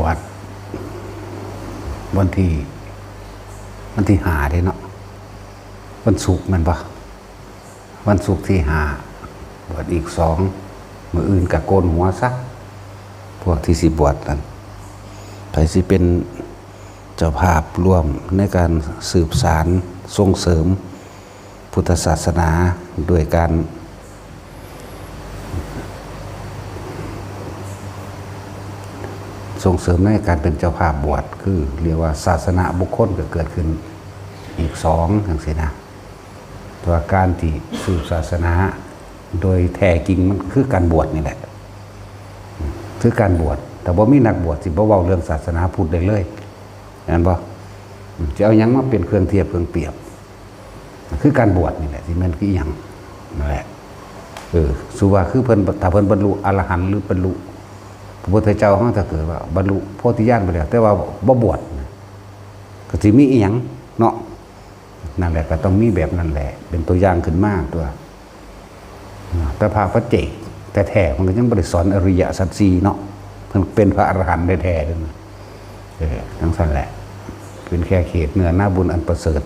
ບວດ ວັນທີ ວັນທີຫ້າເດ້ເນາະ ວັນສຸກແມ່ນບໍ່? ວັນສຸກທີຫ້າ ບວດອີກສອງ ມື້ອື່ນກະໂກນຫົວຊະ ພວກທີ່ຊິບວດນັ້ນ ໃຜຊິເປັນເຈົ້າພາບຮ່ວມໃນການສືບສານ ສົ່ງເສີມ ພຸດທະສາສະໜາ ໂດຍການສົ່ງເສີມໃນການເປັນເຈົ້າພາບບວດ ຄື ຮຽກວ່າສາສະນະບຸກຄົນກໍເກີດຂຶ້ນອີກສອງ ຈັ່ງຊີ້ນະ. ແຕ່ວ່າການທີ່ສືບສາສະໜາໂດຍແທ້ຈິງ ມັນຄືການບວດນີ້ແຫຼະ ຄືການບວດ. ຖ້າບໍ່ມີນັກບວດ ຊິບໍ່ເວົ້າເລື່ອງສາສະໜາພຸດໄດ້ເລີຍ ແມ່ນບໍ່? ຊິເອົາຫຍັງມາເປັນເຄື່ອງທຽບເຄື່ອງປຽບ? ຄືການບວດນີ້ແຫຼະ ຊິແມ່ນຄືອີ່ຫຍັງນັ້ນແຫຼະ. ເອີ ສົມມຸດວ່າຄືເພິ່ນ ຖ້າເພິ່ນບັນລຸອະລະຫັນ ຫຼື ບັນລຸ ພະພຸດທະເຈົ້າເຮົາ ຖ້າເກີດວ່າບັນລຸໂພທິຍານໄປແລ້ວ ແຕ່ວ່າບໍ່ບວດ ກໍຊິມີອີ່ຫຍັງເນາະ? ນັ້ນແຫຼະ ກໍຕ້ອງມີແບບນັ້ນແຫຼະ ເປັນຕົວຢ່າງຂຶ້ນມາຕົວະ. ແຕ່ພະປັດເຈກແທ້ໆ ມັນກໍຍັງບໍ່ໄດ້ສອນອະລິຍະສັດສີ່ເນາະ ເພິ່ນເປັນພະອະລະຫັນແທ້ໆເດ້. ເອີ ຈັ່ງຊັ້ນແຫຼະ ເປັນແຄ່ເຂດເນື້ອນາບຸນອັນປະເສີດ.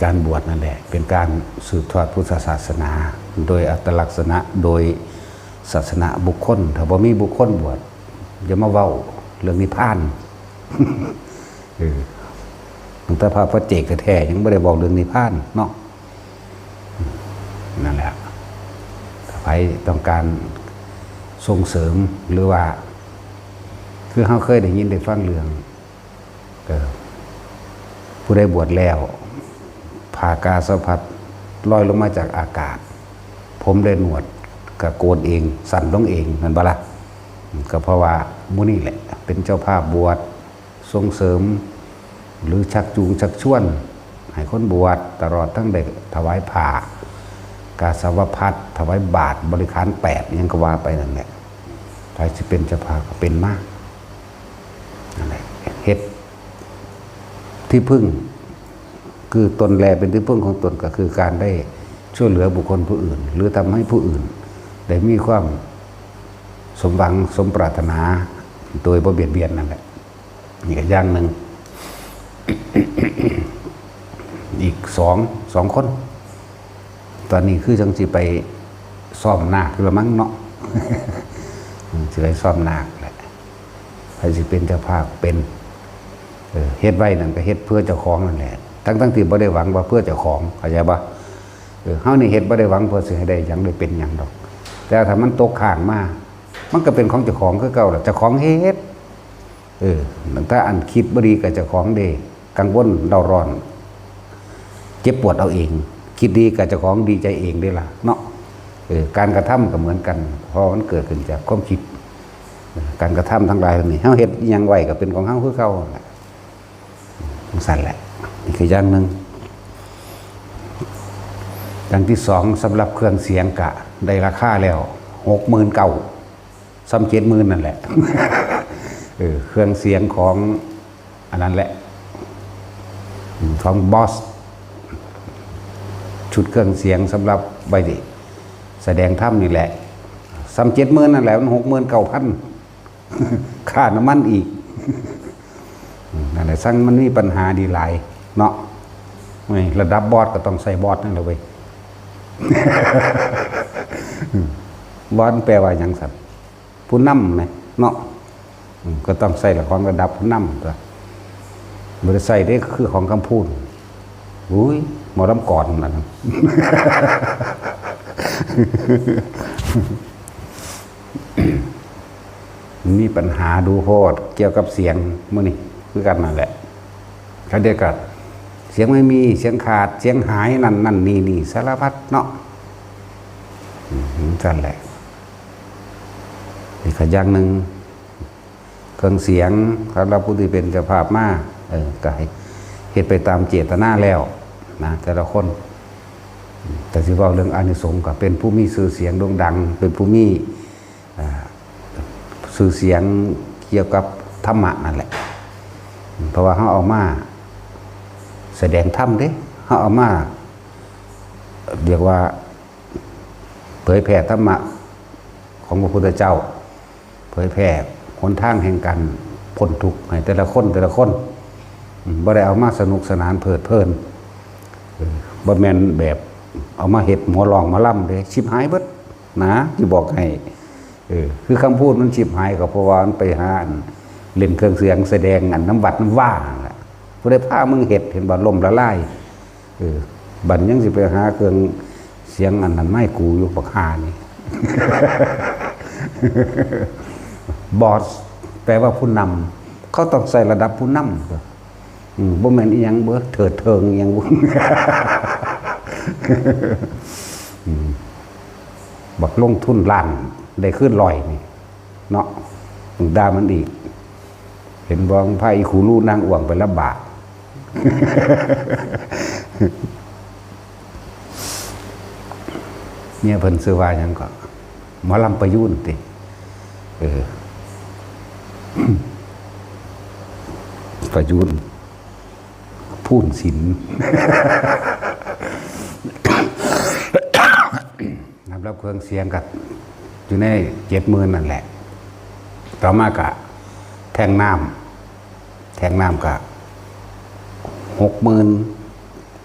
ການບວດນັ້ນແຫຼະ ເປັນການສືບທອດພຸດທະສາສະໜາ ໂດຍອັດຕະລັກສະນະ ໂດຍສາສະນະບຸກຄົນ. ຖ້າບໍ່ມີບຸກຄົນບວດ ຢ່າມາເວົ້າເລື່ອງນິບພານ. ເອີ ຕັ້ງແຕ່ພະປັດເຈກແທ້ໆ ຍັງບໍ່ໄດ້ເວົ້າເລື່ອງນິບພານເນາະ. ນັ້ນແຫຼະ ຖ້າໃຜຕ້ອງການສົ່ງເສີມ ຫຼືວ່າ ຄືເຮົາເຄີຍໄດ້ຍິນໄດ້ຟັງເລື່ອງ ເອີ ຜູ້ໃດບວດແລ້ວ ຜ້າກາສາວພັດລອຍລົງມາຈາກອາກາດ ຜົມແລະໜວດກະໂກນເອງ ສັ້ນລົງເອງ ແມ່ນບໍ່ລະ? ກໍເພາະວ່າໝູ່ນີ້ແຫຼະ ເປັນເຈົ້າພາບບວດ ສົ່ງເສີມ ຫຼື ຊັກຈູງຊັກຊວນໃຫ້ຄົນບວດ ຕະຫຼອດທັງໄດ້ຖວາຍຜ້າກາສາວະພັດ ຖວາຍບາດ ບໍລິຂານແປດ ຫຍັງກໍວ່າໄປນັ້ນແຫຼະ. ໃຜຊິເປັນເຈົ້າພາບກໍເປັນມາ ນັ້ນແຫຼະ ເຮັດທີ່ເພິ່ງ ຄືຕົນແລເປັນທີ່ເພິ່ງຂອງຕົນ ກໍຄືການໄດ້ຊ່ວຍເຫຼືອບຸກຄົນຜູ້ອື່ນ ຫຼື ທຳໃຫ້ຜູ້ອື່ນໄດ້ມີຄວາມສົມຫວັງສົມປາດຖະໜາ ໂດຍບໍ່ບຽດບຽນນັ້ນແຫຼະ. ນີ້ກໍຢ່າງໜຶ່ງ ອີກສອງ ສອງຄົນ ຕອນນີ້ຄືຈັ່ງຊິໄປຊ້ອມນາກຢູ່ລະມັງເນາະ ຊິໄປຊ້ອມນາກແຫຼະ. ໃຜຊິເປັນເຈົ້າພາບເປັນ ເອີ ເຮັດໄວ້ນັ້ນກໍເຮັດເພື່ອເຈົ້າຂອງນັ້ນແຫຼະ ທັງໆທີ່ບໍ່ໄດ້ຫວັງວ່າເພື່ອເຈົ້າຂອງ ເຂົ້າໃຈບໍ່? ເອີ ເຮົານີ້ເຮັດບໍ່ໄດ້ຫວັງເພື່ອຊິໃຫ້ໄດ້ຫຍັງ ໄດ້ເປັນຫຍັງດອກ ແຕ່ຖ້າມັນຕົກຄ້າງມາ ມັນກໍເປັນຂອງເຈົ້າຂອງຄືເກົ່າລະ ເຈົ້າຂອງເຮັດ. ເອີ ຕັ້ງແຕ່ອັນຄິດບໍ່ດີກັບເຈົ້າຂອງເດ້ ກັງວົນເລົ່າຮ້ອນ ເຈັບປວດເອົາເອງ ຄິດດີກັບເຈົ້າຂອງດີໃຈເອງເດ້ລະເນາະ. ເອີ ການກະທຳກໍເໝືອນກັນ ເພາະມັນເກີດຂຶ້ນຈາກຄວາມຄິດ. ການກະທຳທັງຫຼາຍນີ້ ເຮົາເຮັດອີ່ຫຍັງໄວ້ກໍເປັນຂອງເຮົາຄືເກົ່ານັ້ນແຫຼະ ຈັ່ງຊັ້ນແຫຼະ. ນີ້ຄືຢ່າງໜຶ່ງ. ຢ່າງທີສອງ ສຳລັບເຄື່ອງສຽງກະໄດ້ລາຄາແລ້ວ ຫົກໝື່ນເກົ້າ ສ່ຳເຈັດໝື່ນນັ້ນແຫຼະ ເອີ ເຄື່ອງສຽງຂອງອັນນັ້ນແຫຼະ ຂອງບອສ ຊຸດເຄື່ອງສຽງສຳລັບໄວ້ສະແດງທຳນີ້ແຫຼະ ສ່ຳເຈັດໝື່ນນັ້ນແຫຼະ ມັນຫົກໝື່ນເກົ້າພັນ ຄ່ານ້ຳມັນອີກ. ນັ້ນແຫຼະ ຊ່າງມັນມີບັນຫາດີຫຼາຍເນາະ. ໂອ້ຍ ລະດັບບອສກໍຕ້ອງໃສ່ບອສນັ້ນແຫຼະເວີຍ ບອສແປວ່າຫຍັງຊັ້ນ? ຜູ້ນຳແມະເນາະ ອືມ ກໍຕ້ອງໃສ່ລະຄອນລະດັບຜູ້ນຳຕົວະ ບໍ່ໄດ້ໃສ່ເດ້ ຄືຂອງຄຳພູນ ໂອ້ຍ ໝໍລຳກອນນັ້ນ ມີບັນຫາດູໂພດກ່ຽວກັບສຽງມື້ນີ້ຄືກັນນັ້ນແຫຼະ. ຄັນດຽວກໍສຽງບໍ່ມີ ສຽງຂາດ ສຽງຫາຍ ນັ້ນໆ ນີ້ໆ ສາລະພັດເນາະ ອືມ ຊັ້ນແຫຼະ. ອີກຢ່າງໜຶ່ງ ເຄື່ອງສຽງ ສຳລັບຜູ້ທີ່ເປັນເຈົ້າພາບມາ ເອີ ກໍໃຫ້ເຮັດໄປຕາມເຈດຕະນາແລ້ວນະ ແຕ່ລະຄົນ. ແຕ່ຊິເວົ້າເລື່ອງອານິສົງ ກໍເປັນຜູ້ມີຊື່ສຽງໂດ່ງດັງ ເປັນຜູ້ມີ ອ່າ ຊື່ສຽງກ່ຽວກັບທຳມະນັ້ນແຫຼະ ເພາະວ່າເຮົາເອົາມາສະແດງທຳເດ້ ເຮົາເອົາມາ ຮຽກວ່າ ເຜີຍແຜ່ທຳມະຂອງພະພຸດທະເຈົ້າ ເຜີຍແຜ່ ຫົນທາງແຫ່ງການພົ້ນທຸກໃຫ້ແຕ່ລະຄົນ ແຕ່ລະຄົນ ອືມ ບໍ່ໄດ້ເອົາມາສະໜຸກສະໜານເພີດເພີນ ເອີ ບໍ່ແມ່ນແບບເອົາມາເຮັດໝໍຮ້ອງໝໍລຳເດ້ ຊິບຫາຍເບິດນະ ຊິບອກໃຫ້ ເອີ ຄືຄຳພູດມັນຊິບຫາຍ ກໍເພາະວ່າມັນໄປຫາອັນ ເລ່ນເຄື່ອງສຽງສະແດງອັນນຳວັດນຳວາຫັ້ນລະ ຜູ້ໃດພາມຶງເຮັດ ເຫັນບໍ່ ລົ້ມລະລາຍ. ເອີ ບັດຍັງຊິໄປຫາເຄື່ອງສຽງອັນນັ້ນມາໃຫ້ກູຢູ່ ບັກຫ່ານີ້. ບອສ ແປວ່າຜູ້ນຳ ເຂົາຕ້ອງໃສ່ລະດັບຜູ້ນຳ ອືມ ບໍ່ແມ່ນອີ່ຫຍັງເບີ ເທີດເທີງອີ່ຫຍັງ ອືມ ບັກລົງທຶນລ້ານ ໄດ້ຄືນຮ້ອຍນີ້ເນາະ ຕ້ອງດ່າມັນອີກ. ເຫັນບໍ່ ພາອີ່ຄູລູນາງອ່ວງໄປລຳບາກ. ເມຍເພິ່ນຊື່ວ່າຫຍັງເກາະ? ໝໍລຳປະຍູນຕິ? ເອີ ປະຍູນ ພູນສິນ. ສຳລັບເຄື່ອງສຽງກໍຢູ່ໃນເຈັດໝື່ນນັ້ນແຫຼະ. ຕໍ່ມາກໍແທ່ງນ້ຳ ແທ່ງນ້ຳກໍຫົກໝື່ນ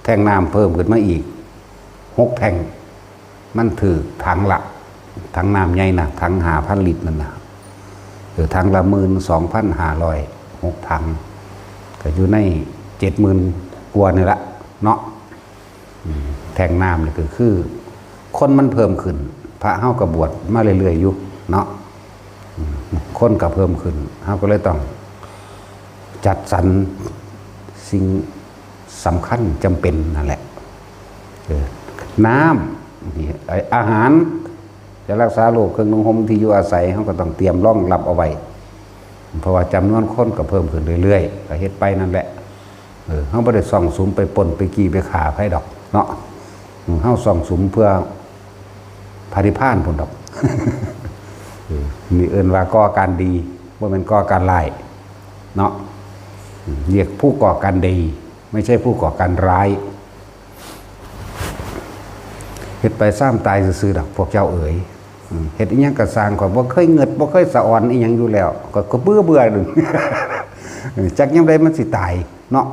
ແທ່ງນ້ຳເພີ່ມຂຶ້ນມາອີກຫົກແທ່ງ ມັນຖືກຖັງລະ ຖັງນ້ຳໃຫຍ່ນະ ຖັງຫ້າພັນລິດນັ້ນນະ ເອີ ຖັງລະໝື່ນສອງພັນຫ້າຮ້ອຍ ຫົກຖັງ ກໍຢູ່ໃນເຈັດໝື່ນກວ່ານີ້ລະເນາະ. ອືມ ແທ່ງນ້ຳນີ້ກໍຄືຄົນມັນເພີ່ມຂຶ້ນ ພະເຮົາກໍບວດມາເລື້ອຍໆຢູ່ເນາະ ອືມ ຄົນກໍເພີ່ມຂຶ້ນ ເຮົາກໍເລີຍຕ້ອງຈັດສັນສິ່ງສຳຄັນຈຳເປັນນັ້ນແຫຼະ ເອີ ນ້ຳ ອາຫານ ຈະຮັກສາໂລກ ເຄື່ອງນຸ່ງຫົ່ມ ທີ່ຢູ່ອາໄສ ເຮົາກໍຕ້ອງຕຽມຮອງຮັບເອົາໄວ້. ເພາະວ່າຈຳນວນຄົນກໍເພີ່ມຂຶ້ນເລື້ອຍໆ ກໍເຮັດໄປນັ້ນແຫຼະ. ເອີ ເຮົາບໍ່ໄດ້ຊອງສຸມໄປປຸ້ນໄປກີ່ໄປຂ້າໃຜດອກເນາະ. ເຮົາຊອງສຸມເພື່ອພະນິບພານພຸ້ນດອກ. ເອີ ນີ້ເອີ້ນວ່າກໍ່ການດີ ບໍ່ແມ່ນກໍ່ການຮ້າຍເນາະ. ເອີ ຮຽກຜູ້ກໍ່ການດີ ໄມ່ໃຊ່ຜູ້ກໍ່ການຮ້າຍ. ເຮັດໄປຊາມຕາຍຊື່ໆດອກ ພວກເຈົ້າເອີຍ. ເຮັດອີ່ຫຍັງກໍຊ່າງ ຂ້ອຍບໍ່ເຄີຍເງິດ ບໍ່ເຄີຍສະອອນອີ່ຫຍັງຢູ່ແລ້ວ ກໍ ກໍເບື່ອໆ ຈັກຍາມໃດມັນຊິຕາຍເນາະ.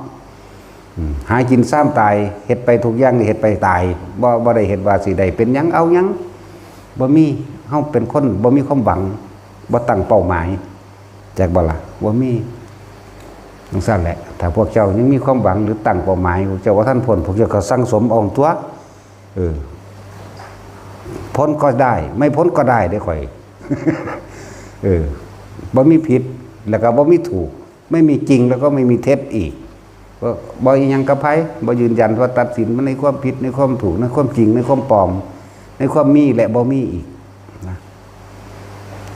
ຫາກິນຊາມຕາຍ ເຮັດໄປທຸກຢ່າງນີ້ ເຮັດໄປຕາຍ ບໍ່ ບໍ່ໄດ້ເຮັດວ່າຊິໄດ້ເປັນຫຍັງເອົາຫຍັງ ບໍ່ມີ. ເຮົາເປັນຄົນບໍ່ມີຄວາມຫວັງ ບໍ່ຕັ້ງເປົ້າໝາຍ ຈັກບໍ່ລະ? ບໍ່ມີ. ຈັ່ງຊັ້ນແຫຼະ ຖ້າພວກເຈົ້າຍັງມີຄວາມຫວັງ ຫຼື ຕັ້ງເປົ້າໝາຍ ພວກເຈົ້າບໍ່ທັນພົ້ນ ພວກເຈົ້າກໍສັ່ງສົມເອົາຕົວະ. ເອີ ພົ້ນກໍໄດ້ ໄມ່ພົ້ນກໍໄດ້ເດ້ຂ້ອຍ. ເອີ ບໍ່ມີຜິດ ແລ້ວກໍບໍ່ມີຖືກ ໄມ່ມີຈິງ ແລ້ວກໍໄມ່ມີເທັດອີກ. ບໍ່ ບໍ່ອີ່ຫຍັງກັບໃຜ ບໍ່ຢືນຢັນວ່າຕັດສິນມັນໃນຄວາມຜິດ ໃນຄວາມຖືກ ໃນຄວາມຈິງ ໃນຄວາມປອມ ໃນຄວາມມີ ແລະ ບໍ່ມີອີກນະ.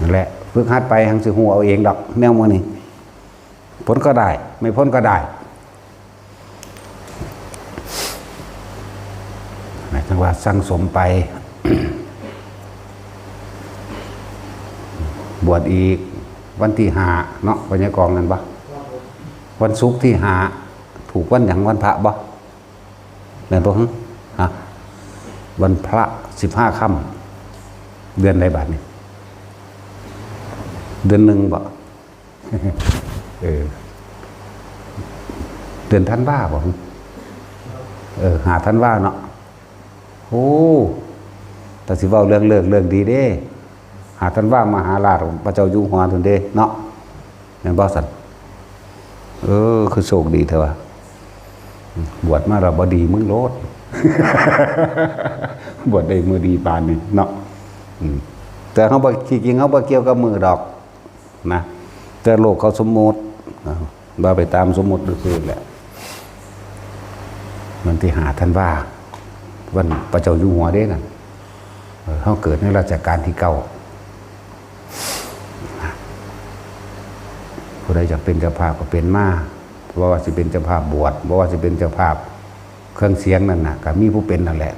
ນັ້ນແຫຼະ ຝຶກຫັດໄປ ຫັງຊິຮູ້ເອົາເອງດອກ ແນວໝູ່ນີ້. ພົ້ນກໍໄດ້ ໄມ່ພົ້ນກໍໄດ້ ໝາຍເຖິງວ່າສັ່ງສົມໄປ. ບວດອີກວັນທີຫ້າເນາະ ພະຍາກອງນັ້ນບໍ່? ວັນສຸກທີຫ້າ ຖືກວັນຫຍັງ? ວັນພະບໍ່? ແມ່ນບໍ່? ຮະ ວັນພະສິບຫ້າຄ່ຳ ເດືອນໃດບາດນີ້? ເດືອນໜຶ່ງບໍ່? ເອີ ເດືອນທັນວາບໍ່? ເອີ ຫ້າທັນວາເນາະ. ໂອ້ ແຕ່ຊິເວົ້າເລື່ອງເລີກເລີກດີເດ້ ຫ້າທັນວາມະຫາລາດພະເຈົ້າຢູ່ຫົວພຸ້ນເດ້ເນາະ ແມ່ນບໍ່ຊັ້ນ? ເອີ ຄືໂຊກດີແທ້ວ່າ ບວດມາແລ້ວບໍ່ດີມຶງໂລດ ບວດໄດ້ມື້ດີປານນີ້ເນາະ. ອືມ ແຕ່ເຮົາບໍ່ ທີ່ຈິງເຮົາບໍ່ກ່ຽວກັບມື້ດອກ ນະ ແຕ່ໂລກເຂົາສົມມຸດ ເວົ້າໄປຕາມສົມມຸດຊື່ໆແຫຼະ. ວັນທີຫ້າທັນວາ ວັນພະເຈົ້າຢູ່ຫົວເດ້ນັ້ນ ເອີ ເຮົາເກີດໃນລັດຊະການທີເກົ້າ ຜູ້ໃດຢາກເປັນເຈົ້າພາບກໍເປັນມາ ບໍ່ວ່າຊິເປັນເຈົ້າພາບບວດ ບໍ່ວ່າຊິເປັນເຈົ້າພາບ ເຄື່ອງສຽງນັ້ນນະ ກໍມີຜູ້ເປັນນັ້ນແຫຼະ.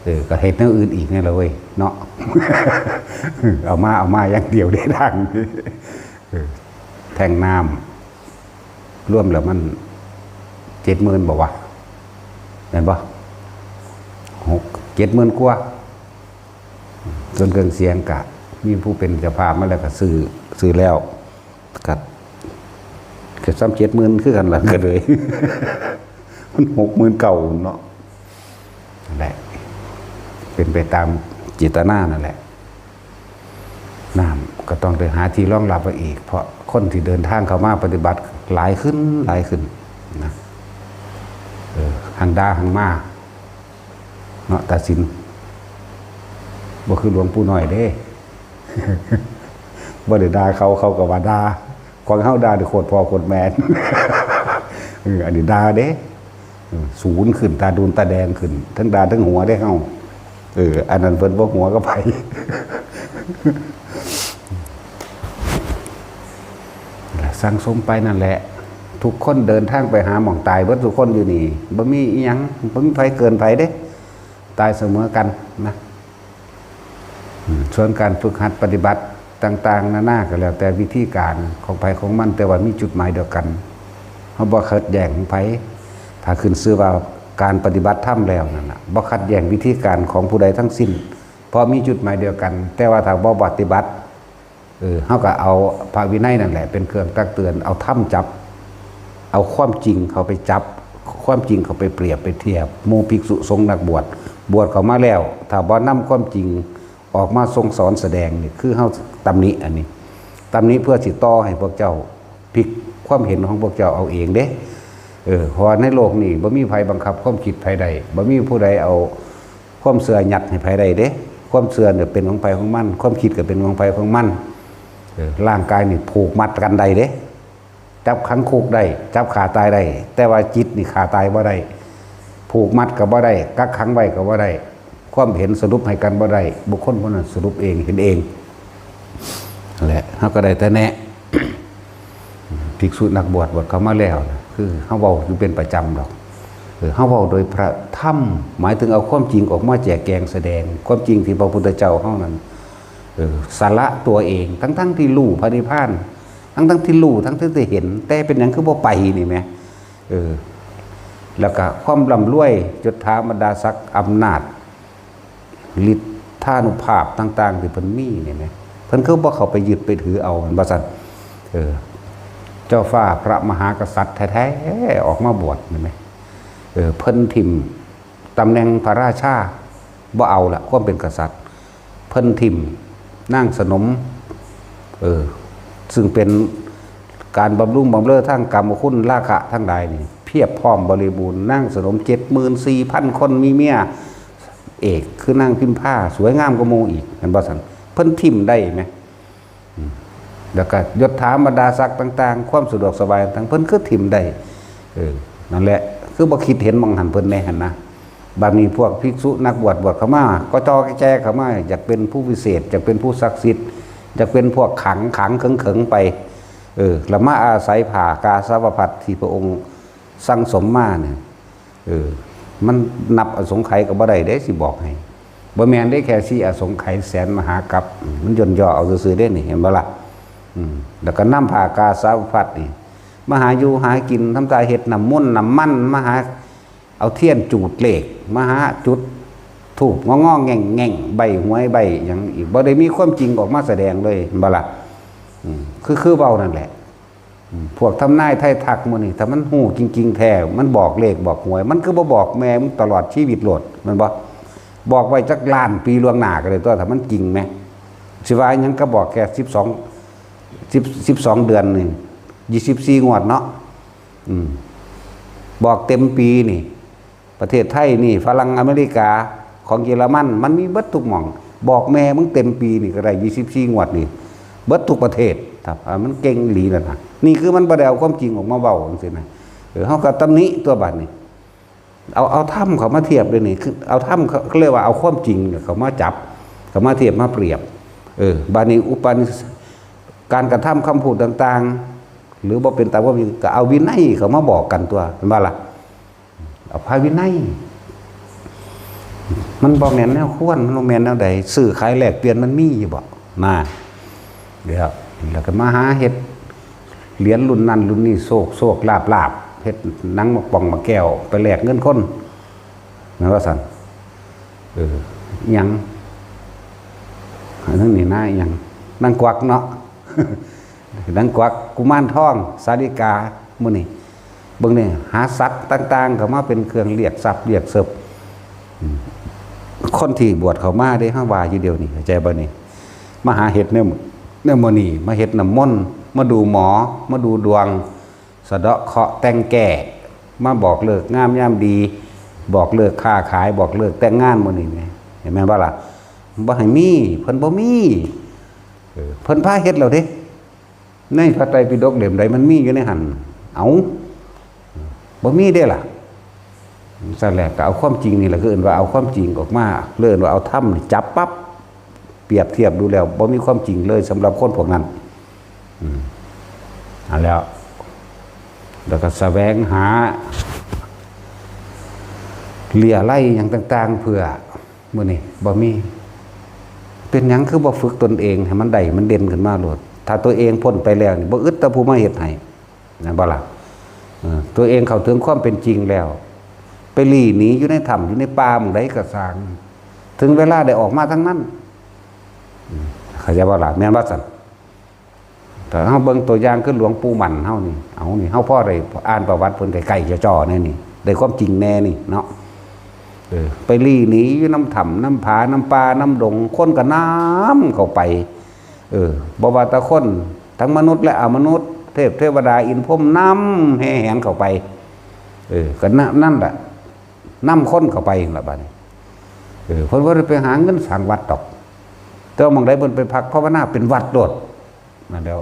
ເອີ ກໍເຮັດແນວອື່ນອີກແດ່ລະເວີຍເນາະ ເອົາມາ ເອົາມາຢ່າງດຽວເດ້ທາງ ເອີ ແທ່ງນ້ຳ ລວມແລ້ວມັນເຈັດໝື່ນບໍ່ວະ ແມ່ນບໍ່? ຫົກ ເຈັດໝື່ນກວ່າ. ສ່ວນເຄື່ອງສຽງກະມີຜູ້ເປັນເຈົ້າພາບມາແລ້ວ ກະຊື້ ຊື້ແລ້ວ ກໍ ກໍສ່ຳເຈັດໝື່ນຄືກັນລະ ກໍເລີຍ ມັນຫົກໝື່ນເກົ້າເນາະ. ນັ້ນແຫຼະ ເປັນໄປຕາມເຈດຕະນານັ້ນແຫຼະ. ນ້ຳກໍຕ້ອງໄດ້ຫາທີ່ຮອງຮັບໄວ້ອີກ ເພາະຄົນທີ່ເດີນທາງເຂົ້າມາປະຕິບັດຫຼາຍຂຶ້ນ ຫຼາຍຂຶ້ນນະ. ເອີ ຮັ່ງດ່າຮັ່ງມາເນາະ ຕາສິນ ບໍ່ຄືຫຼວງປູ່ນ້ອຍເດ້ ບໍ່ໄດ້ດ່າເຂົາ ເຂົາກໍວ່າດ່າ. ຂອງເຮົາດ່າໂຄດພໍ່ໂຄດແມ່ ເອີ ອັນນີ້ດ່າເດ້ ເອີ ສູນຂຶ້ນ ຕາດູນຕາແດງຂຶ້ນ ທັງດ່າທັງຫົວເດ້ເຮົາ. ເອີ ອັນນັ້ນເພິ່ນບໍ່ຫົວກັບໃຜ ສັ່ງສົມໄປນັ້ນແຫຼະ. ທຸກຄົນເດີນທາງໄປຫາໝ່ອງຕາຍເບິດທຸກຄົນຢູ່ນີ້ ບໍ່ມີອີ່ຫຍັງ ບໍ່ມີໃຜເກີນໃຜເດ້ ຕາຍສະເໝີກັນນະ. ອືມ ສ່ວນການຝຶກຫັດປະຕິບັດຕ່າງໆນານາ ກໍແລ້ວແຕ່ວິທີການຂອງໃຜຂອງມັນ, ແຕ່ວ່າມີຈຸດໝາຍດຽວກັນ. ເຮົາບໍ່ຂັດແຍ້ງຂອງໃຜ, ຖ້າຂຶ້ນຊື່ວ່າການປະຕິບັດທຳແລ້ວນັ້ນນະ, ບໍ່ຂັດແຍ້ງວິທີການຂອງຜູ້ໃດທັງສິ້ນ, ເພາະມີຈຸດໝາຍດຽວກັນ. ແຕ່ວ່າຖ້າບໍ່ປະຕິບັດ, ເອີ ເຮົາກໍເອົາພະວິໄນນັ້ນແຫຼະເປັນເຄື່ອງຕັກເຕືອນ, ເອົາທຳຈັບ, ເອົາຄວາມຈິງເຂົ້າໄປຈັບ, ຄວາມຈິງເຂົ້າໄປປຽບໄປທຽບ. ໝູ່ພິກສຸສົງນັກບວດ ບວດເຂົ້າມາແລ້ວ, ຖ້າບໍ່ນຳຄວາມຈິງອອກມາຊົງສອນສະແດງນີ້ ຄືເຮົາຕຳໜິອັນນີ້, ຕຳໜິເພື່ອຊິຕໍ່ໃຫ້ພວກເຈົ້າພິກຄວາມເຫັນຂອງພວກເຈົ້າເອົາເອງເດ້. ເອີ ເພາະວ່າໃນໂລກນີ້ບໍ່ມີໃຜບັງຄັບຄວາມຄິດໃຜໄດ້, ບໍ່ມີຜູ້ໃດເອົາ ຄວາມເຊື່ອຍັດໃຫ້ໃຜໄດ້ເດ້. ຄວາມເຊື່ອນີ້ເປັນຂອງໃຜຂອງມັນ, ຄວາມຄິດກໍເປັນຂອງໃຜຂອງມັນ. ເອີ ຮ່າງກາຍນີ້ຜູກມັດກັນໄດ້ເດ້, ຈັບຂັງຄຸກໄດ້, ຈັບຂ້າຕາຍໄດ້, ແຕ່ວ່າຈິດນີ້ຂ້າຕາຍບໍ່ໄດ້, ຜູກມັດກໍບໍ່ໄດ້, ກັກຂັງໄວ້ກໍບໍ່ໄດ້, ຄວາມເຫັນສະຫຼຸບໃຫ້ກັນບໍ່ໄດ້, ບຸກຄົນຜູ້ນັ້ນສະຫຼຸບເອງ, ເຫັນເອງ. ແຫຼະ ເຮົາກໍໄດ້ແຕ່ແນະ ພິກສຸນັກບວດ ບວດເຂົ້າມາແລ້ວນະ ຄືເຮົາເວົ້າຢູ່ເປັນປະຈຳດອກ. ເອີ ເຮົາເວົ້າໂດຍພະທຳ ໝາຍເຖິງເອົາຄວາມຈິງອອກມາແຈກແຈງສະແດງ, ຄວາມຈິງທີ່ພະພຸດທະເຈົ້າເຮົານັ້ນ ເອີ ສະຫຼະຕົວເອງ ທັງໆທີ່ຮູ້ພະນິບພານ, ທັງໆທີ່ຮູ້ ທັງໆທີ່ເຫັນ, ແຕ່ເປັນຫຍັງຄືບໍ່ໄປນີ້ແໝ. ເອີ ແລ້ວກະຄວາມລ່ຳລວຍ, ຍົດຖາບັນດາສັກ, ອຳນາດ, ລິດທານຸພາບຕ່າງໆທີ່ເພິ່ນມີນີ້ແໝ, ເພິ່ນຄືບໍ່ເຂົ້າໄປຍຶດໄປຖືເອົາ ແມ່ນບໍ່ຊັ້ນ? ເອີ ເຈົ້າຟ້າພະມະຫາກະສັດແທ້ໆ ອອກມາບວດນີ້ແໝ, ເອີ ເພິ່ນຖິ້ມຕຳແໜ່ງພະລາຊາ, ບໍ່ເອົາລະຄວາມເປັນກະສັດ, ເພິ່ນຖິ້ມນາງສະໜົມ, ເອີ ຊຶ່ງເປັນການບຳລຸງບຳເລີທາງກາມະຄຸນລາຄະທັງຫຼາຍນີ້ ພຽບພ້ອມບໍລິບູນ, ນາງສະໜົມເຈັດໝື່ນສີ່ພັນຄົນ ມີເມຍ ເອກ ຄືນາງພິມພາ ສວຍງາມກວ່າໝູ່ອີກ ແມ່ນບໍ່ຊັ້ນ? ເພິ່ນຖິ້ມໄດ້ແໝ. ອືມ ແລ້ວກໍຍົດຖາບັນດາສັກຕ່າງໆ, ຄວາມສະດວກສະບາຍຕ່າງໆ ເພິ່ນຄືຖິ້ມໄດ້. ເອີ ນັ້ນແຫຼະ ຄືບໍ່ຄິດເຫັນໝ່ອງຫັ້ນເພິ່ນແດ່ຫັ້ນນະ. ບັດນີ້ພວກພິກສຸນັກບວດ ບວດເຂົ້າມາ ກໍຈໍ່ແຈເຂົ້າມາ, ຢາກເປັນຜູ້ວິເສດ, ຢາກເປັນຜູ້ສັກສິດ, ຢາກເປັນພວກຂັງ, ຂັງເຂີງໆໄປ. ເອີ ແລ້ວມາອາໄສຜ້າກາສາວະພັດທີ່ພະອົງ ສັງສົມມານີ້ ເອີ ມັນນັບອະສົງໄຂກໍບໍ່ໄດ້ເດ້ ຊິບອກໃຫ້. ບໍ່ແມ່ນເດ້ ແຄ່ສີ່ອະສົງໄຂແສນມະຫາກັບ, ມັນຢ່ນຍໍເອົາຊື່ໆເດ້ນີ້ ເຫັນບໍ່ລະ? ອືມ ແລ້ວກໍນຳຜ້າກາສາວະພັດນີ້ ມາຫາຢູ່ຫາກິນ, ທຳທ່າເຮັດນ້ຳມົນນ້ຳມັນ, ມາຫາເອົາທຽນຈູດເລກ, ມາຫາຈຸດທູບງໍໆແງ່ງໆ, ໃບ້ຫວຍໃບ້ຫຍັງອີກ, ບໍ່ໄດ້ມີຄວາມຈິງອອກມາສະແດງເລີຍ ເຫັນບໍ່ລະ? ອືມ ຄື ຄືເວົ້ານັ້ນແຫຼະ. ອືມ ພວກທຳນາຍໄທທັກໝູ່ນີ້ ຖ້າມັນຮູ້ຈິງໆແທ້ ມັນບອກເລກບອກຫວຍ ມັນຄືບໍ່ບອກແມ່ມຶງຕະຫຼອດຊີວິດໂລດ ແມ່ນບໍ່? ບອກໄວ້ຈັກລ້ານປີລ່ວງໜ້າກໍໄດ້ຕົວະ ຖ້າມັນຈິງແໝ. ຊິວ່າຫຍັງກໍບອກແຄ່ສິບສອງ ສິບ ສິບສອງເດືອນນີ້ ຊາວສີ່ງວດເນາະ. ອືມ ບອກເຕັມປີນີ້ ປະເທດໄທນີ້ ຝຣັ່ງ ອາເມລິກາ ຂອງເຢຍລະມັນ ມັນມີເບິດທຸກໝ່ອງ. ບອກແມ່ມຶງເຕັມປີນີ້ກໍໄດ້ຊາວສີ່ງວດນີ້ ເບິດທຸກປະເທດ. ຖ້າມັນເກັ່ງອີ່ຫຼີນັ້ນນະ ນີ້ຄືມັນບໍ່ໄດ້ເອົາຄວາມຈິງອອກມາເວົ້າຈັ່ງຊີ້ນະ. ເອີ ເຮົາກໍຕຳໜິຕົວະບາດນີ້ ເອົາ ເອົາທຳເຂົ້າມາທຽບເດ້ນີ້ ຄືເອົາທຳ ເຂົາເອີ້ນວ່າເອົາຄວາມຈິງເຂົ້າມາຈັບ ເຂົ້າມາທຽບມາປຽບ. ເອີ ບາດນີ້ອຸປະນິ ການກະທຳຄຳພູດຕ່າງໆ ຫຼືບໍ່ເປັນຕາມຄວາມຈິງ ກໍເອົາວິໄນເຂົ້າມາບອກກັນຕົວະ ແມ່ນບໍ່ລະ? ເອົາພະວິໄນ ມັນບໍ່ແມ່ນແນວຄວນ ມັນບໍ່ແມ່ນແນວໃດ. ຊື້ຂາຍແລກປ່ຽນມັນມີຢູ່ບໍ່? ນາ ແລ້ວ ແລ້ວກໍມາຫາເຮັດຫຼຽນລຸ້ນນັ້ນລຸ້ນນີ້ ໂຊກໂຊກລາບລາບ ເຮັດໜັງໝາກປ່ອງໝາກແກ້ວໄປແລກເງິນຄົນ ແມ່ນວ່າຊັ້ນ. ເອີ ອີ່ຫຍັງ ອັນນັ້ນນີ້ນາ ອີ່ຫຍັງ ນາງກວັກເນາະ. ນາງກວັກ ກຸມານທອງ ສາລິກາ ມື້ນີ້ເບິ່ງນີ້ ຫາສັກຕ່າງໆ ເຂົ້າມາເປັນເຄື່ອງລຽກຊັບລຽກເສີບ. ອືມ ຄົນທີ່ບວດເຂົ້າມາເດ້ ເຮົາວ່າຢູ່ດຽວນີ້ ເຂົ້າໃຈບໍ່ນີ້? ມາຫາເຮັດແນວ ແນວມື້ນີ້ ມາເຮັດນ້ຳມົນ ມາດູໝໍ ມາດູດວງ ສະເດາະເຄາະແຕ່ງແກ້ ມາບອກເລີກງາມຍາມດີ ບອກເລີກຄ້າຂາຍ ບອກເລີກແຕ່ງງານມື້ນີ້ແມ່ນ ແມ່ນບໍ່ລະ? ບໍ່ໃຫ້ມີ ເພິ່ນບໍ່ມີ ເອີ ເພິ່ນພາເຮັດແລ້ວເດ້. ໃນພະໄຕປິດົກເຫຼັ້ມໃດມັນມີຢູ່ໃນຫັ້ນ? ເອົ້າ ບໍ່ມີເດ້ລະ. ຊັ້ນແຫຼະ ກໍເອົາຄວາມຈິງນີ້ລະ ຄືເອີ້ນວ່າເອົາຄວາມຈິງອອກມາ ເອີ້ນວ່າເອົາທຳນີ້ຈັບປັບ ປຽບທຽບດູແລ້ວ ບໍ່ມີຄວາມຈິງເລີຍສຳລັບຄົນພວກນັ້ນ. ອືມ ອັນແລ້ວ ແລ້ວກໍສະແຫວງຫາເລຍໄລຫຍັງຕ່າງໆ ເພື່ອ ມື້ນີ້ບໍ່ມີ. ເປັນຫຍັງຄືບໍ່ຝຶກຕົນເອງໃຫ້ມັນໄດ້ ມັນເດັ່ນຂຶ້ນມາໂລດ? ຖ້າຕົວເອງພົ້ນໄປແລ້ວນີ້ ບໍ່ອຶດແຕ່ຜູ້ມາເຮັດໃຫ້ ແມ່ນບໍ່ລະ? ເອີ ຕົວເອງເຂົ້າເຖິງຄວາມເປັນຈິງແລ້ວ ໄປຫຼີ້ໜີຢູ່ໃນຖ້ຳ ຢູ່ໃນປ່າໝ່ອງໃດກໍຊ່າງ ເຖິງເວລາໄດ້ອອກມາທັງນັ້ນ. ອືມ ເຂົ້າໃຈບໍ່ລະ? ແມ່ນວ່າຊັ້ນ. ຖ້າເຮົາເບິ່ງຕົວຢ່າງຄືຫຼວງປູ່ໝັ້ນເຮົານີ້ ເອົານີ້ ເຮົາພໍໄດ້ອ່ານປະຫວັດເພິ່ນໃກ້ໆຈໍໆແນ່ນີ້ ໄດ້ຄວາມຈິງແນ່ນີ້ເນາະ. ເອີ ໄປຫຼີ້ໜີຢູ່ນຳຖ້ຳ ນຳຜາ ນຳປ່າ ນຳດົງ ຄົນກໍນຳເຂົ້າໄປ. ເອີ ບໍ່ວ່າແຕ່ຄົນ ທັງມະນຸດ ແລະ ອະມະນຸດ ເທບເທວະດາ ອິນພົມ ນຳແຫ່ແຫນເຂົ້າໄປ. ເອີ ກໍນະ ນັ້ນລະ ນຳຄົນເຂົ້າໄປຫັ້ນລະບາດນີ້. ເອີ ເພິ່ນບໍ່ໄດ້ໄປຫາເງິນສ້າງວັດດອກ ແຕ່ວ່າໝ່ອງໃດເພິ່ນໄປພັກພາວະນາເປັນວັດໂລດ. ນັ້ນແຫຼະ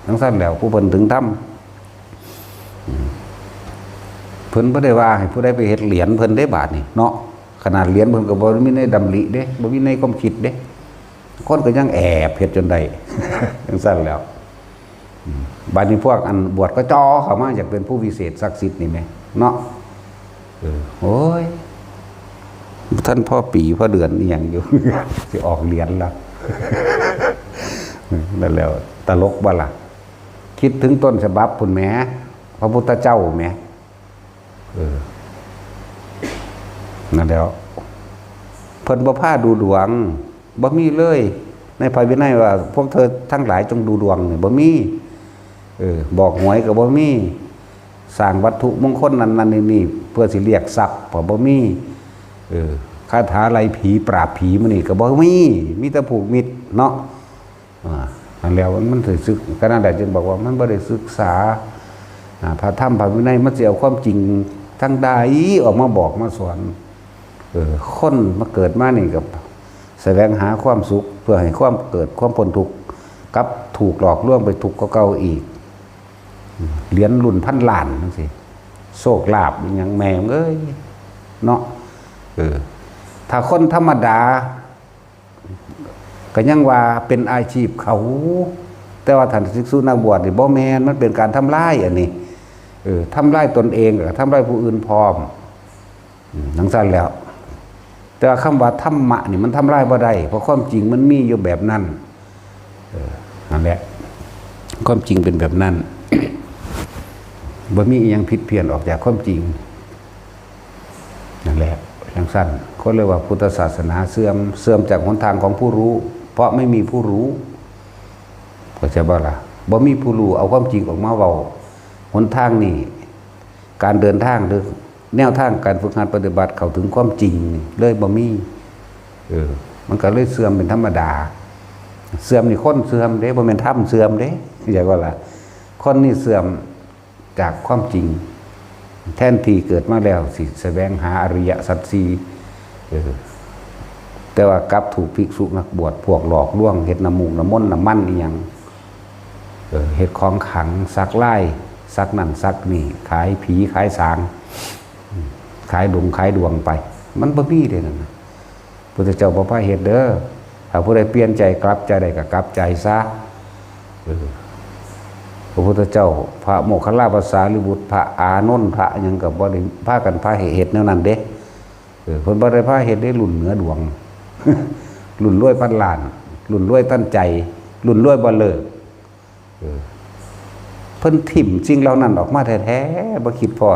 ຈັ່ງຊັ້ນແຫຼະ ຜູ້ເພິ່ນເຖິງທຳ ອືມ ເພິ່ນບໍ່ໄດ້ວ່າໃຫ້ຜູ້ໃດໄປເຮັດຫຼຽນເພິ່ນເດ້ບາດນີ້ເນາະ. ຂະໜາດຫຼຽນເພິ່ນກໍບໍ່ມີໃນດຳລິເດ້ ບໍ່ມີໃນຄວາມຄິດເດ້ ຄົນກໍຍັງແອບເຮັດຈົນໄດ້ ຈັ່ງຊັ້ນແຫຼະ. ອືມ ບາດນີ້ພວກອັນບວດກໍຈໍ່ເຂົ້າມາ ຢາກເປັນຜູ້ວິເສດສັກສິດນີ້ແໝ່ເນາະ. ເອີ ໂອ້ຍ ບໍ່ທັນພໍປີພໍເດືອນອີ່ຫຍັງຢູ່ ຊິອອກຫຼຽນລະ. ນັ້ນແຫຼະ ຕະຫຼົກບໍ່ລະ? ຄິດເຖິງຕົ້ນສະບັບພຸ້ນແໝ່ ພະພຸດທະເຈົ້າແໝ່. ເອີ ນັ້ນແຫຼະ ເພິ່ນບໍ່ພາດູດວງ ບໍ່ມີເລີຍໃນພະວິໄນວ່າ ພວກເທີທັງຫຼາຍຈົ່ງດູດວງນີ້ ບໍ່ມີ. ເອີ ບອກຫວຍກໍບໍ່ມີ ສ້າງວັດຖຸມົງຄົນນັ້ນໆນີ້ໆ ເພື່ອຊິລຽກຊັບກໍບໍ່ມີ. ເອີ ຄາຖາໄລ່ຜີປາບຜີມື້ນີ້ກໍບໍ່ມີ ມີແຕ່ຜູກມິດເນາະ. ອ່າ ນັ້ນແຫຼະ ມັນຖືກສຶກ ຂະນະໃດຈຶ່ງບອກວ່າມັນບໍ່ໄດ້ສຶກສາ ອ່າ ພະທຳພະວິໄນ ມັນຊິເອົາຄວາມຈິງທາງໃດອອກມາບອກມາສອນ? ເອີ ຄົນມາເກີດມານີ້ກໍສະແຫວງຫາຄວາມສຸກ ເພື່ອໃຫ້ຄວາມເກີດຄວາມພົ້ນທຸກ ກັບຖືກຫຼອກລວງໄປທຸກກວ່າເກົ່າອີກ. ຫຼຽນລຸ້ນພັນລ້ານຈັ່ງຊີ້ ໂຊກລາບອີ່ຫຍັງແມ່ເອີຍເນາະ. ເອີ ຖ້າຄົນທຳມະດາ ກໍຍັງວ່າເປັນອາຊີບເຂົາ ແຕ່ວ່າທ່ານພິກສຸນັກບວດນີ້ບໍ່ແມ່ນ ມັນເປັນການທຳລາຍອັນນີ້ ເອີ ທຳລາຍຕົນເອງ ແລ້ວກໍທຳລາຍຜູ້ອື່ນພ້ອມ ອືມ ຈັ່ງຊັ້ນແຫຼະ. ແຕ່ວ່າຄຳວ່າທຳມະນີ້ມັນທຳລາຍບໍ່ໄດ້ ເພາະຄວາມຈິງມັນມີຢູ່ແບບນັ້ນ. ເອີ ນັ້ນແຫຼະ ຄວາມຈິງເປັນແບບນັ້ນ ບໍ່ມີອີ່ຫຍັງຜິດພຽນອອກຈາກຄວາມຈິງ. ນັ້ນແຫຼະ ຈັ່ງຊັ້ນ ຄົນເລີຍວ່າພຸດທະສາສະໜາເສື່ອມ ເສື່ອມຈາກຫົນທາງຂອງຜູ້ຮູ້ ເພາະໄມ່ມີຜູ້ຮູ້ ເຂົ້າໃຈບໍ່ລະ? ບໍ່ມີຜູ້ຮູ້ເອົາຄວາມຈິງອອກມາເວົ້າ. ຫົນທາງນີ້ ການເດີນທາງ ຫຼື ແນວທາງການຝຶກຫັດປະຕິບັດເຂົ້າເຖິງຄວາມຈິງນີ້ເລີຍບໍ່ມີ. ເອີ ມັນກໍເລີຍເສື່ອມເປັນທຳມະດາ. ເສື່ອມນີ້ຄົນເສື່ອມເດ້ ບໍ່ແມ່ນທຳເສື່ອມເດ້ ເຂົ້າໃຈບໍ່ລະ? ຄົນນີ້ເສື່ອມ ຈາກຄວາມຈິງ ແທນທີ່ເກີດມາແລ້ວຊິສະແຫວງຫາອະລິຍະສັດສີ່ ເອີ ແຕ່ວ່າກັບຖືກພິກສຸນັກບວດພວກຫຼອກລວງ ເຮັດນ້ຳມູກນ້ຳມົນນ້ຳມັນອີ່ຫຍັງ ເອີ ເຮັດຂອງຂລັງ ສັກລາຍ ສັກນັ້ນສັກນີ້ ຂາຍຜີຂາຍສາງ ຂາຍດົງຂາຍດວງໄປ ມັນບໍ່ມີເດ້ນັ້ນນະ. ພຸດທະເຈົ້າບໍ່ພາເຮັດເດີ. ຖ້າຜູ້ໃດປ່ຽນໃຈ ກັບໃຈໄດ້ກໍກັບໃຈຊະ. ເອີ ພະພຸດທະເຈົ້າ ພະໂມກຄັນລາພະສາລີບຸດ ພະອານົນ ພະຫຍັງກໍບໍ່ໄດ້ພາກັນພາໃຫ້ເຮັດແນວນັ້ນເດ້. ເອີ ເພິ່ນບໍ່ໄດ້ພາເຮັດເດ້ ລຸ້ນເໜືອດວງ ລຸ້ນລວຍພັນລ້ານ ລຸ້ນລວຍທັນໃຈ ລຸ້ນລວຍບໍ່ເລີກ. ເອີ ເພິ່ນຖິ້ມສິ່ງເຫຼົ່ານັ້ນອອກມາແທ້ໆ ບໍ່ຄິດພໍ້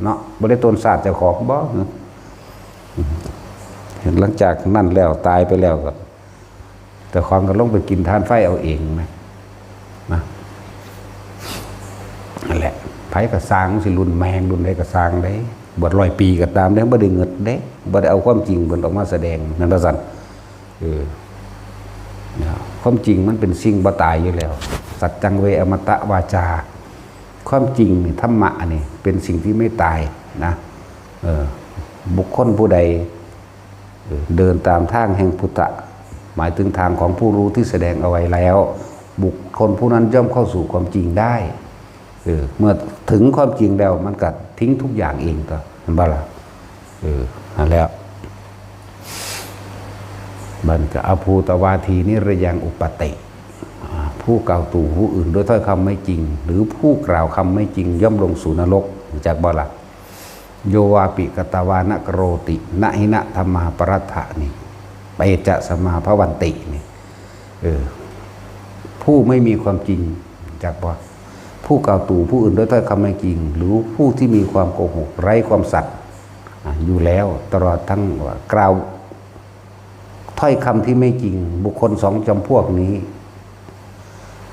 ເນາະ ບໍ່ໄດ້ຕົນຊາດເຈົ້າຂອງບໍ? ຫຼັງຈາກນັ້ນແລ້ວ ຕາຍໄປແລ້ວກໍ ເຈົ້າຂອງກໍລົງໄປກິນທານໄຟເອົາເອງນະ ນະ. ໃຜກໍຊ່າງ ຊິລຸ້ນແມ່ລຸ້ນໃດກໍຊ່າງເດ້ ບວດຮ້ອຍປີກໍຕາມເດ້ ບໍ່ໄດ້ເງິດເດ້ ບໍ່ໄດ້ເອົາຄວາມຈິງເພິ່ນອອກມາສະແດງ ແມ່ນບໍ່ຊັ້ນ? ເອີ ຄວາມຈິງມັນເປັນສິ່ງບໍ່ຕາຍຢູ່ແລ້ວ ສັດຈັງເວ ອະມະຕະວາຈາ ຄວາມຈິງນີ້ ທຳມະນີ້ ເປັນສິ່ງທີ່ໄມ່ຕາຍນະ ເອີ ບຸກຄົນຜູ້ໃດ ເອີ ເດີນຕາມທາງແຫ່ງພຸດທະ ໝາຍເຖິງທາງຂອງຜູ້ຮູ້ທີ່ສະແດງເອົາໄວ້ແລ້ວ ບຸກຄົນຜູ້ນັ້ນຍ່ອມເຂົ້າສູ່ຄວາມຈິງໄດ້ ເອີ ເມື່ອເຖິງຄວາມຈິງແລ້ວ ມັນກໍຖິ້ງທຸກຢ່າງເອງຕົວະ ແມ່ນບໍ່ລະ? ເອີ ຫັ້ນແຫຼະ ມັນກໍ ອະພູຕະວາທີນິຣະຍັງອຸປະຕິ ອາ ຜູ້ກ່າວຕູຜູ້ອື່ນດ້ວຍຖ້ອຍຄຳໄມ່ຈິງ ຫຼື ຜູ້ກ່າວຄຳໄມ່ຈິງ ຍ່ອມລົງສູ່ນະລົກ ຮູ້ຈັກບໍ່ລະ? ໂຍວາປິກະຕະວານະກະໂຣຕິ ນະຫິນະທຳມາປະລັດຖະ ນີ້ ເປຈະສະມາພະວັນຕິ ນີ້ ເອີ ຜູ້ໄມ່ມີຄວາມຈິງ ຈັກບໍ່? ຜູ້ກ່າວຕູຜູ້ອື່ນດ້ວຍຖ້ອຍຄຳໄມ່ຈິງ ຫຼື ຜູ້ທີ່ມີຄວາມໂກຫົກ ໄຮ້ຄວາມສັດ ອາ ຢູ່ແລ້ວ ຕະຫຼອດທັງວ່າ ກ່າວຖ້ອຍຄຳທີ່ໄມ່ຈິງ ບຸກຄົນສອງຈຳພວກນີ້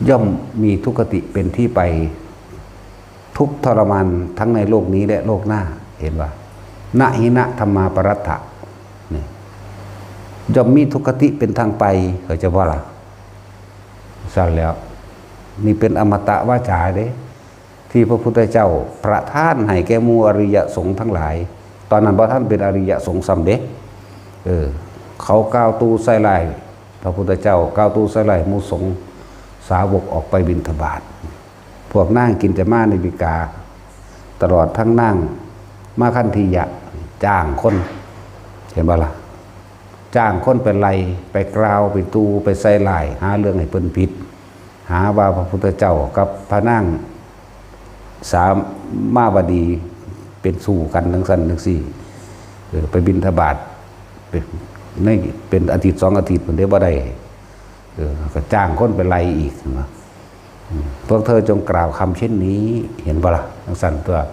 ຍ່ອມມີທຸກຄະຕິເປັນທີ່ໄປ ທຸກທໍລະມານທັງໃນໂລກນີ້ ແລະ ໂລກໜ້າ ເຫັນບໍ່? ນະຫິນະທຳມາປະລັດຖະ ນີ້ ຍ່ອມມີທຸກຄະຕິເປັນທາງໄປ ເຂົ້າໃຈບໍ່ລະ? ຊັ້ນແລ້ວ ນີ້ເປັນອະມະຕະວາຈາເດ້ ທີ່ພະພຸດທະເຈົ້າປະທານໃຫ້ແກ່ໝູ່ອະລິຍະສົງທັງຫຼາຍ ຕອນນັ້ນບໍ່ທັນເປັນອະລິຍະສົງຊ້ຳເດ້ ເອີ ເຂົາກ່າວຕູໃສ່ຮ້າຍພະພຸດທະເຈົ້າ ກ່າວຕູໃສ່ຮ້າຍໝູ່ສົງສາວົກອອກໄປບິນທະບາດ ພວກນາງກິນຈະມານິບິກາ ຕະຫຼອດທັງນາງມາຄັນທິຍະ ຈ້າງຄົນ ເຫັນບໍ່ລະ? ຈ້າງຄົນໄປໄລ່ ໄປກ່າວ ໄປຕູ ໄປໃສ່ຮ້າຍ ຫາເລື່ອງໃຫ້ເພິ່ນຜິດ ຫາວ່າພະພຸດທະເຈົ້າກັບພະນາງສາມາວະດີເປັນຊູ້ກັນ ຈັ່ງຊັ້ນຈັ່ງຊີ້ ເອີ ໄປບິນທະບາດ ເປັນ ໃນ ເປັນອາທິດສອງອາທິດພຸ້ນເດ້ ບໍ່ໄດ້ ເອີ ກໍຈ້າງຄົນໄປໄລ່ອີກ ເຫັນບໍ່? ອືມ ພວກເທີຈົ່ງກ່າວຄຳເຊັ່ນນີ້ ເຫັນບໍ່ລະ? ຈັ່ງຊັ້ນຕົວະ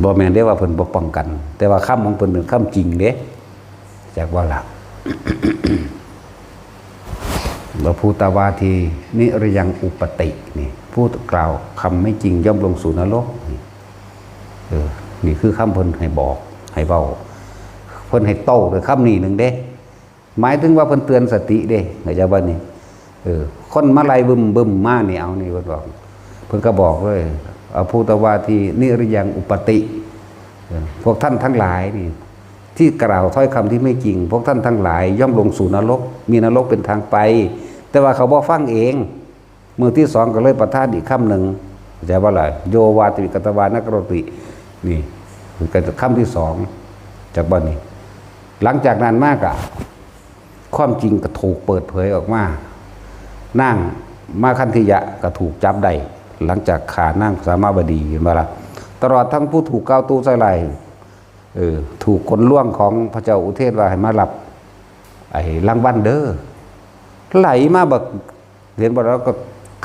ບໍ່ແມ່ນເດ້ວ່າເພິ່ນບໍ່ປ້ອງກັນ ແຕ່ວ່າຄຳຂອງເພິ່ນເປັນຄຳຈິງເດ້ ຈັກບໍ່ລະ? ອະພູຕະວາທີນິຣະຍັງອຸປະຕິ ນີ້ ຜູ້ກ່າວຄຳໄມ່ຈິງຍ່ອມລົງສູ່ນະລົກ ນີ້ ເອີ ນີ້ຄືຄຳເພິ່ນໃຫ້ບອກ ໃຫ້ເວົ້າ ເພິ່ນໃຫ້ໂຕ້ດ້ວຍຄຳນີ້ໜຶ່ງເດ້ ໝາຍເຖິງວ່າເພິ່ນເຕືອນສະຕິເດ້ ເຂົ້າໃຈບໍ່ນີ້? ເອີ ຄົນມາໄລ່ບຶມໆມານີ້ ເອົານີ້ເພິ່ນບອກ ເພິ່ນກໍບອກເລີຍ ອະພູຕະວາທີນິຣະຍັງອຸປະຕິ ເອີ ພວກທ່ານທັງຫຼາຍນີ້ ທີ່ກ່າວຖ້ອຍຄຳທີ່ໄມ່ຈິງ ພວກທ່ານທັງຫຼາຍຍ່ອມລົງສູ່ນະລົກ ມີນະລົກເປັນທາງໄປ ແຕ່ວ່າເຂົາບໍ່ຟັງເອງ ມື້ທີສອງກໍເລີຍປະທານອີກຄຳໜຶ່ງ ເຂົ້າໃຈບໍ່ລະ? ໂຍວາປິກະຕະວານະກະໂຣຕິ ນີ້ ກໍຄຳທີສອງ ຈັກບໍ່ນີ້? ຫຼັງຈາກນັ້ນມາກະ ຄວາມຈິງກໍຖືກເປີດເຜີຍອອກມາ ນາງມາຄັນທິຍະກໍຖືກຈັບໄດ້ ຫຼັງຈາກຂ້ານາງສາມາວະດີ ເຫັນບໍ່ລະ? ຕະຫຼອດທັງຜູ້ຖືກກ່າວຕູໃສ່ຮ້າຍ ເອີ ຖືກກົນລວງຂອງພະເຈົ້າອຸເທນວ່າໃຫ້ມາຮັບໄອ້ລາງວັນເດີ ໄຫຼມາບັກ ເຫັນບໍ່? ລາວກໍ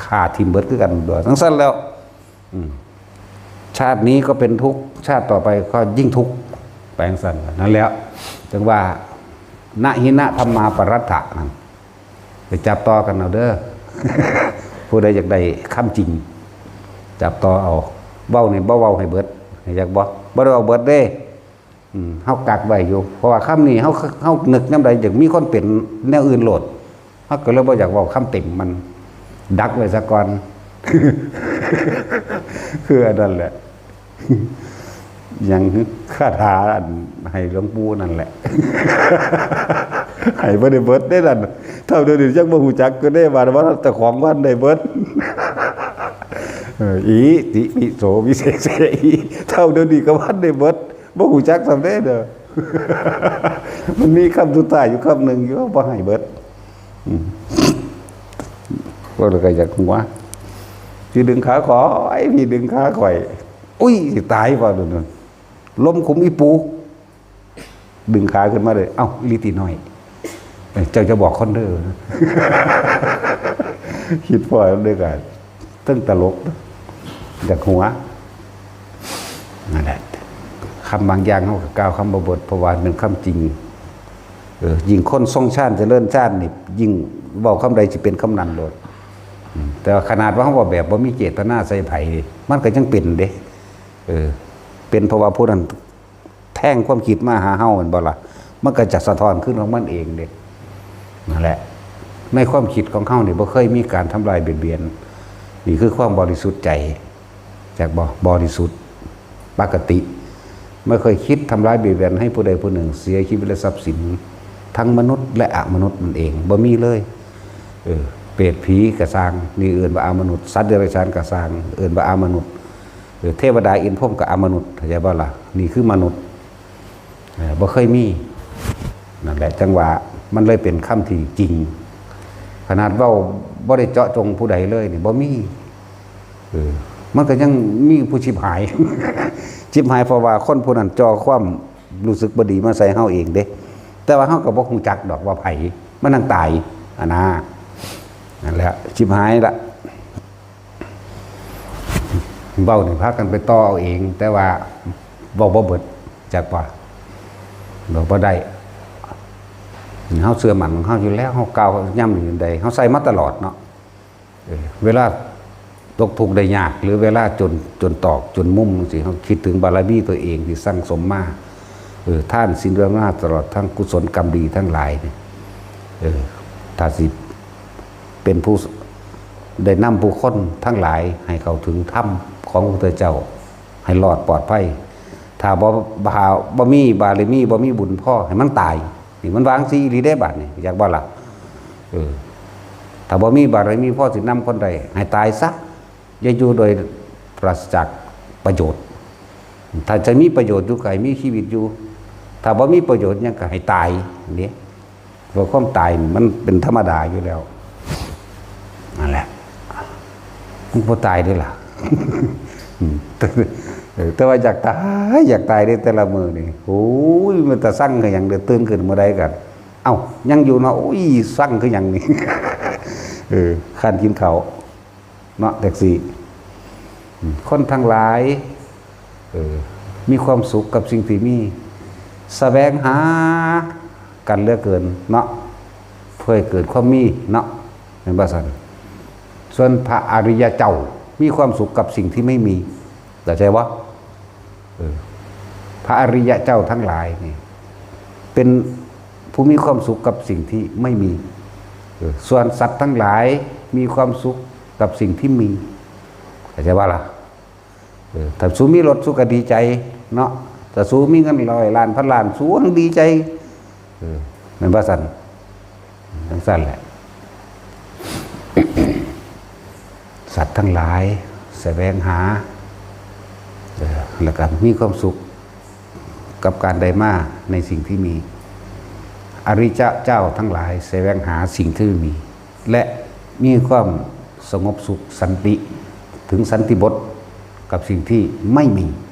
ຂ້າຖິ້ມເບິດຄືກັນຕົວະ ຈັ່ງຊັ້ນແລ້ວ ອືມ ຊາດນີ້ກໍເປັນທຸກ ຊາດຕໍ່ໄປກໍຍິ່ງທຸກ ໄປຈັ່ງຊັ້ນ ນັ້ນແຫຼະ ຈຶ່ງວ່າ ນະຫິນະທຳມາປະລັດຖະ ນັ້ນ ໄປຈັບຕໍ່ກັນເອົາເດີ ຜູ້ໃດຢາກໄດ້ຄຳຈິງ ຈັບຕໍ່ເອົາ ເວົ້ານີ້ບໍ່ເວົ້າໃຫ້ເບິດ ຢາກບໍ່? ບໍ່ໄດ້ເວົ້າເບິດເດ້ ອືມ ເຮົາກັກໄວ້ຢູ່ ເພາະວ່າຄຳນີ້ເຮົາ ເຮົານຶກຍາມໃດຢາກມີຄວາມເປັນແນວອື່ນໂລດ ເຮົາກໍເລີຍບໍ່ຢາກເວົ້າຄຳເຕັມມັນ ດັກໄວ້ຊະກ່ອນ ຄືອັນນັ້ນແຫຼະ ຫຍັງ ຄາຖາອັນໃຫ້ຫຼວງປູ່ນັ້ນແຫຼະ ໃຫ້ບໍ່ໄດ້ເບິດເດ້ນັ້ນ ເທົ່າດຽວນີ້ຍັງບໍ່ຮູ້ຈັກຢູ່ເດ້ ວ່າ ວ່າເຈົ້າຂອງວັນໄດ້ເບິດ ເອີ ອິຕິປິໂສວິເສເສ ເທົ່າດຽວນີ້ກໍວັນໄດ້ເບິດ ບໍ່ຮູ້ຈັກສ່ຳເດ້ເດີ ມັນມີຄຳສຸດທ້າຍຢູ່ຄຳໜຶ່ງຢູ່ ບໍ່ໃຫ້ເບິດ ອືມ ເວົ້າແລ້ວກໍຢາກຫົວ ຊິດຶງຂາຂ້ອຍ ພີ່ດຶງຂາຂ້ອຍ ອຸ້ຍ ຊິຕາຍບໍ່ໂດນ ລົມຄຸມອີປູ ດຶງຂາຂຶ້ນມາເລີຍ ເອົ້າ ອີ່ຫຼີຕິນ້ອຍ ເອີ ເຈົ້າຈະບອກຄົນເດີ ຄິດພໍເລີຍກໍ ເຖິງຕະຫຼົກ ຢາກຫົວ ນັ້ນແຫຼະ ຄຳບາງຢ່າງເຮົາກໍກ່າວຄຳບໍ່ເບິດ ເພາະວ່າມັນເປັນຄຳຈິງ ເອີ ຍິ່ງຄົນຊົງຊານຈະເລີນຊານນີ້ ຍິ່ງເວົ້າຄຳໃດຊິເປັນຄຳນັ້ນໂລດ ແຕ່ວ່າຂະໜາດວ່າເຮົາເວົ້າແບບບໍ່ມີເຈດຕະນາໃສ່ໃຜ ມັນກໍຍັງເປັນເດ້. ເອີ ເປັນເພາະວ່າຜູ້ນັ້ນແທງຄວາມຄິດມາຫາເຮົາແມ່ນບໍ່ລະ? ມັນກໍຈະສະທ້ອນຄືນຂອງມັນເອງເດ້. ນັ້ນແຫຼະ ໃນຄວາມຄິດຂອງເຮົານີ້ບໍ່ເຄີຍມີການທຳລາຍບຽດບຽນ. ນີ້ຄືຄວາມບໍລິສຸດໃຈ. ຈັກບໍ່? ບໍລິສຸດປະກະຕິ. ບໍ່ເຄີຍຄິດທຳລາຍບຽດບຽນໃຫ້ຜູ້ໃດຜູ້ໜຶ່ງເສຍຊີວິດ ແລະ ຊັບສິນ ທັງມະນຸດ ແລະ ອະມະນຸດນັ້ນເອງ. ບໍ່ມີເລີຍ. ເອີ ເປດຜີກໍຊ່າງ, ນີ້ເອີ້ນວ່າອະມະນຸດ. ສັດເດຍລະສານກໍຊ່າງ, ເອີ້ນວ່າອະມະນຸດ. ເອີ ເທວະດາ ອິນ ພົມ ກໍອະມະນຸດ. ເຂົ້າໃຈບໍ່ລະ? ນີ້ຄືມະນຸດ. ເອີ ບໍ່ເຄີຍມີ. ນັ້ນແຫຼະ ຈັ່ງວ່າມັນເລີຍເປັນຄຳທີ່ຈິງ. ຂະໜາດເວົ້າບໍ່ໄດ້ເຈາະຈົງຜູ້ໃດເລີຍນີ້ ບໍ່ມີ. ເອີ ມັນກໍຍັງມີຜູ້ຊິບຫາຍ. ຊິບຫາຍເພາະວ່າຄົນຜູ້ນັ້ນຈ່ອຄວາມຮູ້ສຶກບໍ່ດີມາໃສ່ເຮົາເອງເດ້. ແຕ່ວ່າເຮົາກໍບໍ່ຮູ້ຈັກດອກວ່າໃຜ. ມັນທັງຕາຍ ອັນນາ. ນັ້ນແຫຼະ ຊິບຫາຍລະ. ເວົ້ານີ້ພາກັນໄປຕໍ່ເອົາເອງ, ແຕ່ວ່າເວົ້າບໍ່ເບິດ. ຈັກວ່າເວົ້າບໍ່ໄດ້. ເຮົາເຊື່ອໝັ້ນຂອງເຮົາຢູ່ແລ້ວ, ເຮົາກ່າວຍາມໃດ, ເຮົາໃຊ້ມາຕະຫຼອດເນາະ. ເອີ ເວລາຕົກທຸກໄດ້ຍາກ ຫຼື ເວລາຈົນ, ຈົນຕອກ, ຈົນມຸມຈັ່ງຊີ້, ເຮົາຄິດເຖິງບາລະມີຕົວເອງທີ່ສັ່ງສົມມາ. ເອີ ທານ, ສິນ, ພາວະນາ ຕະຫຼອດທັງກຸສົນກຳດີທັງຫຼາຍນີ້. ເອີ ຖ້າຊິເປັນຜູ້ໄດ້ນຳຜູ້ຄົນທັງຫຼາຍໃຫ້ເຂົ້າເຖິງທຳຂອງພະພຸດທະເຈົ້າ ໃຫ້ລອດປອດໄພ. ຖ້າບໍ່, ຖ້າບໍ່ມີບາລະມີ, ບໍ່ມີບຸນພໍ, ໃຫ້ມັນຕາຍ. ນີ້ມັນວ່າຈັ່ງຊີ້ອີ່ຫຼີເດ້ບາດນີ້, ຢາກບໍ່ລະ? ເອີ ຖ້າບໍ່ມີບາລະມີພໍຊິນຳຄົນໄດ້, ໃຫ້ຕາຍຊະ. ຢ່າຢູ່ໂດຍປາສະຈາກປະໂຫຍດ. ຖ້າຈະມີປະໂຫຍດຢູ່ ກໍໃຫ້ມີຊີວິດຢູ່. ຖ້າບໍ່ມີປະໂຫຍດຫຍັງ ກໍໃຫ້ຕາຍ. ນີ້ ເພາະຄວາມຕາຍມັນເປັນທຳມະດາຢູ່ແລ້ວ. ນັ້ນແຫຼະ ມັນບໍ່ຕາຍເດ້ລະ. ເອີ ແຕ່ວ່າຢາກຕາຍ, ຢາກຕາຍເດ້ແຕ່ລະມື້ນີ້. ໂອ້ຍ ມັນຕາຊັງຄືຫຍັງເດ້, ຕື່ນຂຶ້ນມື້ໃດກໍ ເອົ້າ ຍັງຢູ່ເນາະ. ໂອ້ຍ ຊັງຄືຫຍັງນີ້. ເອີ ຄັນກິນເຂົ້າເນາະ ແທັກຊີ. ອືມ ຄົນທັງຫຼາຍ ເອີ ມີຄວາມສຸກກັບສິ່ງທີ່ມີ, ສະແຫວງຫາກັນເຫຼືອເກີນເນາະ ເພື່ອໃຫ້ເກີດຄວາມມີເນາະ, ແມ່ນບໍ່ຊັ້ນ? ສ່ວນພະອະລິຍະເຈົ້າມີຄວາມສຸກກັບສິ່ງທີ່ໄມ່ມີ, ເຂົ້າໃຈບໍ່? ເອີ ພະອະລິຍະເຈົ້າທັງຫຼາຍນີ້ ເປັນຜູ້ມີຄວາມສຸກກັບສິ່ງທີ່ໄມ່ມີ. ເອີ ສ່ວນສັດທັງຫຼາຍມີຄວາມສຸກກັບສິ່ງທີ່ມີ, ເຂົ້າໃຈບໍ່ລະ? ເອີ ຖ້າສູມີລົດ ສູກໍດີໃຈເນາະ, ຖ້າສູມີເງິນຮ້ອຍລ້ານ ພັນລ້ານ ສູຍັງດີໃຈ. ເອີ ແມ່ນບໍ່ຊັ້ນ? ຈັ່ງຊັ້ນແຫຼະ. ສັດທັງຫຼາຍສະແຫວງຫາ ເອີ ແລ້ວກໍມີຄວາມສຸກກັບການໄດ້ມາໃນສິ່ງທີ່ມີ. ອະລິຍະເຈົ້າທັງຫຼາຍສະແຫວງຫາສິ່ງທີ່ມີ ແລະ ມີຄວາມສະຫງົບສຸກ ສັນຕິ ເຖິງສັນຕິບົດກັບສິ່ງທີ່ໄມ່ມີ.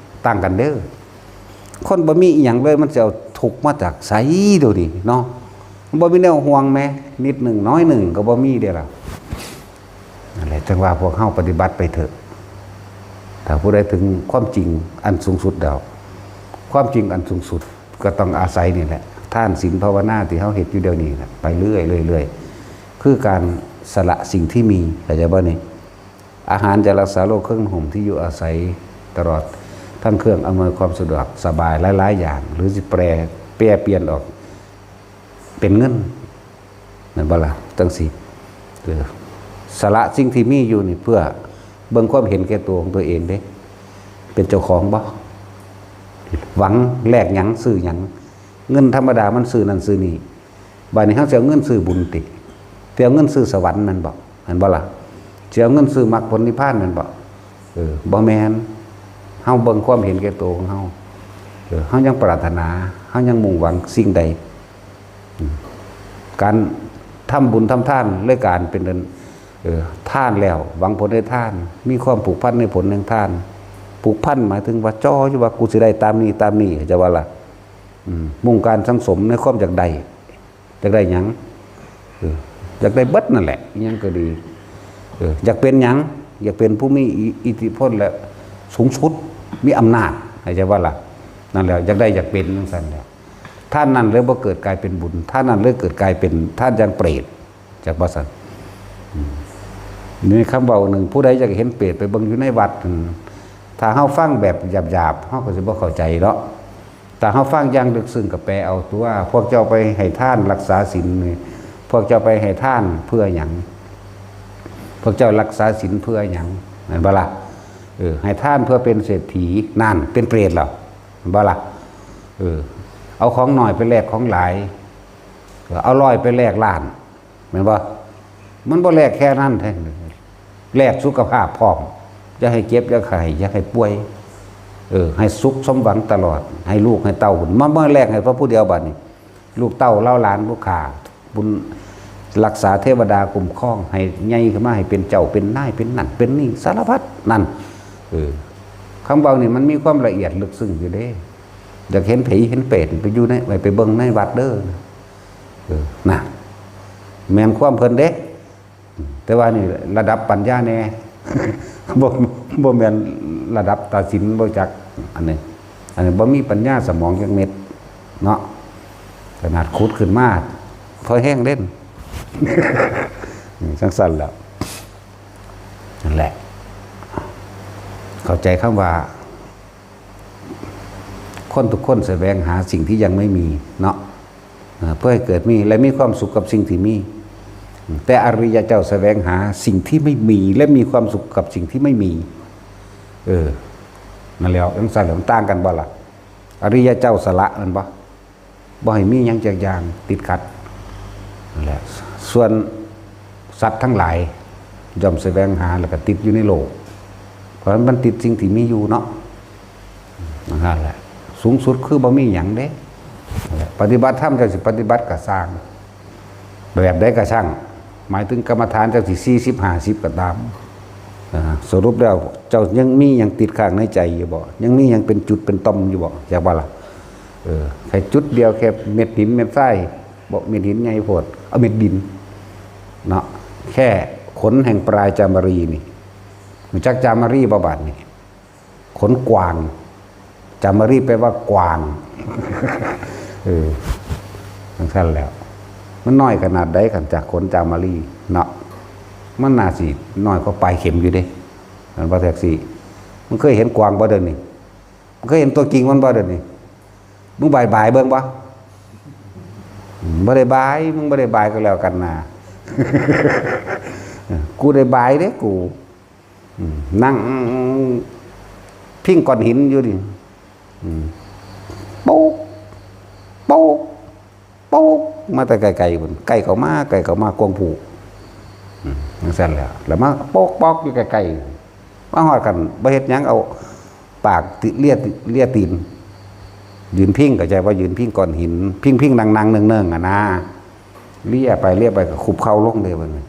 ຕ່າງກັນເດີ້. ຄົນບໍ່ມີອີ່ຫຍັງເລີຍ ມັນຊິເອົາທຸກມາຈາກໃສດຽວນີ້ເນາະ? ມັນບໍ່ມີແນວຫ່ວງແມ ນິດໜຶ່ງ ໜ້ອຍໜຶ່ງກໍບໍ່ມີເດ້ລະ. ນັ້ນແຫຼະ ຈັ່ງວ່າພວກເຮົາປະຕິບັດໄປເຖາະ. ຖ້າຜູ້ໃດເຖິງຄວາມຈິງອັນສູງສຸດແລ້ວ, ຄວາມຈິງອັນສູງສຸດກໍຕ້ອງອາໄສນີ້ແຫຼະ, ທານ ສິນ ພາວະນາທີ່ເຮົາເຮັດຢູ່ດຽວນີ້ນະ ໄປເລື້ອຍໆ ຄືການສະຫຼະສິ່ງທີ່ມີ, ເຂົ້າໃຈບໍ່ນີ້? ອາຫານ ຢາລັກສາໂລກ, ເຄື່ອງນຸ່ງຫົ່ມ, ທີ່ຢູ່ອາໄສ, ຕະຫຼອດທັງເຄື່ອງອຳນວຍຄວາມສະດວກສະບາຍຫຼາຍໆຢ່າງ ຫຼື ຊິແປ, ແປປ່ຽນອອກເປັນເງິນ ແມ່ນບໍ່ລະ? ຈັ່ງຊີ້ ເອີ ສະຫຼະສິ່ງທີ່ມີຢູ່ນີ້ເພື່ອເບິ່ງຄວາມເຫັນແກ່ຕົວຂອງຕົວເອງເດ້. ເປັນເຈົ້າຂອງບໍ່? ຫວັງແລກຫຍັງ? ຊື້ຫຍັງ? ເງິນທຳມະດາມັນຊື້ນັ້ນຊື້ນີ້. ບາດນີ້ເຮົາຊິເອົາເງິນຊື້ບຸນຕິ? ຊິເອົາເງິນຊື້ສະຫວັນແມ່ນບໍ່? ແມ່ນບໍ່ລະ? ຊິເອົາເງິນຊື້ມັກຜົນນິບພານແມ່ນບໍ່? ເອີ ບໍ່ແມ່ນ. ເຮົາເບິ່ງຄວາມເຫັນແກ່ໂຕຂອງເຮົາ. ເອີ ເຮົາຍັງປາດຖະໜາ, ເຮົາຍັງມຸ່ງຫວັງສິ່ງໃດ? ອືມ ການທຳບຸນທຳທານ ແລະ ການເປັນ ເອີ ທານແລ້ວ ຫວັງຜົນໃນທານ, ມີຄວາມຜູກພັນໃນຜົນແຫ່ງທານ. ຜູກພັນໝາຍເຖິງວ່າ ຈ່ອຢູ່ວ່າ ກູຊິໄດ້ຕາມນີ້ຕາມນີ້, ເຂົ້າໃຈບໍ່ລະ? ອືມ ມຸ່ງການສັງສົມໃນຄວາມຢາກໄດ້, ຢາກໄດ້ຫຍັງ? ເອີ ຢາກໄດ້ເບິດນັ້ນແຫຼະ, ອີ່ຫຍັງກໍດີ. ເອີ ຢາກເປັນຫຍັງ? ຢາກເປັນຜູ້ມີອິ, ອິດທິພົນ ແລະ ສູງສຸດ, ມີອຳນາດ, ເຂົ້າໃຈບໍ່ລະ? ນັ້ນແຫຼະ, ຢາກໄດ້ຢາກເປັນຈັ່ງຊັ້ນແຫຼະ. ທານນັ້ນເລີຍບໍ່ເກີດກາຍເປັນບຸນ, ທານນັ້ນເລີຍເກີດກາຍເປັນທານຢ່າງເປດ, ຈັກບໍ່ຊັ້ນ? ອືມ ນີ້ຄຳເວົ້າໜຶ່ງ, ຜູ້ໃດຢາກເຫັນເປດໄປເບິ່ງຢູ່ໃນວັດ. ຖ້າເຮົາຟັງແບບຫຍາບໆ ເຮົາກໍຊິບໍ່ເຂົ້າໃຈເນາະ. ຖ້າເຮົາຟັງຢ່າງເລິກເຊິ່ງກໍແປເອົາຕົວ. ພວກເຈົ້າໄປໃຫ້ທານລັກສາສິນນີ້ ພວກເຈົ້າໄປໃຫ້ທານເພື່ອຫຍັງ? ພວກເຈົ້າລັກສາສິນເພື່ອຫຍັງ? ແມ່ນບໍ່ລະ? ເອີ ໃຫ້ທານເພື່ອເປັນເສດຖີ. ນັ້ນເປັນເປດແລ້ວ ແມ່ນບໍ່ລະ? ເອີ ເອົາຂອງໜ້ອຍໄປແລກຂອງຫຼາຍ, ເອົາຮ້ອຍໄປແລກລ້ານ. ແມ່ນບໍ່? ມັນບໍ່ແລກແຄ່ນັ້ນເດ້, ແລກສຸຂະພາບພ້ອມ. ຢ່າໃຫ້ເຈັບ, ຢ່າໃຫ້ໄຂ້, ຢ່າໃຫ້ປ່ວຍ. ເອີ ໃຫ້ສຸກສົມຫວັງຕະຫຼອດ, ໃຫ້ລູກໃຫ້ເຕົ້າ. ມາ ມາແລກໃຫ້ພະຜູ້ດຽວບາດນີ້. ລູກເຕົ້າເຫຼົ່າຫຼານລູກຄ້າ ບຸນ ລັກສາເທວະດາຄຸ້ມຄອງ ໃຫ້ໃຫຍ່ຂຶ້ນມາ ໃຫ້ເປັນເຈົ້າເປັນນາຍ ເປັນນັ້ນເປັນນີ້ ສາລະພັດນັ້ນ. ເອີ ຄຳເວົ້ານີ້ມັນມີຄວາມລະອຽດເລິກເຊິ່ງຢູ່ເດ້. ຢາກເຫັນຜີເຫັນເປດ ໄປຢູ່ໃນ ໄປເບິ່ງໃນວັດເດີ. ເອີ ນະ ແມ່ນຄວາມເພິ່ນເດ້. ແຕ່ວ່ານີ້ລະດັບປັນຍາແດ່ ບໍ່ ບໍ່ແມ່ນລະດັບຕາສິນ ບໍ່ຈັກ. ອັນນີ້ ອັນນີ້ບໍ່ມີປັນຍາສະໝອງຈັກເມັດເນາະ. ຂະໜາດຂຸດຂຶ້ນມາພໍແຮງເດ້. ຈັ່ງຊັ້ນແຫຼະ. ນັ້ນແຫຼະ ເຂົ້າໃຈຄຳວ່າ ຄົນທຸກຄົນສະແຫວງຫາສິ່ງທີ່ຍັງໄມ່ມີເນາະ ເພື່ອໃຫ້ເກີດມີ ແລະ ມີຄວາມສຸກກັບສິ່ງທີ່ມີ. ແຕ່ອະລິຍະເຈົ້າສະແຫວງຫາສິ່ງທີ່ໄມ່ມີ ແລະ ມີຄວາມສຸກກັບສິ່ງທີ່ໄມ່ມີ. ເອີ ນັ້ນແຫຼະ. ຈັ່ງຊັ້ນແຫຼະ ມັນຕ່າງກັນບໍ່ລະ? ອະລິຍະເຈົ້າສະຫຼະແມ່ນບໍ່? ບໍ່ໃຫ້ມີຫຍັງຈັກຢ່າງຕິດຂັດ. ນັ້ນແຫຼະ ສ່ວນສັດທັງຫຼາຍ ຍ່ອມສະແຫວງຫາ ແລ້ວກໍຕິດຢູ່ໃນໂລກ ເພາະມັນຕິດສິ່ງທີ່ມີຢູ່ເນາະ. ນັ້ນແຫຼະ ສູງສຸດຄືບໍ່ມີຫຍັງເດ້. ນັ້ນແຫຼະ ປະຕິບັດທຳ ເຈົ້າຊິປະຕິບັດກໍຊ່າງ ແບບໃດກໍຊ່າງ ໝາຍເຖິງກຳມະຖານເຈົ້າຊິສີ່ສິບ ຫ້າສິບກໍຕາມ. ສະຫຼຸບແລ້ວເຈົ້າຍັງມີຫຍັງຕິດຄ້າງໃນໃຈຢູ່ບໍ່? ຍັງມີຫຍັງເປັນຈຸດເປັນຕ່ອມຢູ່ບໍ່? ຢາກວ່າລະ ເອີ ແຄ່ຈຸດດຽວ ແຄ່ເມັດຫີນເມັດຊາຍ ບໍ່ ເມັດຫີນໃຫຍ່ໂພດ ເອົາເມັດດິນເນາະ. ແຄ່ຂົນແຫ່ງປາຍຈາມະຣີນີ້ ຮູ້ຈັກຈາມະຣີບໍ່ບາດນີ້? ຂົນກວາງ. ຈາມະຣີແປວ່າກວາງ. ເອີ ຈັ່ງຊັ້ນແຫຼະ ມັນນ້ອຍຂະໜາດໃດ ຄັນຈາກຂົນຈາມະຣີເນາະ? ມັນໜ້າຊິນ້ອຍກວ່າປາຍເຂັມຢູ່ເດ້. ແມ່ນບໍ່ແທັກຊີ? ມຶງເຄີຍເຫັນກວາງບໍ່ດຽວນີ້? ມຶງເຄີຍເຫັນຕົວຈິງມັນບໍ່ດຽວນີ້? ມຶງບາຍໆເບິ່ງບໍ່? ບໍ່ໄດ້ບາຍ. ມຶງບໍ່ໄດ້ບາຍກໍແລ້ວກັນນາ. ກູໄດ້ບາຍເດ້ກູ. ອືມ ນັ່ງພິງກ້ອນຫີນຢູ່ນີ້. ອືມ ໂປກ ໂປກ ໂປກ ມາແຕ່ໄກໆພຸ້ນ ໃກ້ເຂົ້າມາ ໃກ້ເຂົ້າມາກວາງຜູ້. ອືມ ຈັ່ງຊັ້ນແຫຼະ ແລ້ວມາໂປກໆຢູ່ໃກ້ໆ ມາຮອດກັນບໍ່ເຮັດຫຍັງ ເອົາປາກເລຍ ເລຍຕີນ ຢືນພິງ ເຂົ້າໃຈບໍ່? ຢືນພິງກ້ອນຫີນ ພິງໆນັ່ງໆເນີ່ງໆຫັ້ນນາ ເລຍໄປເລຍໄປ ກໍຄຸບເຂົ່າລົງເດ້ບັດນີ້.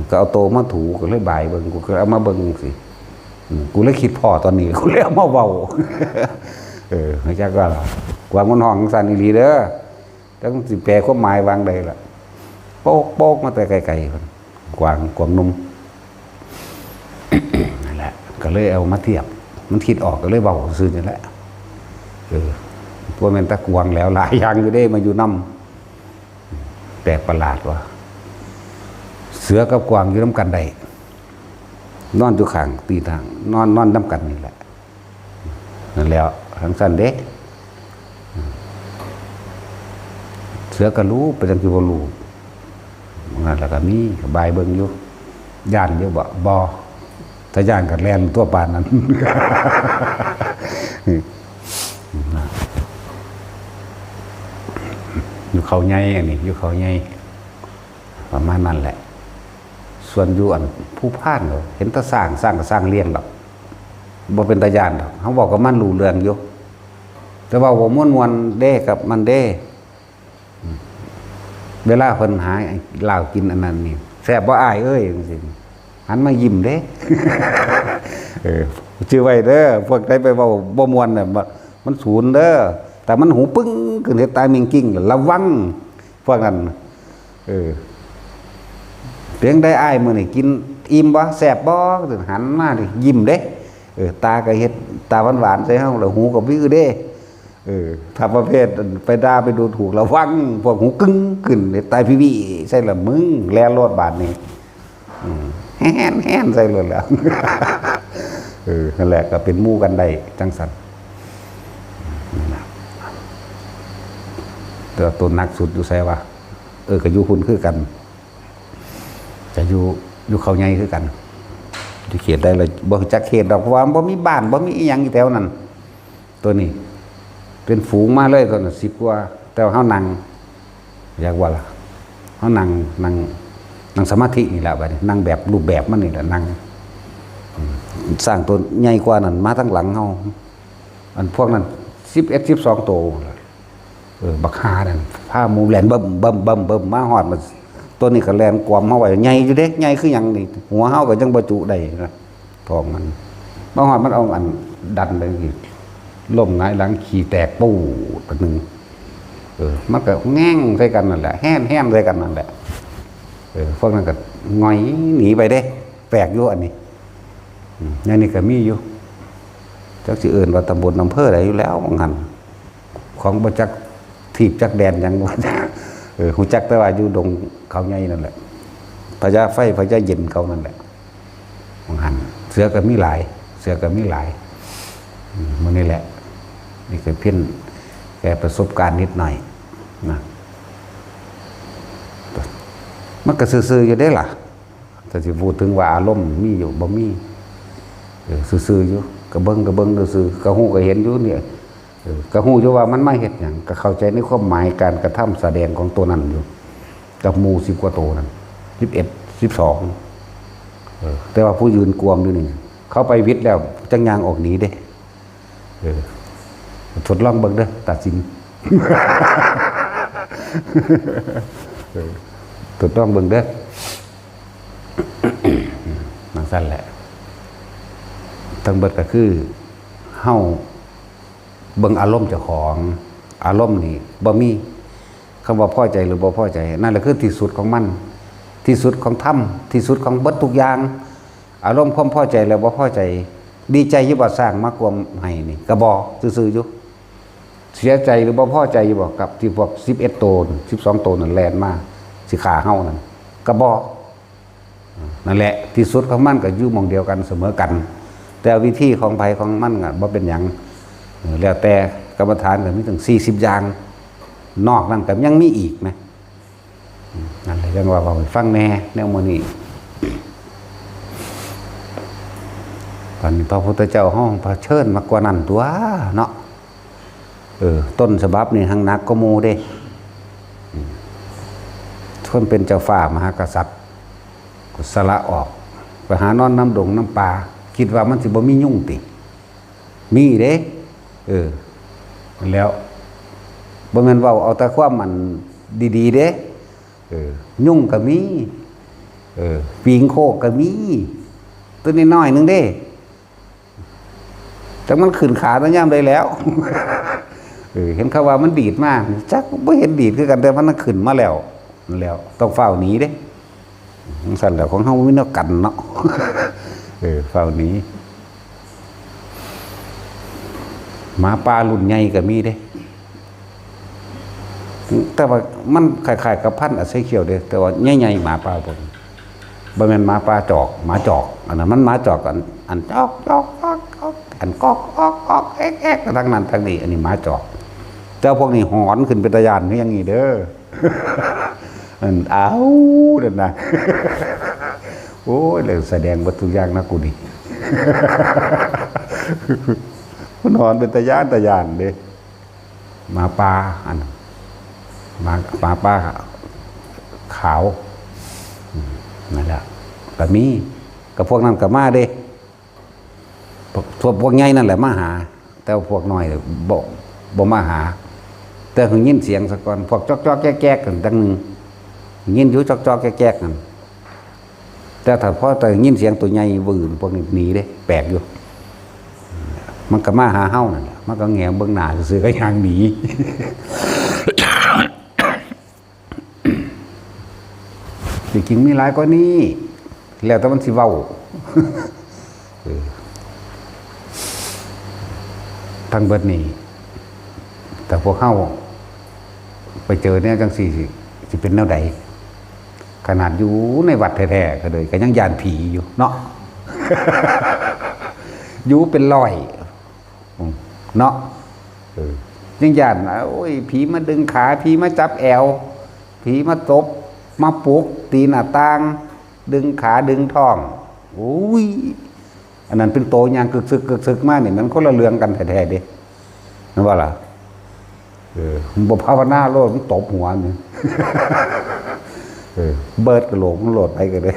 ກໍເອົາໂຕມາຖູ ກໍເລີຍບາຍເບິ່ງ ກູກໍເອົາມາເບິ່ງຈັ່ງຊີ້. ອືມ ກູເລີຍຄິດພໍ້ຕອນນີ້ ກູເລີຍເອົາມາເວົ້າ. ເອີ ຮູ້ຈັກວ່າລະ ກວາງມັນຮ້ອງຈັ່ງຊັ້ນອີ່ຫຼີເດີ. ຈັກມັນຊິແປຄວາມໝາຍວ່າຈັ່ງໃດລະ. ໂປກໆມາແຕ່ໄກໆ ກວາງ ກວາງໜຸ່ມ. ນັ້ນແຫຼະ ກໍເລີຍເອົາມາທຽບ ມັນຄິດອອກກໍເລີຍເວົ້າຊື່ນີ້ແຫຼະ. ເອີ ບໍ່ແມ່ນແຕ່ກວາງແລ້ວ ຫຼາຍຢ່າງຢູ່ເດ້ມາຢູ່ນຳ. ແປກປະຫຼາດວ່າ ເສືອກັບກວາງຢູ່ນຳກັນໄດ້ ນອນຢູ່ຂ້າງຕີທາງ ນອນ ນອນນຳກັນນີ້ແຫຼະ. ນັ້ນແຫຼະ ຈັ່ງຊັ້ນເດ້. ເສືອກໍຮູ້ ເປັນຫຍັງຊິບໍ່ຮູ້? ນັ້ນລະກໍມີ ກໍບາຍເບິ່ງຢູ່. ຢ້ານຢູ່ບໍ່? ບໍ່. ຖ້າຢ້ານກໍແລ່ນຕົວະປານນັ້ນ. ຢູ່ເຂົາໃຫຍ່ ອັນນີ້ຢູ່ເຂົາໃຫຍ່ ປະມານນັ້ນແຫຼະ. ສ່ວນຢູ່ອັນພູພານ ເຫັນແຕ່ຊ້າງ ຊ້າງກໍຊ້າງລ້ຽງດອກ ບໍ່ເປັນຕາຢ້ານດອກ. ເຮົາເວົ້າກັບມັນຮູ້ເລື່ອງຢູ່ ແຕ່ເວົ້າບໍ່ມ່ວນໆເດ້ກັບມັນເດ້. ເວລາເພິ່ນຫາເຫຼົ້າກິນອັນນັ້ນນີ້ ແຊບບໍ່ອ້າຍເອີຍ ຈັ່ງຊີ້ ຫັນມາຍິ້ມເດ້. ເອີ ຈື່ໄວ້ເດີ ພວກໃດໄປເວົ້າບໍ່ມ່ວນນະ ມັນສູນເດີ. ແຕ່ມັນຫູປຶ້ງຂຶ້ນເຮັດຕາມິງກິ້ງ ລະວັງພວກນັ້ນ. ເອີ ເປັນໃດອ້າຍ ມື້ນີ້ກິນອີ່ມບໍ່ ແຊບບໍ່? ຫັນມາ ຍິ້ມເດ້. ເອີ ຕາກໍເຮັດຕາຫວານໆໃສ່ເຮົາ ລະຫູກໍວືເດ້. ເອີ ຖ້າປະເພດໄປດ່າໄປດູຖູກ ລະວັງ ພວກຫູກຶ້ງຂຶ້ນ ເຮັດຕາພິວິໃສ່ລະມຶງ ແລ່ນໂລດບາດນີ້. ອືມ ແຮນໆໃສ່ໂລດແຫຼະ ເອີ ນັ້ນແຫຼະ ກໍເປັນໝູ່ກັນໄດ້ຈັ່ງຊັ້ນ ນັ້ນລະ ແຕ່ວ່າໂຕໜັກສຸດຢູ່ໃສວະ? ເອີ ກໍຢູ່ພຸ້ນຄືກັນ ກໍຢູ່ ຢູ່ເຂົາໃຫຍ່ຄືກັນ ຢູ່ເຂດໃດລະ ບໍ່ຮູ້ຈັກເຂດດອກ ເພາະວ່າມັນບໍ່ມີບ້ານ ບໍ່ມີອີ່ຫຍັງຢູ່ແຖວນັ້ນ. ໂຕນີ້ເປັນຝູງມາເລີຍ ໂຕນັ້ນສິບກວ່າ ແຕ່ວ່າເຮົານັ່ງ ຢາກວ່າລະ ເຮົານັ່ງ ນັ່ງ ນັ່ງສະມາທິນີ້ລະ ບາດນີ້ນັ່ງແບບຮູບແບບມັນນີ້ລະ ນັ່ງ ອືມ ຊ້າງໂຕໃຫຍ່ກວ່ານັ້ນມາທາງຫຼັງເຮົາ ອັນພວກນັ້ນສິບເອັດ ສິບສອງໂຕ ເອີ ບັກຫ່ານັ້ນພາໝູ່ແລ່ນບຶ້ມໆໆໆ ມາຮອດມັນ ໂຕນີ້ກໍແລ່ນກວມເຮົາໄວ້ ໃຫຍ່ຢູ່ເດ້ ໃຫຍ່ຄືຫຍັງນີ້ ຫົວເຮົາກໍຍັງບໍ່ຈຸໄດ້ນະ ທ້ອງມັນ ມາຮອດມັນເອົາອັນດັນໄປອີກ ລົ້ມຫງາຍຫຼັງຂີ້ແຕກປູດບາດໜຶ່ງ ເອີ ມັນກໍແງ່ງໃສ່ກັນນັ້ນແຫຼະ ແຮນໆໃສ່ກັນນັ້ນແຫຼະ ເອີ ພວກນັ້ນກໍຫງອຍໜີໄປເດ້ ແປກຢູ່ອັນນີ້ ອືມ ແນວນີ້ກໍມີຢູ່ ຈັກຊິເອີ້ນວ່າຕຳບົນອຳເພີໃດຢູ່ແລ້ວ ວ່າຊັ້ນ ຂອງບໍ່ຈັກ ທີບຈັກແດນຫຍັງ ເອີ ຮູ້ຈັກແຕ່ວ່າຢູ່ດົງເຂົາໃຫຍ່ນັ້ນແຫຼະ ພະຍາໄຟ ພະຍາເຢັນເຂົານັ້ນແຫຼະ ວ່າຫັ້ນ ເສືອກໍມີຫຼາຍ ເສືອກໍມີຫຼາຍ ອືມ ມື້ນີ້ແຫຼະ ນີ້ກໍເປັນແຕ່ປະສົບການນິດໜ້ອຍນະ ມັນກໍຊື່ໆຢູ່ເດ້ລະ ແຕ່ຊິເວົ້າເຖິງວ່າອາລົມມີຢູ່ ບໍ່ມີ ເອີ ຊື່ໆຢູ່ ກໍເບິ່ງ ກໍເບິ່ງຊື່ໆ ກໍຮູ້ກໍເຫັນຢູ່ນີ້ ເອີ ກໍຮູ້ຢູ່ວ່າມັນມາເຮັດຫຍັງ ກໍເຂົ້າໃຈໃນຄວາມໝາຍການກະທຳສະແດງຂອງໂຕນັ້ນຢູ່ ກັບໝູ່ສິບກວ່າໂຕນັ້ນ ສິບເອັດ ສິບສອງ ເອີ ແຕ່ວ່າຜູ້ຢືນກວມຢູ່ນີ້ ເຂົາໄປຫວິດແລ້ວ ຈັ່ງຍ່າງອອກໜີເດ້ ເອີ ທົດລອງເບິ່ງເດີ ຕັດສິນ ເອີ ທົດລອງເບິ່ງເດີ ຈັ່ງຊັ້ນແຫຼະ ທັງເບິດກໍຄືເຮົາເບິ່ງອາລົມເຈົ້າຂອງ ອາລົມນີ້ບໍ່ມີຄຳວ່າພໍໃຈ ຫຼື ບໍ່ພໍໃຈ ນັ້ນແຫຼະຄືທີ່ສຸດຂອງມັນ ທີ່ສຸດຂອງທຳ ທີ່ສຸດຂອງເບິດທຸກຢ່າງ ອາລົມຄວາມພໍໃຈ ແລະ ບໍ່ພໍໃຈ ດີໃຈຢູ່ບໍ່ ຊ້າງມາກວມໄຮ່ນີ້ ກໍບໍ່ ຊື່ໆຢູ່ ເສຍໃຈ ຫຼື ບໍ່ພໍໃຈຢູ່ບໍ່ ກັບທີ່ພວກສິບເອັດໂຕ ສິບສອງໂຕນັ້ນແລ່ນມາ ຊິຂ້າເຮົານັ້ນ ກໍບໍ່ ນັ້ນແຫຼະ ທີ່ສຸດຂອງມັນກໍຢູ່ໝ່ອງດຽວກັນ ສະເໝີກັນ ແຕ່ວິທີຂອງໃຜຂອງມັນກໍບໍ່ເປັນຫຍັງ ເອີ ແລ້ວແຕ່ ກຳມະຖານກໍມີຕັ້ງສີ່ສິບຢ່າງ ນອກນັ້ນກໍຍັງມີອີກນະ. ນັ້ນແຫຼະ ຈັ່ງວ່າເວົ້າໃຫ້ຟັງແດ່ແນວມື້ນີ້ ຕອນນີ້ພະພຸດທະເຈົ້າເຮົາພະເຊີນມາກວ່ານັ້ນຕົວະເນາະ ເອີ ຕົ້ນສະບັບນີ້ຮັ່ງໜັກກວ່າໝູ່ເດ້ ຄົນເປັນເຈົ້າຟ້າມະຫາກະສັດກໍສະຫຼະອອກ ໄປຫານອນນຳດົງນຳປ່າ ຄິດວ່າມັນຊິບໍ່ມີຍຸງຕິ? ມີເດ້ ເອີ ແລ້ວ ບໍ່ແມ່ນເວົ້າເອົາແຕ່ຄວາມອັນດີໆເດ້ ເອີ ຍຸງກໍມີ ເອີ ປີງໂຄກກໍມີ ຕົວນ້ອຍໆໜຶ່ງເດ້ ຈັກມັນຂຶ້ນຂາແຕ່ຍາມໃດແລ້ວ ເອີ ເຫັນເຂົາວ່າມັນດີດມາ ຈັກບໍ່ເຫັນດີດຄືກັນ ແຕ່ມັນຂຶ້ນມາແລ້ວ ແລ້ວ ຕ້ອງຟ້າວໜີເດ້. ຈັ່ງຊັ້ນແຫຼະ ຂອງເຮົາມີແນວກັນເນາະ ເອີ ຟ້າວໜີ ໝາປ່າລຸ້ນໃຫຍ່ກໍມີເດ້ ແຕ່ວ່າມັນຄ້າຍໆກັບພັນອາໄຊຂຽວເດ້ ແຕ່ວ່າໃຫຍ່ໆ ໝາປ່າພວກນີ້ ບໍ່ແມ່ນໝາປ່າຈອກ ໝາຈອກ ອັນນັ້ນມັນໝາຈອກ ອັນ ອັນຈອກ ຈອກ ຈອກ ຈອກ ອັນກອກ ອອກ ອອກ ແອກ ແອກ ທາງນັ້ນທາງນີ້ ອັນນີ້ໝາຈອກ ແຕ່ພວກນີ້ຫອນຂຶ້ນເປັນຕາຢ້ານຄືຫຍັງນີ້ເດີ. ອັນ ອ້າວ ນັ້ນນະ ໂອ້ຍ ແລ້ວສະແດງເບິດທຸກຢ່າງນະກູນີ້ ມັນຫອນເປັນຕາຢ້ານ ຕາຢ້ານເດ້ ໝາປ່າ ອັນ ໝາ ໝາປ່າຂາວ ອືມ ນັ້ນແຫຼະ ກໍມີ ກໍພວກນັ້ນກໍມາເດ້ ພວກ ພວກໃຫຍ່ນັ້ນແຫຼະມາຫາ ແຕ່ວ່າພວກນ້ອຍບໍ່ ບໍ່ມາຫາ ແຕ່ຫຶງຍິນສຽງສາກ່ອນ ພວກຈອກໆແຈກໆນັ້ນຈັ່ງໜຶ່ງ ຍິນຢູ່ຈອກໆແຈກໆນັ້ນ ແຕ່ຖ້າພໍໄດ້ຍິນສຽງໂຕໃຫຍ່ວືນ ພວກນີ້ໜີເດ້ ແປກຢູ່ ມັນກໍມາຫາເຮົານັ້ນແຫຼະ ມັນກໍແງມເບິ່ງໜ້າຊື່ໆ ກໍຍ່າງໜີ. ທີ່ຈິງມີຫຼາຍກວ່ານີ້ ແລ້ວແຕ່ມັນຊິເວົ້າ ເອີ ທັງເບິດນີ້ ຖ້າພວກເຮົາໄປເຈີແນວຈັ່ງຊີ້ ຊິ ຊິເປັນແນວໃດ? ຂະໜາດຢູ່ໃນວັດແທ້ໆ ກໍເລີຍ ກໍຍັງຢ້ານຜີຢູ່ເນາະ ຢູ່ເປັນຮ້ອຍ ອືມ ເນາະ ເອີ ຍັງຢ້ານ ໂອ້ຍ ຜີມາດຶງຂາ ຜີມາຈັບແອວ ຜີມາຕົບ ມາປຸກ ຕີໜ້າຕ່າງ ດຶງຂາດຶງທ້ອງ ໂອ້ຍ ອັນນັ້ນເປັນໂຕຍ່າງກຶກຊຶກກຶກຊຶກມານີ້ ມັນຄົນລະເລື່ອງກັນແທ້ໆເດ້ ແມ່ນບໍ່ລະ? ເອີ ມັນບໍ່ພາວະນາໂລດ ມັນຕົບຫົວນີ້ ເອີ ເບີດກະໂຫຼກມັນໂລດ ໃຜກໍໄດ້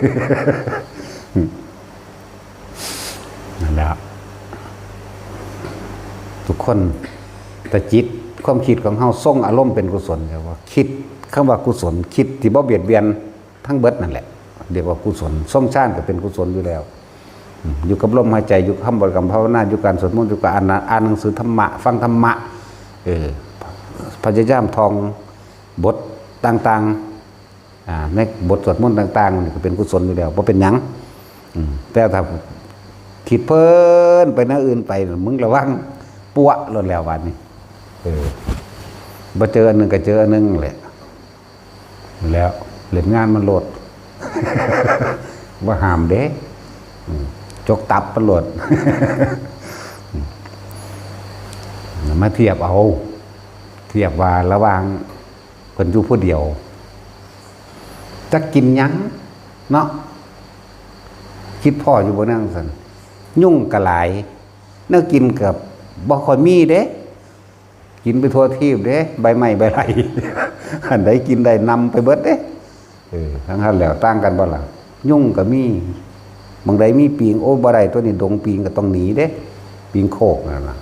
ນັ້ນແຫຼະ ທຸກຄົນ ແຕ່ຈິດ ຄວາມຄິດຂອງເຮົາຊົງອາລົມເປັນກຸສົນ ແລ້ວກໍຄິດ ຄຳວ່າກຸສົນ ຄິດທີ່ບໍ່ບຽດບຽນ ທັງເບິດນັ້ນແຫຼະ ເອີ້ນວ່າກຸສົນ. ຊົງຊານກໍເປັນກຸສົນຢູ່ແລ້ວ ອືມ ຢູ່ກັບລົມຫາຍໃຈ ຢູ່ກັບຄຳບໍລິກຳພາວະນາ ຢູ່ການສວດມົນ ຢູ່ກັບອ່ານ ອ່ານໜັງສືທຳມະ ຟັງທຳມະ ເອີ ພະຍາຍາມທ່ອງບົດຕ່າງໆ ອ່າ ໃນບົດສວດມົນຕ່າງໆ ນີ້ກໍເປັນກຸສົນຢູ່ແລ້ວ ບໍ່ເປັນຫຍັງ ອືມ ແຕ່ຖ້າຄິດເພີນໄປແນວອື່ນໄປ ມຶງລະວັງປົວະໂລດແລ້ວບາດນີ້ ເອີ ບໍ່ເຈີອັນໜຶ່ງກໍເຈີອັນໜຶ່ງແຫຼະ. ແລ້ວເລ່ນງານມັນໂລດ ບໍ່ຫ້າມເດ້ ອືມ ຈົກຕັບມັນໂລດ ມາທຽບເອົາ ທຽບວ່າລະຫວ່າງເພິ່ນຢູ່ຜູ້ດຽວ ຈັກກິນຫຍັງເນາະ ຄິດພໍ້ຢູ່ບໍ່ນາງຊັ້ນ ຍຸງກໍຫຼາຍ ແນວກິນກໍບໍ່ຄ່ອຍມີເດ້. ກິນໄປທົ່ວທີບເດ້ ໃບໄມ້ໃບໄຫຼ ອັນໃດກິນໄດ້ນຳໄປເບິດເດ້ ເອີ ທັງຫັ້ນແລ້ວ ຕ່າງກັນບໍ່ລະ? ຍຸງກໍມີ ໝ່ອງໃດມີປີງ ໂອ້ ບໍ່ໄດ້ ຕົວນີ້ດົງປີງກໍຕ້ອງໜີເດ້ ປີງໂຄກນັ້ນນະ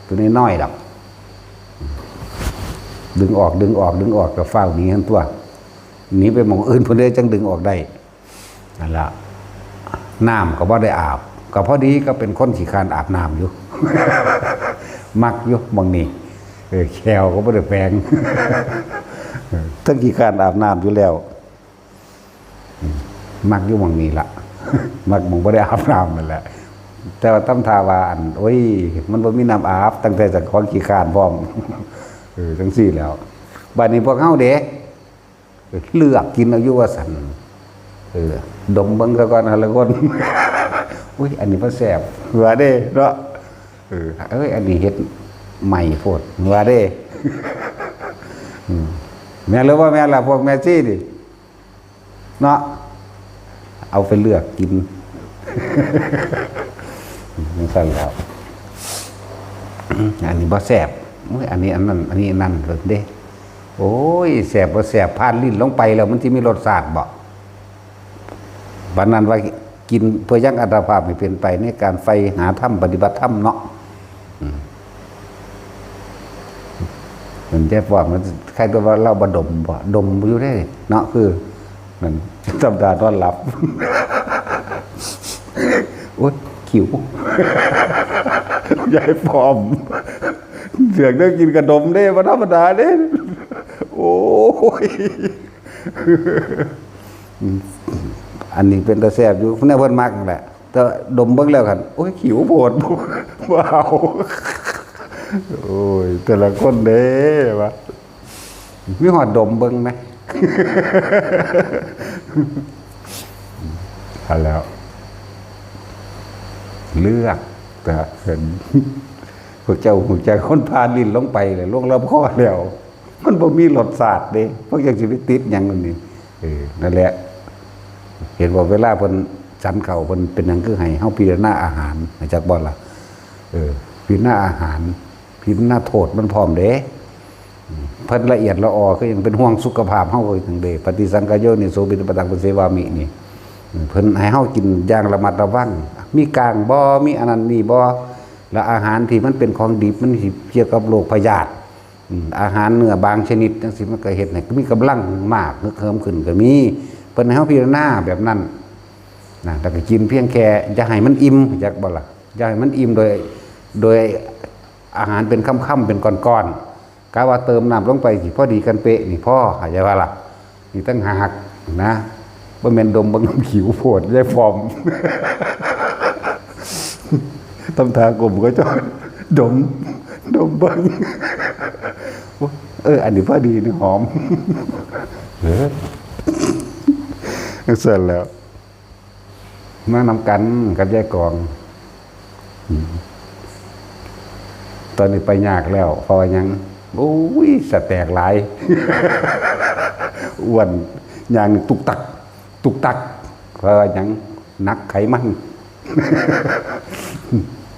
ຕົວນ້ອຍໆດອກ ດຶງອອກ ດຶງອອກ ດຶງອອກ ກໍຟ້າວໜີຫັ້ນຕົວະ ໜີໄປໝ່ອງອື່ນພຸ້ນເດ້ ຈັ່ງດຶງອອກໄດ້. ນັ້ນລະ ນ້ຳກໍບໍ່ໄດ້ອາບ ກໍພໍດີກໍເປັນຄົນຂີ້ຄ້ານອາບນ້ຳຢູ່ ມັກຢູ່ໝ່ອງນີ້ ເອີ ແຂ້ວກໍບໍ່ໄດ້ແປງ ເທິງຂີ້ຄ້ານອາບນ້ຳຢູ່ແລ້ວ ມັກຢູ່ໝ່ອງນີ້ລະ ມັກໝ່ອງບໍ່ໄດ້ອາບນ້ຳນັ້ນແຫຼະ ແຕ່ວ່າຕຳທ່າວ່າ ອັນ ໂອ້ຍ ມັນບໍ່ມີນ້ຳອາບ ຕັ້ງແຕ່ເຈົ້າຂອງຂີ້ຄ້ານພ້ອມ ເອີ ຈັ່ງຊີ້ແລ້ວ ບາດນີ້ພວກເຮົາເດ ເລືອກກິນເອົາຢູ່ວ່າຊັ້ນ ເອີ ດົມເບິ່ງຊະກ່ອນ ແຕ່ລະຄົນ ອຸ້ຍ ອັນນີ້ບໍ່ແຊບ ວ່າເດ້ເນາະ ເອີ ເອີຍ ອັນນີ້ເຮັດໃໝ່ໂພດ ວ່າເດ້ ອືມ ແມ່ນຫຼືບໍ່ແມ່ນລະ ພວກແມ່ຊີນີ້ເນາະ ເອົາໄປເລືອກກິນ ຈັ່ງຊັ້ນແລ້ວ ອັນນີ້ບໍ່ແຊບ ອຸ້ຍ ອັນນີ້ອັນນັ້ນ ອັນນີ້ອັນນັ້ນເລີຍເດ້ ໂອ້ຍ ແຊບບໍ່ແຊບ ຜ່ານລີ້ນລົງໄປແລ້ວ ມັນຊິມີລົດຊາດບໍ່? ປານນັ້ນວ່າກິນເພື່ອຍັງອັດຕະພາບໃຫ້ເປັນໄປໃນການໃຝ່ຫາທຳ ປະຕິບັດທຳເນາະ ອືມ ມັນແຈບວ່າມັນຄ້າຍຕົວວ່າລາວບໍ່ດົມບໍ່ ດົມຢູ່ເດ້ເນາະ ຄື ນັ້ນ ທຳດານອນຫຼັບ ໂອ້ຍ ຂິວ ຢາຍຟອມ ເລື່ອງແນວກິນກະດົມເດ້ ບໍ່ທຳມະດາເດ້ ໂອ້ຍ ອັນນີ້ເປັນຕາແຊບຢູ່ ແນວເພິ່ນມັກຫັ້ນແຫຼະ ແຕ່ດົມເບິ່ງແລ້ວຫັ້ນ ໂອ້ຍ ຂິວໂພດ ບໍ່ເອົາ ໂອ້ຍ ແຕ່ລະຄົນເດ້ວ່າ ມີຮອດດົມເບິ່ງນະ ຫັ້ນແຫຼ້ວ ເລືອກ ແຕ່ເຫັນ ພວກເຈົ້າຮູ້ຈັກຄົນຜ່ານລີ້ນລົງໄປແລ້ວ ລົງລຳຄໍແລ້ວ ມັນບໍ່ມີລົດຊາດເດ້ ພວກເຈົ້າຊິໄປຕິດຫຍັງອັນນີ້ ເອີ ນັ້ນແຫຼະ ເຫັນບໍ່ ເວລາເພິ່ນສັນເຂົ້າ ເພິ່ນເປັນຫຍັງຄືໃຫ້ເຮົາພິຈາລະນາອາຫານ ຮູ້ຈັກບໍ່ລະ? ເອີ ພິຈາລະນາອາຫານ ພິຈາລະນາໂທດມັນພ້ອມເດ້ ເພິ່ນລະອຽດລະອໍ ຄືຫຍັງ ເປັນຫ່ວງສຸຂະພາບເຮົາຄືຫຍັງເດ້ ປະຕິສັງຂາໂຍນິໂສ ປິນນະປາຕັງ ປະເສວາມິ ນີ້ ເພິ່ນໃຫ້ເຮົາກິນຢ່າງລະມັດລະວັງ ມີກ້າງບໍ່ ມີອັນນັ້ນນີ້ບໍ່ ແລະອາຫານທີ່ມັນເປັນຂອງດິບ ມັນຊິກ່ຽວກັບໂລກພະຍາດ ອາຫານເນື້ອບາງຊະນິດຈັ່ງຊີ້ ມັນກໍເຮັດໃຫ້ມີກຳລັງມາກ ຮຶກເຫີມຂຶ້ນກໍມີ ເພິ່ນໃຫ້ເຮົາພິຈາລະນາແບບນັ້ນນະ ແລ້ວກໍກິນພຽງແຄ່ ຢ່າໃຫ້ມັນອີ່ມ ຮູ້ຈັກບໍ່ລະ? ຢ່າໃຫ້ມັນອີ່ມໂດຍ ໂດຍອາຫານເປັນຄຳໆ ເປັນກ້ອນໆ ກະວ່າເຕີມນ້ຳລົງໄປຊິພໍດີກັນເປະນີ້ພໍ ເຂົ້າໃຈບໍ່ລະ? ນີ້ຕ່າງຫາກນະ ບໍ່ແມ່ນດົມເບິ່ງຂິວໂພດ ຍາຍຟອມ ທຳທ່າກົ້ມກໍຈະດົມ ດົມເບິ່ງ ເອີ ອັນນີ້ພໍດີນີ້ ຫອມ ເອີ ຈັ່ງຊັ້ນແຫຼ້ວ ມານຳກັນກັບຍາຍກອງ. ອືມ ຕອນນີ້ໄປຍາກແລ້ວ ເພາະວ່າຫຍັງ? ໂອ້ຍ ສະແຕກຫຼາຍ ອ້ວນ ຍ່າງຕຸກຕັກ ຕຸກຕັກ ເພາະວ່າຫຍັງ? ໜັກໄຂມັນ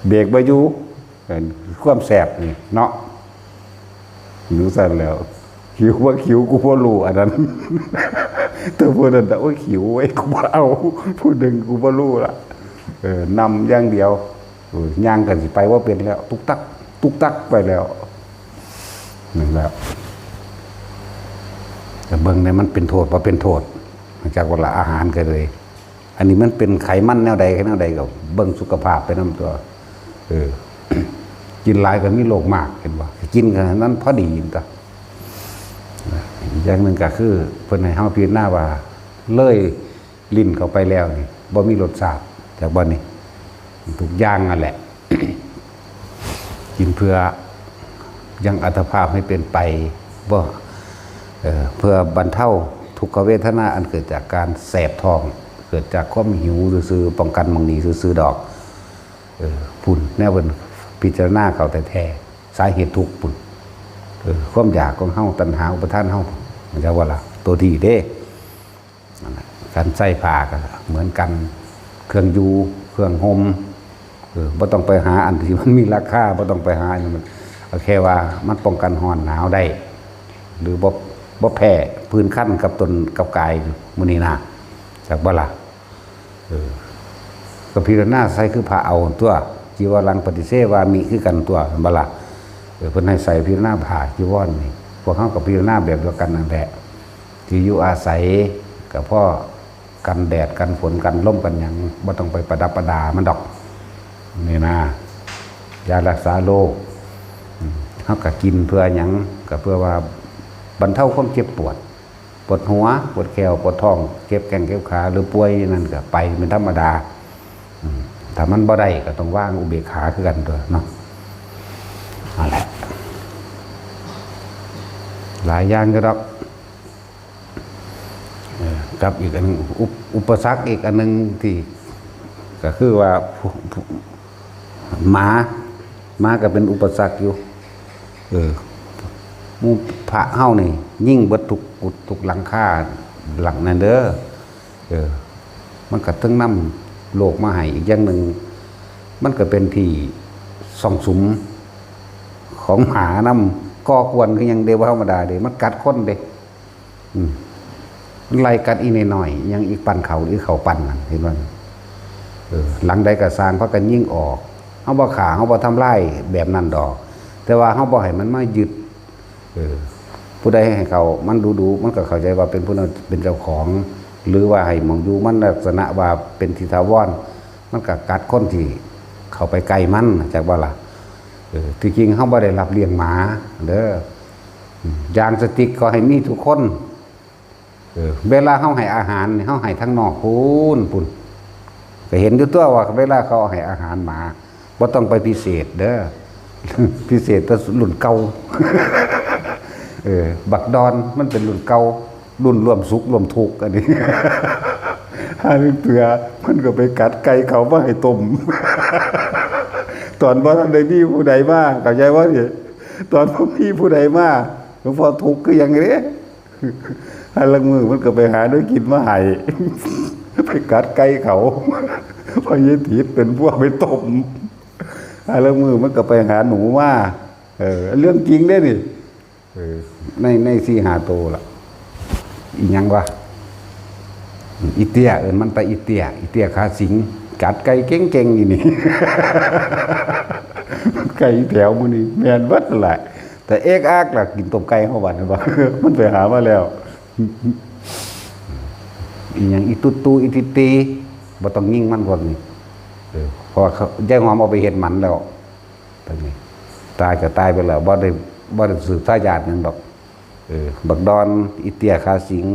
ເບຣກບໍ່ຢູ່. ເອີ ຄວາມແຊບນີ້ເນາະ ຢູ່ຊັ້ນແລ້ວ ຫິວບໍ່ຫິວກູບໍ່ຮູ້ ອັນນັ້ນ ແຕ່ຜູ້ນັ້ນ ໂອ້ຍ ຫິວເວີຍ ກູບໍ່ເອົາ ຜູ້ໜຶ່ງ ກູບໍ່ຮູ້ລະ ເອີ ນຳຢ່າງດຽວ ເອີ ຍ່າງກໍຊິໄປບໍ່ເປັນແລ້ວ ຕຸກຕັກ ຕຸກຕັກໄປແລ້ວ ນັ້ນແຫຼະ ແຕ່ເບິ່ງແດ່ ມັນເປັນໂທດບໍ່ເປັນໂທດ ຮູ້ຈັກວ່າລະ ອາຫານກໍເລີຍ ອັນນີ້ມັນເປັນໄຂມັນແນວໃດ ແນວໃດກໍເບິ່ງສຸຂະພາບໄປນຳຕົວະ ເອີ ກິນຫຼາຍກໍມີໂລກມາກ ເຫັນບໍ່? ກິນຂະໜາດນັ້ນພໍດີຕົວະ. ຢ່າງໜຶ່ງກໍຄືເພິ່ນໃຫ້ເຮົາພິຈາລະນາວ່າ ເລີຍ ຫຼິ້ນເຂົ້າໄປແລ້ວນີ້ ບໍ່ມີລົດຊາດ ຈັກບໍ່ນີ້? ທຸກຢ່າງນັ້ນແຫຼະ ກິນເພື່ອຍັງອັດຕະພາບໃຫ້ເປັນໄປ ບໍ່ ເອີ ເພື່ອບັນເທົາທຸກຂະເວທະນາອັນເກີດຈາກການແສບທ້ອງ ເກີດຈາກຄວາມຫິວຊື່ໆ ປ້ອງກັນໝ່ອງນີ້ຊື່ໆດອກ ເອີ ພຸ້ນ ແນວເພິ່ນພິຈາລະນາເຂົ້າແທ້ໆ ສາເຫດທຸກພຸ້ນ ເອີ ຄວາມຢາກຂອງເຮົາ ຕັນຫາ ອຸປະທານເຮົາ ເຈົ້າວ່າລະ ໂຕທີ່ເດ້. ນັ້ນແຫຼະ ການໃຊ້ຜ້າກໍເໝືອນກັນ ເຄື່ອງຢູ່ ເຄື່ອງຫົ່ມ ເອີ ບໍ່ຕ້ອງໄປຫາອັນທີ່ມັນມີລາຄາ ບໍ່ຕ້ອງໄປຫາອັນນັ້ນ ເອົາແຄ່ວ່າມັນປ້ອງກັນຮ້ອນໜາວໄດ້ ຫຼື ບໍ່ ບໍ່ແພ້ພື້ນຄັນກັບຕົນກັບກາຍມື້ນີ້ນາ ຈັກບໍ່ລະ? ເອີ ກໍພິຈາລະນາໃສ່ຄືຜ້າເອົາຕົວະ ຈີວະລັງປະຕິເສວາມິ ຄືກັນຕົວະ ແມ່ນບໍ່ລະ? ເອີ ເພິ່ນໃຫ້ໃສ່ພິຈາລະນາຜ້າຈີວອນນີ້ ພວກເຮົາກໍພິຈາລະນາແບບດຽວກັນນັ້ນແຫຼະ ທີ່ຢູ່ອາໄສກໍພໍກັນແດດກັນຝົນກັນລົມກັນຫຍັງ ບໍ່ຕ້ອງໄປປະດັບປະດາມັນດອກ ນີ້ນາ ຢາຮັກສາໂລກ ອືມ ເຮົາກໍກິນເພື່ອຫຍັງ? ກໍເພື່ອວ່າບັນເທົາຄວາມເຈັບປວດ ປວດຫົວ ປວດແຂ້ວ ປວດທ້ອງ ເຈັບແຂ້ງເຈັບຂາ ຫຼື ປ່ວຍນັ້ນກໍໄປເປັນທຳມະດາ ອືມ ຖ້າມັນບໍ່ໄດ້ກໍຕ້ອງວາງອຸເບກຂາຄືກັນຕົວະເນາະ ນັ້ນແຫຼະ ຫຼາຍຢ່າງຢູ່ດອກ ເອີ ກັບອີກອັນໜຶ່ງ ອຸປະ ອຸປະສັກອີກອັນໜຶ່ງທີ່ ກໍຄືວ່າ ໝາ ໝາກໍເປັນອຸປະສັກຢູ່ ເອີ ໝູ່ພະເຮົານີ້ຍິງເບິດທຸກກຸດທຸກຫຼັງຄາຫຼັງນັ້ນເດີ ເອີ ມັນກໍເຖິງນຳໂລກມາໃຫ້ ອີກຢ່າງໜຶ່ງ ມັນກໍເປັນທີ່ຊ່ອງສຸມຂອງໝານຳ ກໍ່ກວນຄືຫຍັງເດ້ ບໍ່ທຳມະດາເດ້ ມັນກັດຄົນເດ້. ອືມ ມັນໄລ່ກັດອີ່ນ້ອຍໆ ຫຍັງອີ່ປັ່ນເຂົ້າ ອີ່ເຂົ້າປັ່ນນັ້ນ ເຫັນບໍ່? ເອີ ຫຼັງໃດກໍຊ່າງ ພາກັນຍິງອອກ ເຮົາບໍ່ຂ້າ ເຮົາບໍ່ທຳລາຍແບບນັ້ນດອກ ແຕ່ວ່າເຮົາບໍ່ໃຫ້ມັນມາຍຶດ ເອີ ຜູ້ໃດໃຫ້ເຂົ້າມັນດຸໆ ມັນກໍເຂົ້າໃຈວ່າເປັນຜູ້ນັ້ນເປັນເຈົ້າຂອງ ຫຼືວ່າໃຫ້ໝ່ອງຢູ່ມັນລັກສະນະວ່າເປັນທີ່ຖາວອນ ມັນກໍກັດຄົນທີ່ເຂົ້າໄປໃກ້ມັນ ຈັກບໍ່ລະ? ເອີ ທີ່ຈິງເຮົາບໍ່ໄດ້ຮັບລ້ຽງໝາເດີ ຢາງສະຕິກກໍໃຫ້ມີທຸກຄົນ ເອີ ເວລາເຮົາໃຫ້ອາຫານນີ້ ເຮົາໃຫ້ທາງນອກພຸ້ນ ພຸ້ນ ກໍເຫັນຢູ່ຕົວະວ່າເວລາເຂົາໃຫ້ອາຫານໝາ ບໍ່ຕ້ອງໄປພິເສດເດີ ພິເສດແຕ່ລຸ້ນເກົ່າ ເອີ ບັກດອນມັນເປັນລຸ້ນເກົ່າ ລຸ້ນຮ່ວມສຸກຮ່ວມທຸກ ອັນນີ້ ຫາເທື່ອມັນກໍໄປກັດໄກ່ເຂົາມາໃຫ້ຕົ້ມ ຕອນບໍ່ທັນໄດ້ມີຜູ້ໃດມາ ເຂົ້າໃຈບໍ່ນີ້? ຕອນບໍ່ມີຜູ້ໃດມາ ຫຼວງພໍ່ທຸກຄືຫຍັງເດ້. ຫາລາງມື້ມັນກໍໄປຫາແນວກິນມາໃຫ້ ໄປກັດໄກ່ເຂົາ ພໍ່ໃຫຍ່ທິດເປັນພວກໄປຕົ້ມ ຫາລາງມື້ມັນກໍໄປຫາໜູມາ ເອີ ເລື່ອງຈິງເດ້ນີ້ ເອີ ໃນ ໃນສີ່ຫ້າໂຕລະ ອີຫຍັງວະ ອີເຕ້ຍ ເອີ້ນມັນຕາອີເຕ້ຍ ອີເຕ້ຍຂາສິງ ກັດໄກ່ເກັ່ງໆ ອີ່ນີ້ ໄກ່ແຖວມື້ນີ້ແມ່ນເບິດຫັ້ນແຫຼະ. ແຕ່ເອກອາກລະກິນຕົ້ມໄກ່ເຮົາບາດນີ້ວ່າ ມັນໄປຫາມາແລ້ວ ອີ່ຫຍັງອີຕຸດຕູ ອີຕິຕີ ບໍ່ຕ້ອງຍິງມັນພວກນີ້ ເອີ ເພາະວ່າເຂົາ ຍາຍຫອມເອົາໄປເຮັດໝັນແລ້ວ ຕາຍກໍຕາຍໄປແລ້ວ ບໍ່ໄດ້ ບໍ່ໄດ້ສືບທາຍາດຫຍັງດອກ ເອີ ບັກດອນ ອີເຕ້ຍຂາສິງ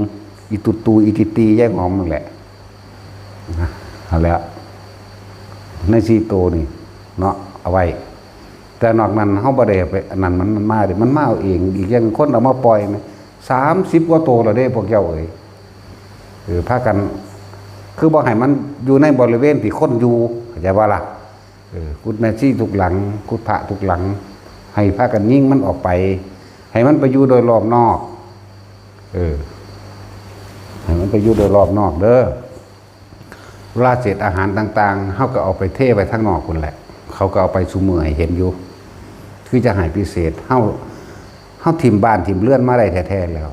ອີຕຸດຕູ ອີຕິຕີ ຍາຍຫອມນັ້ນແຫຼະ ນະ ຫັ້ນແຫຼະ ໃນສີ່ໂຕນີ້ເນາະ ເອົາໄວ້ ແຕ່ນອກນັ້ນເຮົາບໍ່ໄດ້ໄປອັນນັ້ນ ມັນ ມັນມາເດ້ ມັນມາເອົາເອງ. ອີກຢ່າງຄົນເອົາມາປ່ອຍແມ່ນສາມສິບກວ່າໂຕແລ້ວເດ້ພວກເຈົ້າເອີຍ. ເອີ ພາກັນ ຄືບໍ່ໃຫ້ມັນຢູ່ໃນບໍລິເວນທີ່ຄົນຢູ່ ເຂົ້າໃຈບໍ່ລະ? ເອີ ກຸດແມ່ຊີທຸກຫຼັງ ກຸດພະທຸກຫຼັງ ໃຫ້ພາກັນຍິງມັນອອກໄປ ໃຫ້ມັນໄປຢູ່ໂດຍລອບນອກ ເອີ ໃຫ້ມັນໄປຢູ່ໂດຍລອບນອກເດີ. ເວລາເສດອາຫານຕ່າງໆ ເຮົາກໍເອົາໄປເທໄວ້ທາງນອກພຸ້ນແຫຼະ ເຂົາກໍເອົາໄປຊຸມື້ໃຫ້ເຫັນຢູ່. ຄືຈະໃຫ້ພິເສດ ເຮົາ ເຮົາຖິ້ມບ້ານຖິ້ມເຮືອນມາໄດ້ແທ້ໆແລ້ວ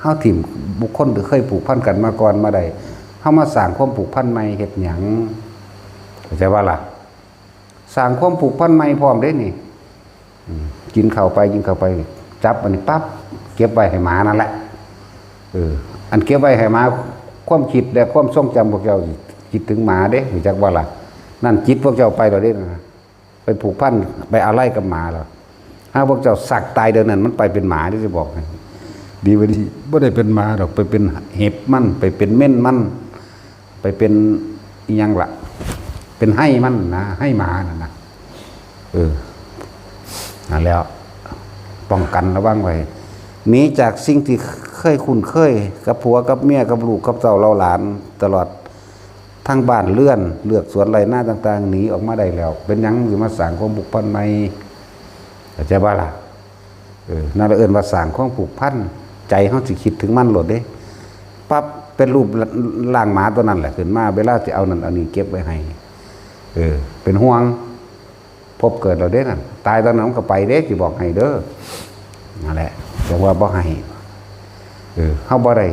ເຮົາຖິ້ມບຸກຄົນທີ່ເຄີຍຜູກພັນກັນມາກ່ອນມາໄດ້ ເຮົາມາສ້າງຄວາມຜູກພັນໃໝ່ເຮັດຫຍັງ? ເຂົ້າໃຈບໍ່ລະ? ສ້າງຄວາມຜູກພັນໃໝ່ພ້ອມເດ້ນີ້. ອືມ ກິນເຂົ້າໄປ ກິນເຂົ້າໄປ ຈັບອັນນີ້ປັບ ເກັບໄວ້ໃຫ້ໝານັ້ນແຫຼະ. ເອີ ອັນເກັບໄວ້ໃຫ້ໝາ ຄວາມຄິດ ແລະ ຄວາມຊົງຈຳພວກເຈົ້າຊິຄິດເຖິງໝາເດ້ ຮູ້ຈັກບໍ່ລະ? ນັ້ນຈິດພວກເຈົ້າໄປແລ້ວເດ້ນະ ໄປຜູກພັນ ໄປອາໄລກັບໝາແລ້ວ. ຫາພວກເຈົ້າສັກຕາຍດຽວນັ້ນ ມັນໄປເປັນໝາເດ້ ຊິບອກໃຫ້. ດີບໍ່ດີ ບໍ່ໄດ້ເປັນໝາດອກ ໄປເປັນເຫັບມັນ ໄປເປັນເມັນມັນ ໄປເປັນອີ່ຫຍັງລະ ເປັນໄຮ່ມັນນະ ໄຮ່ໝານັ້ນນະ. ເອີ ນັ້ນແຫຼະ ປ້ອງກັນລະວັງໄວ້ ໜີຈາກສິ່ງທີ່ເຄີຍຄຸ້ນເຄີຍກັບຜົວກັບເມຍ ກັບລູກກັບເຕົ້າເຫຼົ່າຫຼານ ຕະຫຼອດທັງບ້ານເຮືອນ ເລືອກສວນໄຮ່ນາຕ່າງໆ ໜີອອກມາໄດ້ແລ້ວ ເປັນຫຍັງຊິມາສ້າງຄວາມຜູກພັນໃໝ່? ເຂົ້າໃຈບໍ່ລະ? ເອີ ນັ້ນລະເອີ້ນວ່າສ້າງຄວາມຜູກພັນ ໃຈເຮົາຊິຄິດເຖິງມັນໂລດເດ້ ປັບ ເປັນຮູບຮ່າງໝາຕົວນັ້ນແຫຼະຂຶ້ນມາ ເວລາຊິເອົານັ້ນເອົານີ້ເກັບໄວ້ໃຫ້. ເອີ ເປັນຫ່ວງ ພົບເກີດແລ້ວເດ້ນັ້ນ ຕາຍຕອນນັ້ນມັນກໍໄປເດ້ ຊິບອກໃຫ້ເດີ. ນັ້ນແຫຼະ ຈັ່ງວ່າບໍ່ໃຫ້ ເອີ ເຮົາບໍ່ໄດ້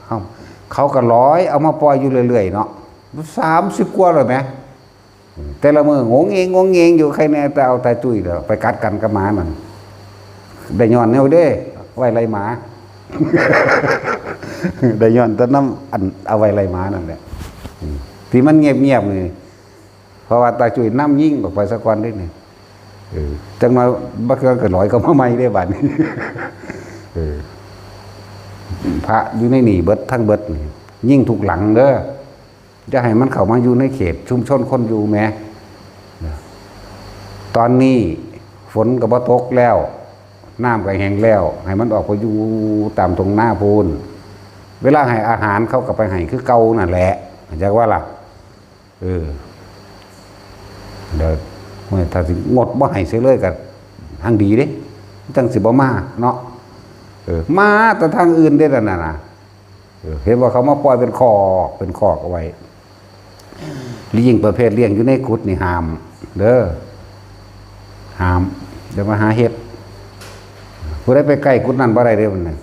ເຮົາ ເຂົາກໍລອຍເອົາມາປ່ອຍຢູ່ເລື້ອຍໆເນາະ ສາມສິບກວ່າແລ້ວແໝ ແຕ່ລະມື້ງົງເງງ ງົງເງງຢູ່ ໃຄແນ່ແຕ່ເອົາຕາຈຸ້ຍແລ້ວ ໄປກັດກັນກັບໝານັ້ນ ໄດ້ຍ້ອນແນວເດ້ ໄວ້ໄລ່ໝາ ໄດ້ຍ້ອນແຕ່ນຳອັນເອົາໄວ້ໄລ່ໝານັ້ນແຫຼະ ອືມ ທີ່ມັນງຽບໆນີ້ ເພາະວ່າຕາຈຸ້ຍນຳຍິງອອກໄປສາກ່ອນເດ້ນີ້ ເອີ ຈັກໜ້ອຍບັກເຄືອກໍລອຍເຂົ້າມາໃໝ່ເດ້ບາດນີ້ ເອີ ພະຢູ່ໃນນີ້ເບິດທັງເບິດນີ້ ຍິງທຸກຫຼັງເດີ ຢ່າໃຫ້ມັນເຂົ້າມາຢູ່ໃນເຂດຊຸມຊົນຄົນຢູ່ແໝ. ຕອນນີ້ຝົນກໍບໍ່ຕົກແລ້ວ ນ້ຳກໍແຫ້ງແລ້ວ ໃຫ້ມັນອອກໄປຢູ່ຕາມທົ່ງນາພຸ້ນ ເວລາໃຫ້ອາຫານເຂົາກໍໄປໃຫ້ຄືເກົ່ານັ້ນແຫຼະ ເຂົ້າໃຈວ່າລະ? ເອີ ດຽວ ໂອ້ຍ ຖ້າຊິງົດບໍ່ໃຫ້ເສຍເລີຍກໍທັງດີເດ້ ມັນຈັ່ງຊິບໍ່ມາເນາະ ເອີ ມາແຕ່ທາງອື່ນເດ້ນັ້ນນະ ເອີ ເຫັນວ່າເຂົາມາປ່ອຍເປັນຄອກ ເປັນຄອກເອົາໄວ້ ແລະ ຍິ່ງປະເພດລ້ຽງຢູ່ໃນກຸດນີ້ຫ້າມເດີ ຫ້າມ ຢ່າມາຫາເຮັດ ຜູ້ໃດໄປໃກ້ກຸດນັ້ນບໍ່ໄດ້ເດ້ ມັນນະ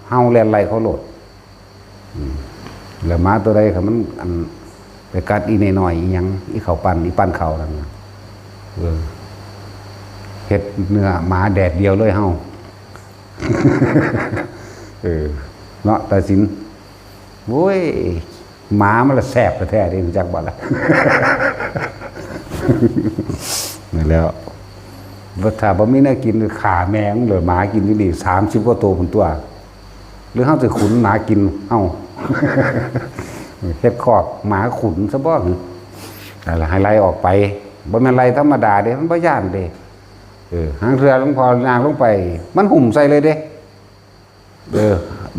ເຮົາແລ່ນໄລ່ເຂົາໂລດ ອືມ ແລ້ວໝາຕົວໃດຄັນມັນ ອັນ ໄປກັດອີ່ນ້ອຍໆ ອີ່ຫຍັງ ອີ່ເຂົ້າປັ້ນ ອີ່ປັ້ນເຂົ້ານັ້ນນະ ເອີ ເຮັດເນື້ອໝາແດດດຽວເລີຍເຮົາ ເອີ ເນາະ ຕາສິນ ໂອ້ຍ ໝາມັນລະແຊບແທ້ໆເດ້ ຮູ້ຈັກບໍ່ລະ? ນັ້ນແຫຼະ ຖ້າບໍ່ມີແນວກິນ ຂ້າແມ່ງເລີຍ ໝາກິນຢູ່ນີ້ສາມສິບກວ່າໂຕພຸ້ນຕົວະ ຫຼືເຮົາຊິຂຸນໝາກິນເຮົາ ເຮັດຄອກໝາຂຸນຊະບໍ່? ນັ້ນລະ ໃຫ້ໄລ່ອອກໄປ ບໍ່ແມ່ນໄລ່ທຳມະດາເດ້ ມັນບໍ່ຢ້ານເດ້ ເອີ ຫາງເທື່ອຫຼວງພໍ່ຍ່າງລົງໄປ ມັນຫຸ້ມໃສ່ເລີຍເດ້ ເອີ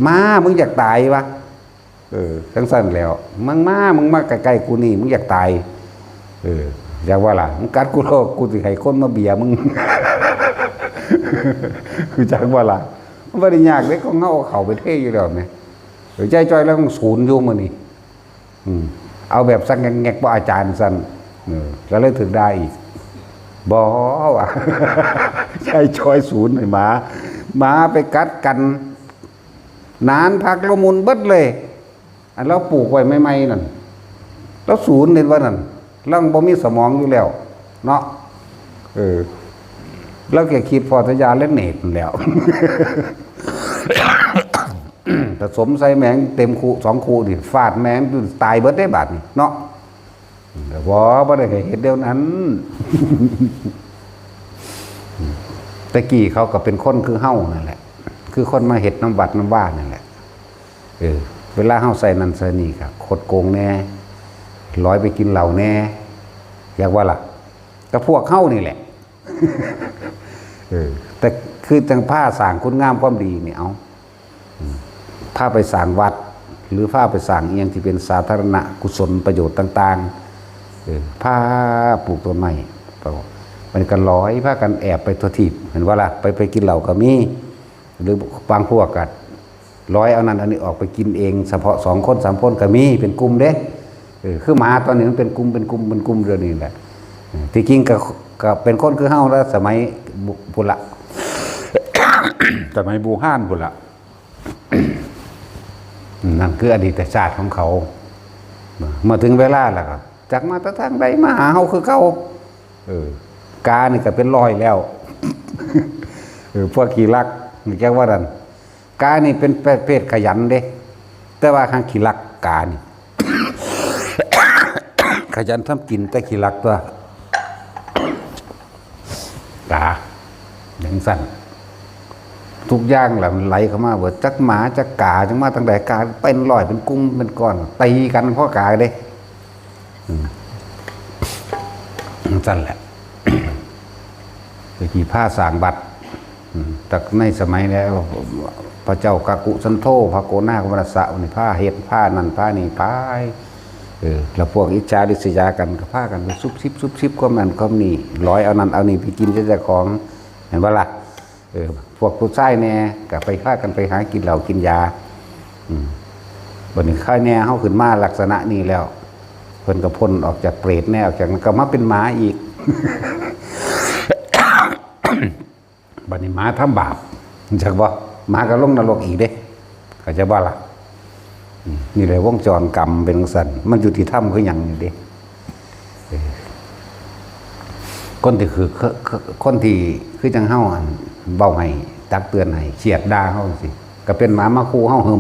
ໝາ ມຶງຢາກຕາຍວະ ເອີ ຈັ່ງຊັ້ນແຫຼ້ວ ມຶງມາ ມຶງມາໃກ້ໆກູນີ້ ມຶງຢາກຕາຍ ເອີ ຢາກວ່າລະ ມຶງກັດກູໂລດ ກູຊິໃຫ້ຄົນມາເບຍມຶງ ຮູ້ຈັກບໍ່ລະ ມັນບໍ່ໄດ້ຍາກເດ້ ຂອງເຮົາເອົາເຂົ້າໄປເທຢູ່ແລ້ວແໝ ເອີ ໃຈຈ່ອຍແລ້ວມັນສູນຢູ່ມື້ນີ້ ອືມ ເອົາແບບສັກແງກໆ ບໍ່ອາຈານຊັ້ນ ເອີ ກໍເລີຍຖືກດ່າອີກ ບໍ່ວ່າ ໃຊ້ຊອຍສູນໃຫ້ໝາ ໝາໄປກັດກັນ ນານຜັກລະມຸນເບິດເລີຍ ອັນລາວປູກໄວ້ໃໝ່ໆນັ້ນ ລາວສູນເຫັນວ່ານັ້ນ ລາວບໍ່ມີສະໝອງຢູ່ແລ້ວເນາະ ເອີ ລາວແຄ່ຄິດພໍ້ແຕ່ຢາແລະເນດນັ້ນແຫຼ້ວ ປະສົມໃສ່ແມງເຕັມຄຸສອງຄຸນີ້ ຟາດແມງຈົນຕາຍເບິດເດ້ບາດນີ້ເນາະ ແຕ່ບໍ່ ບໍ່ໄດ້ໃຫ້ເຮັດແນວນັ້ນ ແຕ່ກີ້ເຂົາກໍເປັນຄົນຄືເຮົານັ້ນແຫຼະ ຄືຄົນມາເຮັດນຳວັດນຳວານັ້ນແຫຼະ ເອີ ເວລາເຮົາໃສ່ນັ້ນໃສ່ນີ້ກໍຄົດໂກງແດ່ ລອຍໄປກິນເຫຼົ້າແດ່ ຢາກວ່າລະ ກໍພວກເຮົານີ້ແຫຼະ ເອີ ແຕ່ຄືຈັ່ງພາສ້າງຄຸນງາມຄວາມດີນີ້ ເອົາ ອືມ ພາໄປສ້າງວັດ ຫຼືພາໄປສ້າງອີ່ຫຍັງທີ່ເປັນສາທາລະນະກຸສົນປະໂຫຍດຕ່າງໆ ເອີ ພາປູກຕົ້ນໄມ້ ມັນກໍລອຍພາກັນແອບໄປທົ່ວທີບ ເຫັນບໍ່ລະ? ໄປ ໄປກິນເຫຼົ້າກໍມີ ຫຼືບາງພວກກໍລອຍເອົານັ້ນເອົານີ້ອອກໄປກິນເອງ ສະເພາະສອງຄົນສາມຄົນກໍມີ ເປັນກຸ່ມເດ້. ເອີ ຄືໝາຕອນນີ້ມັນເປັນກຸ່ມ ເປັນກຸ່ມ ເປັນກຸ່ມດຽວນີ້ແຫຼະ. ເອີ ທີ່ຈິງກໍ ກໍເປັນຄົນຄືເຮົາລະ ສະໄໝບຸ ພຸ້ນລະ ສະໄໝບູຮານພຸ້ນລະ. ນັ້ນຄືອະດີດຕະຊາດຂອງເຂົາ. ເມື່ອເຖິງເວລາແລ້ວກໍຈັກມາແຕ່ທາງໃດ ມາຫາເຮົາຄືເກົ່າ. ເອີ ການີ້ກໍເປັນຮ້ອຍແລ້ວ. ເອີ ພວກຂີ້ລັກ ແກວ່ານັ້ນ. ການີ້ເປັນປະເພດຂະຫຍັນເດ້ ແຕ່ວ່າຫາງຂີ້ລັກ ການີ້ ຂະຫຍັນທຳກິນ ແຕ່ຂີ້ລັກຕົວະ ກາ ຈັ່ງຊັ້ນ. ທຸກຢ່າງລະມັນໄຫຼເຂົ້າມາເບິດ ຈັກໝາຈັກກາ ຈັກມາທາງໃດ ກາເປັນຮ້ອຍເປັນກຸ່ມເປັນກ້ອນ ຕີກັນເພາະກາເດ້. ອືມ ຈັ່ງຊັ້ນແຫຼະ ແຕ່ກີ້ພາສ້າງວັດ ອືມ ແຕ່ໃນສະໄໝແລ້ວ ພະເຈົ້າກະກຸສັນໂທ ພະໂກນາກະມະນະສະ ນີ້ພາເຮັດ ພານັ້ນພານີ້ ພາ ເອີ ແລ້ວພວກອິດສາລິດສະຍາກັນ ກໍພາກັນໄປຊຸບຊິບ ຊຸບຊິບ ຄວາມນັ້ນຄວາມນີ້ ລອຍເອົານັ້ນເອົານີ້ໄປກິນໃສ່ເຈົ້າຂອງ ແມ່ນບໍ່ລະ? ເອີ ພວກຜູ້ຊາຍແດ່ກໍໄປ ພາກັນໄປຫາກິນເຫຼົ້າກິນຢາ. ອືມ ບັດນີ້ໃຄແດ່ເຮົາຂຶ້ນມາລັກສະນະນີ້ແລ້ວ ເພິ່ນກໍພົ້ນອອກຈາກເປດແດ່ ອອກຈາກນັ້ນກໍມາເປັນໝາອີກ. ບັດນີ້ໝາທຳບາບ ຮູ້ຈັກບໍ່? ໝາກໍລົງນະລົກອີກເດ້ ເຂົ້າໃຈບໍ່ລະ? ອືມ ນີ້ແຫຼະວົງຈອນກຳເປັນຈັ່ງຊັ້ນ ມັນຍຸຕິທຳຄືຫຍັງນີ້ເດ້. ເອີ ຄົນທີ່ຄື ຄົນທີ່ຄືຈັ່ງເຮົາ ອັນ ເວົ້າໃຫ້ ຕັກເຕືອນໃຫ້ ຄຽດດ່າເຮົາຈັ່ງຊີ້ ກໍເປັນໝາມາຂູ່ເຮົາຫຶ່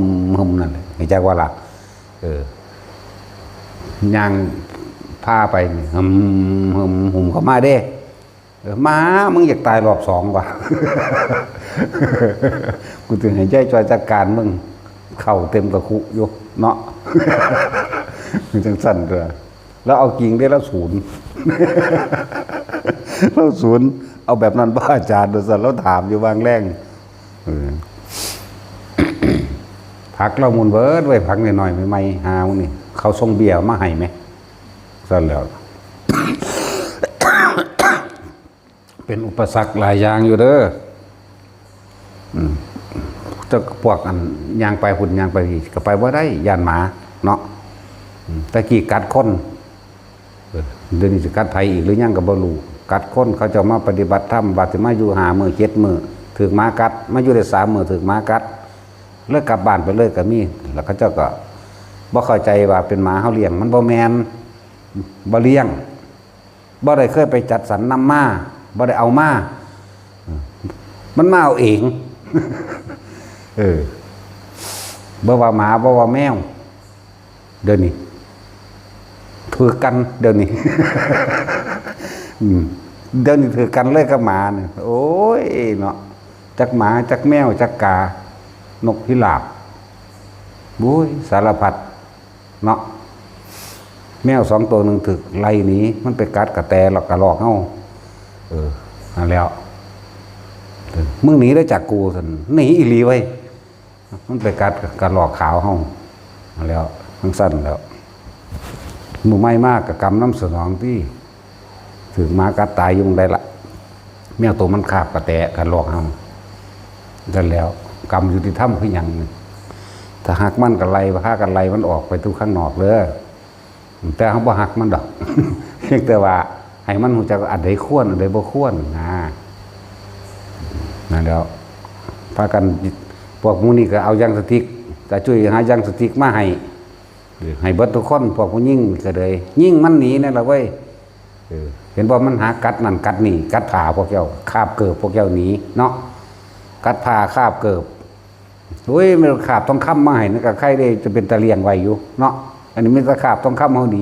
ມໆ ນັ້ນແຫຼະ ຮູ້ຈັກບໍ່ລະ? ເອີ ຍ່າງພາໄປນີ້ ຫຶ່ມໆ ຫຸ່ມເຂົ້າມາເດ້. ເອີ ໝາ ມຶງຢາກຕາຍລອບສອງຫວາ? ກູຈະໃຫ້ຍາຍຈ່ອຍຈັດການມຶງ ເຂົ້າເຕັມກະຄຸຢູ່ເນາະ. ຈັ່ງຊັ້ນຕົວະ ລາວເອົາຈິງເດ້ ລາວສູນ ລາວສູນ ເອົາແບບນັ້ນບໍ່ອາຈານ ວ່າຊັ້ນ ລາວຖາມຢູ່ຫວ່າງແລງ. ເອີ ຜັກລາວໝຸ່ນເບີດເວີຍ ຜັກນ້ອຍໆ ໃໝ່ໆ ຫາມື້ນີ້ ເຂົາສົ່ງເບ້ຍມາໃຫ້ແມະ ຊັ້ນແລ້ວ. ເປັນອຸປະສັກຫຼາຍຢ່າງຢູ່ເດີ. ອືມ ແຕ່ພວກອັນຍ່າງໄປພຸ້ນຍ່າງໄປພີ້ກໍໄປບໍ່ໄດ້ ຢ້ານໝາເນາະ. ອືມ ແຕ່ກີ້ກັດຄົນ ເອີ ດຽວນີ້ຊິກັດໃຜອີກຫຼືຍັງກໍບໍ່ຮູ້. ກັດຄົນ ເຂົາເຈົ້າມາປະຕິບັດທຳ ວ່າຊິມາຢູ່ຫ້າມື້ເຈັດມື້ ຖືກໝາກັດ ມາຢູ່ໄດ້ສາມມື້ ຖືກໝາກັດ ເລີຍກັບບ້ານໄປເລີຍກໍມີ. ແລ້ວເຂົາເຈົ້າກໍບໍ່ເຂົ້າໃຈວ່າເປັນໝາເຮົາລ້ຽງ ມັນບໍ່ແມ່ນ ບໍ່ລ້ຽງ. ບໍ່ໄດ້ເຄີຍໄປຈັດສັນນຳມາ ບໍ່ໄດ້ເອົາມາ ມັນມາເອົາເອງ. ເອີ ບໍ່ວ່າໝາ ບໍ່ວ່າແມວ ດຽວນີ້ຖືກກັນ ດຽວນີ້ ອືມ ດຽວນີ້ຖືກກັນເລີຍກັບໝານີ້. ໂອ້ຍເນາະ ຈັກໝາ ຈັກແມວ ຈັກກາ ນົກພິລາບ ໂອ້ຍ ສາລະພັດ ເນາະ. ແມວສອງໂຕໜຶ່ງຖືກໄລ່ໜີ ມັນໄປກັດກະແຕ ແລ້ວກະລອກເຮົາ. ເອີ ນັ້ນແຫຼ້ວ ມຶງໜີເດີຈາກກູ ຊັ້ນ. ໜີອີ່ຫຼີເວີຍ ມັນໄປກັດກະລອກຂາວເຮົາ. ນັ້ນແຫຼ້ວ ຈັ່ງຊັ້ນແຫຼ້ວ ມື້ໃໝ່ມາກະກຳນຳສະໜອງຕິ. ຖືກໝາກັດຕາຍຢູ່ໝ່ອງໃດລະ? ແມວໂຕມັນຄາບກະແຕກະລອກເຮົາ. ນັ້ນແຫຼ້ວ ກຳຍຸຕິທຳຄືຫຍັງ? ຖ້າຮັກມັນກະໄລ່ ພາກັນໄລ່ມັນອອກໄປສູ່ຂ້າງນອກເດີ. ແຕ່ເຮົາບໍ່ຮັກມັນດອກ ພຽງແຕ່ວ່າໃຫ້ມັນຮູ້ຈັກວ່າອັນໃດຄວນ ອັນໃດບໍ່ຄວນນະ. ນັ້ນແຫຼ້ວ ພາກັນ ພວກໝູ່ນີ້ກະເອົາຢາງສະຕິກ ຕາຈຸ້ຍຫາຢາງສະຕິກມາໃຫ້ ໃຫ້ເບິດທຸກຄົນ. ພວກຜູ້ຍິງກໍເລີຍຍິງມັນໜີນັ້ນລະເວີຍ. ເອີ ເຫັນບໍ່ ມັນຫາກັດນັ້ນກັດນີ້ ກັດຜ້າພວກເຈົ້າ ຄາບເກີບພວກເຈົ້າໜີເນາະ ກັດຜ້າຄາບເກີບ. ໂອ້ຍ ມັນຄາບທອງຄຳມາໃຫ້ນັ້ນກໍໄຄເດ້ ຈະເປັນຕາລ້ຽງໄວ້ຢູ່ເນາະ. ອັນນີ້ມີແຕ່ຄາບທອງຄຳເຮົາໜີ.